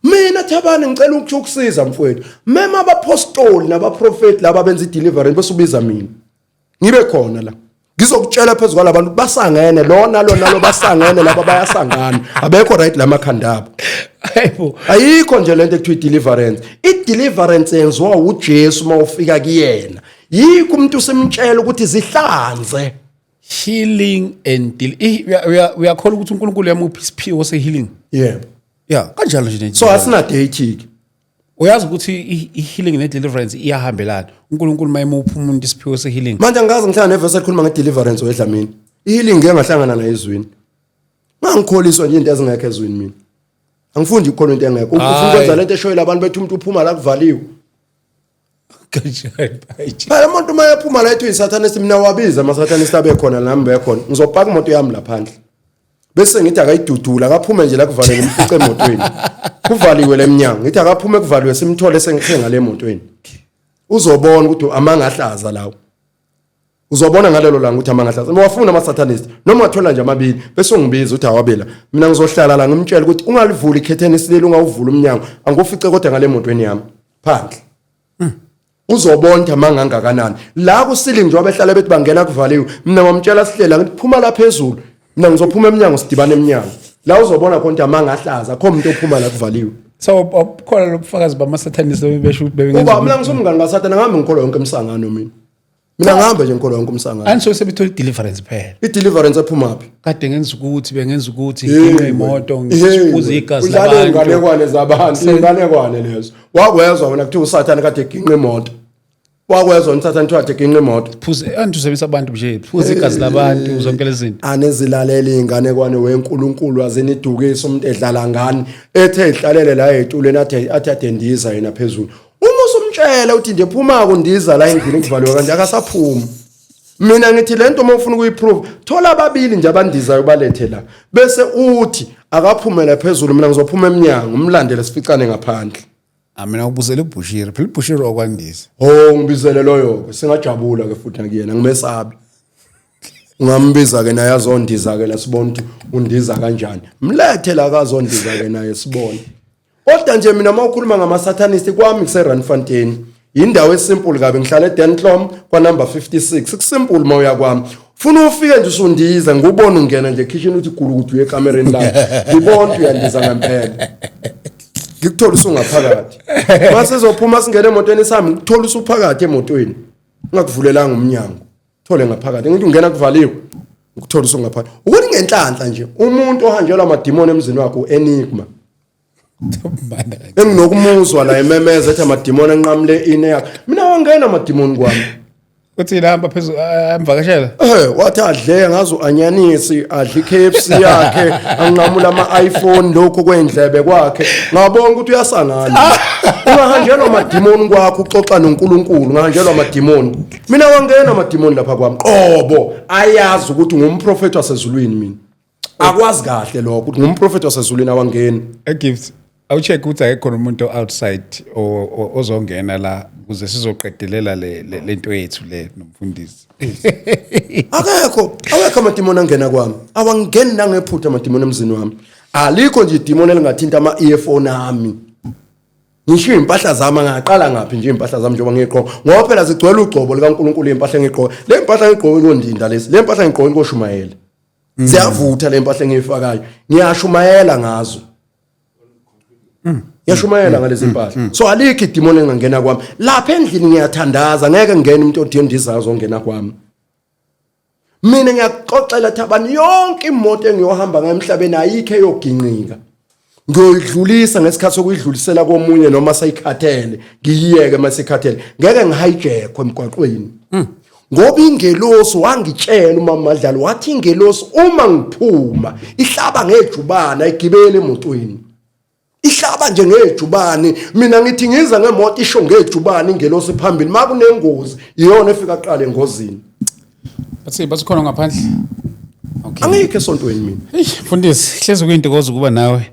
Mina Thabani ngicela ukuthi ukusiza mfowethu. Mema abapostoli nabaprofeti laba benza ideliverance bese ubiza mina. Ngibe khona la. Ngizokutshela phezu kwalabantu basangene lona lona lo basangene laba bayasangana. Abekho right lamakhanda abo.
Hayibo.
Ayikho nje lento ekuthiwa i-deliverance. I-deliverance yenziwa uJesu uma ufika kuyena. Yikho umuntu usemtshela ukuthi zihlanze.
Healing and del uyakholwa ukuthi uNkulunkulu uyamupha isiphiwo se-healing?
Yebo.
Yeah, kanjalo nje.
So asina date ke.
Uyazi ukuthi i-healing ne-deliverance iyahambelana. uNkulunkulu mayemupha umuntu isiphiwo se-healing.
Manje angikaze ngihlangane nevesi elikhuluma nge-deliverance wedlamini. I-healing ngeke ngahlangana nayo ezwini. Ngangikholiswa nje into ezingekho ezwini mina. Angifundi ukukholwa into engekho. Ufuna ukwenza lento eshoyela abantu bethi umuntu uphuma la kuvaliwe. Phela umuntu uma ephuma la ethi uyisatanist mina wabiza amasatanist abe khona nami bekhona. Ngizopaka imoto yami la phandle. Bese ngithi akayidudula akaphume nje la kuvaleke imfice emotweni. Kuvaliwe leminyango. Ngithi akaphume kuvaliwe simthole sengithenga le emotweni. Uzobona ukuthi amangahlaza lawo. Uzobona ngalelo langa ukuthi amangahlaza. Wafuna ama-satanist noma wathola nje amabili bese ungibiza uthi awabela. Mina ngizohlala la ngimtshele ukuthi ungalivuli ikhetheni esileli ungawuvula umnyango. Angikufice kodwa ngale motweni yami phandle. Uzobona ukuthi amanga angakanani. La kusiling nje abehlala bethi bangena kuvaliwe. Mina ngamtshela sihlela ngithi phuma la phezulu. Mina ngizophuma emnyango sidibane emnyango. La uzobona khona ukuthi amanga ahlaza akho umuntu ophuma la kuvaliwe.
So khona lobufakazi bama-satanist besho ukuthi bebengenza.
Uba mina ngisumngani kaSathane ngihambe ngikholwa yonke imisangano mina. Mina ngihambe nje ngikholwa yonke umsangano.
Angisho sebethola i-deliverance phela.
I-deliverance ephuma phi?
Kade ngenza ukuthi bengenza ukuthi nginqe imoto ngiphuze igazi
labantu. Udlala inganekwane zabantu, inganekwane lezo. Wakwezwa wena kuthiwa uSathane kade eginqa imoto. Wakwezwa uSathane kuthiwa kade eginqa imoto.
Phuze anti usebenzisa abantu nje, phuze igazi labantu zonke lezi zinto.
Anezilalela inganekwane weNkulunkulu azenidukisa umuntu edlala ngani ethe ehlalele la etulweni athe athe endiza yena phezulu. Uma usumtshela uthi nje phuma kundiza la endlini kuvaliwe kanje akasaphumi. Mina ngithi lento uma ufuna ukuyiprove thola ababili nje abandizayo balethe la bese uthi akaphumele phezulu mina ngizophuma emnyango umlandele sificane ngaphandle.
Ah mina ngibuzele uBushiri phela uBushiri okwandiza.
Oh ngibizele loyo ke singajabula ke futhi nakuyena ngimesabi. Ungambiza ke naye azondiza ke la sibone ukuthi undiza kanjani. Mlethe la kazondiza ke naye sibone. Kodwa nje mina uma ukhuluma ngama-satanist kwami kuse-Randfontein. Yindawo esimple kabi ngihlala eDentlom kwa number 56. Kusimple uma uya kwami. Funa ufike nje usundiza ngubona ungena nje kitchen uthi gulukudu uye ekamereni lakho. Ngibona ukuthi uyandiza ngempela. Ngikuthola usungaphakathi. Mase sizophuma singene emotweni sami ngikuthola usuphakathi emotweni. Ngingakuvulelanga umnyango. Thole ngaphakathi. Ngithi ungena kuvaliwe. Ngikuthola usungaphakathi. Ukuthi ngenhlanhla nje umuntu ohanjelwa amadimoni emzini wakhe uEnigma. Enginokumuzwa la ememeza ethi amadimoni anqamule ine yakhe. Mina wangena amadimoni kwami.
Uthi hamba phezulu amvakashela.
Wathi adle ngazo anyanisi, adle iKFC yakhe, anqamula ama-iPhone lokhu kwendlebe kwakhe. Ngabona ukuthi uyasangana. Ungahanjelwa amadimoni kwakho uxoxa noNkulunkulu, ungahanjelwa amadimoni. Mina wangena amadimoni lapha kwami. Qobo ayazi ukuthi ngumprofeti wasezulwini mina. Akwazi kahle lokho ukuthi ngumprofeti wasezulwini awangeni.
A gift. Awucheck ukuthi akekho umuntu outside ozongena la ukuze sizoqedelela le lento yethu le nomfundisi.
Akekho, awekho amadimoni angena kwami. Awangeni nangephutha amadimoni emzini wami. Alikho nje idimoni elingathinta ama-earphone ami. Ngisho iy'mpahla zami angaqala ngaphi nje iy'mpahla zami njengoba ngiyigqoka, ngoba phela zigcwele ugcobo likaNkulunkulu iy'mpahla engiyigqoka. Le mpahla ngiyigqoke kondinda lezi, le mpahla ngiyigqoke koshumayela. Ziyavutha le mpahla engiyifakayo, ngiyashumayela ngazo. Ngiyashumayela ngalezi mpahla. So alikho idimoni engangena kwami. Lapha endlini ngiyathandaza, ngeke ngene umuntu odiyondizayo ozongena kwami. Mina ngiyakuxoxela Thabani, yonke imoto engiyohamba ngayo emhlabeni ayikho eyoginqika. Ngiyoyidlulisa ngesikhathi sokuyidlulisela komunye noma sayikhathele, ngiyiyeke masikhathele. Ngeke ngihijackwe emgwaqweni. Ngoba ingelosi wangitshela umama Madlala wathi ingelosi uma ngiphuma ihlaba ngejubane ayigibele emotweni. Ihlaba nje ngejubane, mina ngithi ngiza ngemoto isho ngejubane ingelosi phambili, makunengozi iyona efika kuqala engozini.
Bathi basikhona ngaphandle.
Okay. Angikho esontweni mina.
Hey mfundisi, hlezi kuyintokozo ukuba nawe.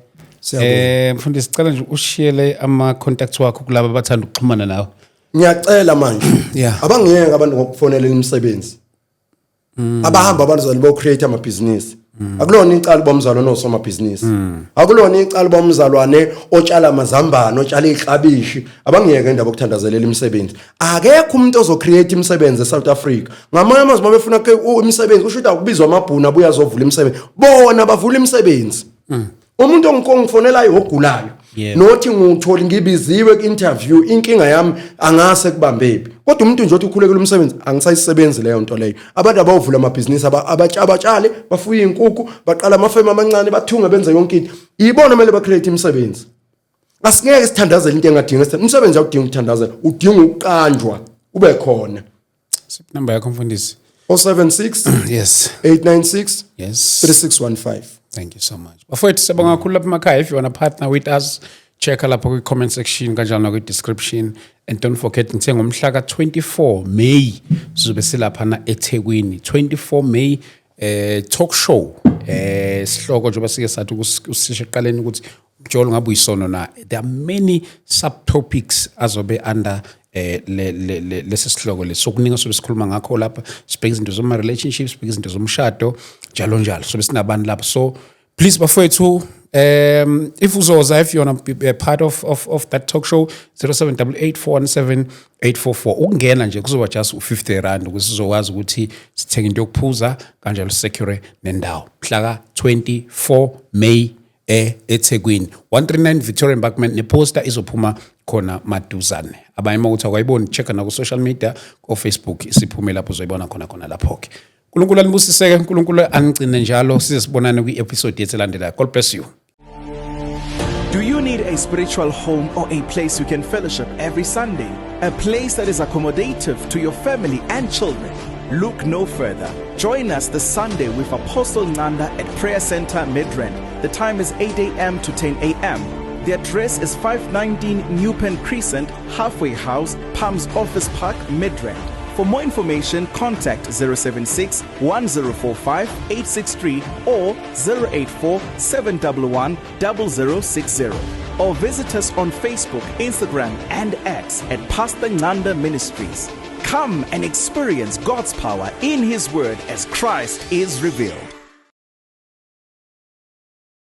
Mfundisi, cela nje ushiyele ama contacts wakho kulabo abathanda ukuxhumana nawe.
Ngiyacela manje. Abangiyeke abantu ngokufonela imisebenzi. Abahamba abazali bo create amabhizinisi. Akulona icala uba umzalwane osomabhizinisi. Akulona icala uba umzalwane otshala amazambane, otshala iklabishi. Abangiyeke indaba yokuthandazelela imisebenzi. Akekho umuntu ozocreate imisebenzi eSouth Africa. Ngamanye amazwi mabefuna imisebenzi kusho ukuthi akubizwa amabhunu abuye azovula imisebenzi. Bona bavula imisebenzi. Umuntu ongifonelayo ogulayo nothi nguthola ngibiziwe ku-interview, inkinga yami angase kubambephi, kodwa umuntu nje othi ukhulekela umsebenzi angisayisebenzi leyo nto leyo. Abantu abawuvula amabhizinisi, abatshale, bafuye iy'nkukhu, baqala amafemu amancane, bathunge, benze yonke into. Ibona kumele ba-create imisebenzi. Asingeke sithandazele into engadingi umsebenzi. Awudingi ukuthandazela, udinga ukuqanjwa ube khona.
Number yakho mfundisi.
076 896 3615.
Thank you so much. Bafowethu, siyabonga kakhulu lapha emakhaya. If you want to partner with us, check lapha kwi-comment section kanjalo nakwi-description. And don't forget, ngithe ngomhla ka-24 May sizobe silaphana eThekwini. 24 May talk show, sihloko njengoba sike sathi usisho ekuqaleni ukuthi umjolo ngabe uyisono na. There are many subtopics azobe under le le lesi sihloko lesi. Sokuningi sobe sikhuluma ngakho lapha, sibheke izinto zoma relationships, sibheke izinto zomshado, njalo njalo. Sobe sinabantu lapha, so please bafowethu, if uzoza, if you want to be a part of that talk show, 0788 417 844. Ukungena nje kuzoba just u50 rand ukuze sizokwazi ukuthi sithenge into yokuphuza kanjalo, secure nendawo mhla ka 24 May eThekwini, 139 Victoria Embankment. Neposter izophuma khona maduzane. Abanye uma ukuthi awayiboni, check na ku social media, ko Facebook isiphume lapho, uzoyibona khona khona lapho ke. uNkulunkulu anibusiseke, uNkulunkulu anigcine njalo, size sibonane kwi-episode yethu elandelayo. God bless you.
Do you need a spiritual home or a place you can fellowship every Sunday? A place that is accommodative to your family and children? Look no further. Join us this Sunday with Apostle Nanda at Prayer Center Midrand. The time is 8 a.m. to 10 a.m. The address is 519 Newpen Crescent, Halfway House, Palms Office Park, Midrand. For more information, contact 076 1045 863 or 084 711 0060. Or visit us on Facebook, Instagram, and X at Pastor Nanda Ministries. Come and experience God's power in His Word as Christ is revealed.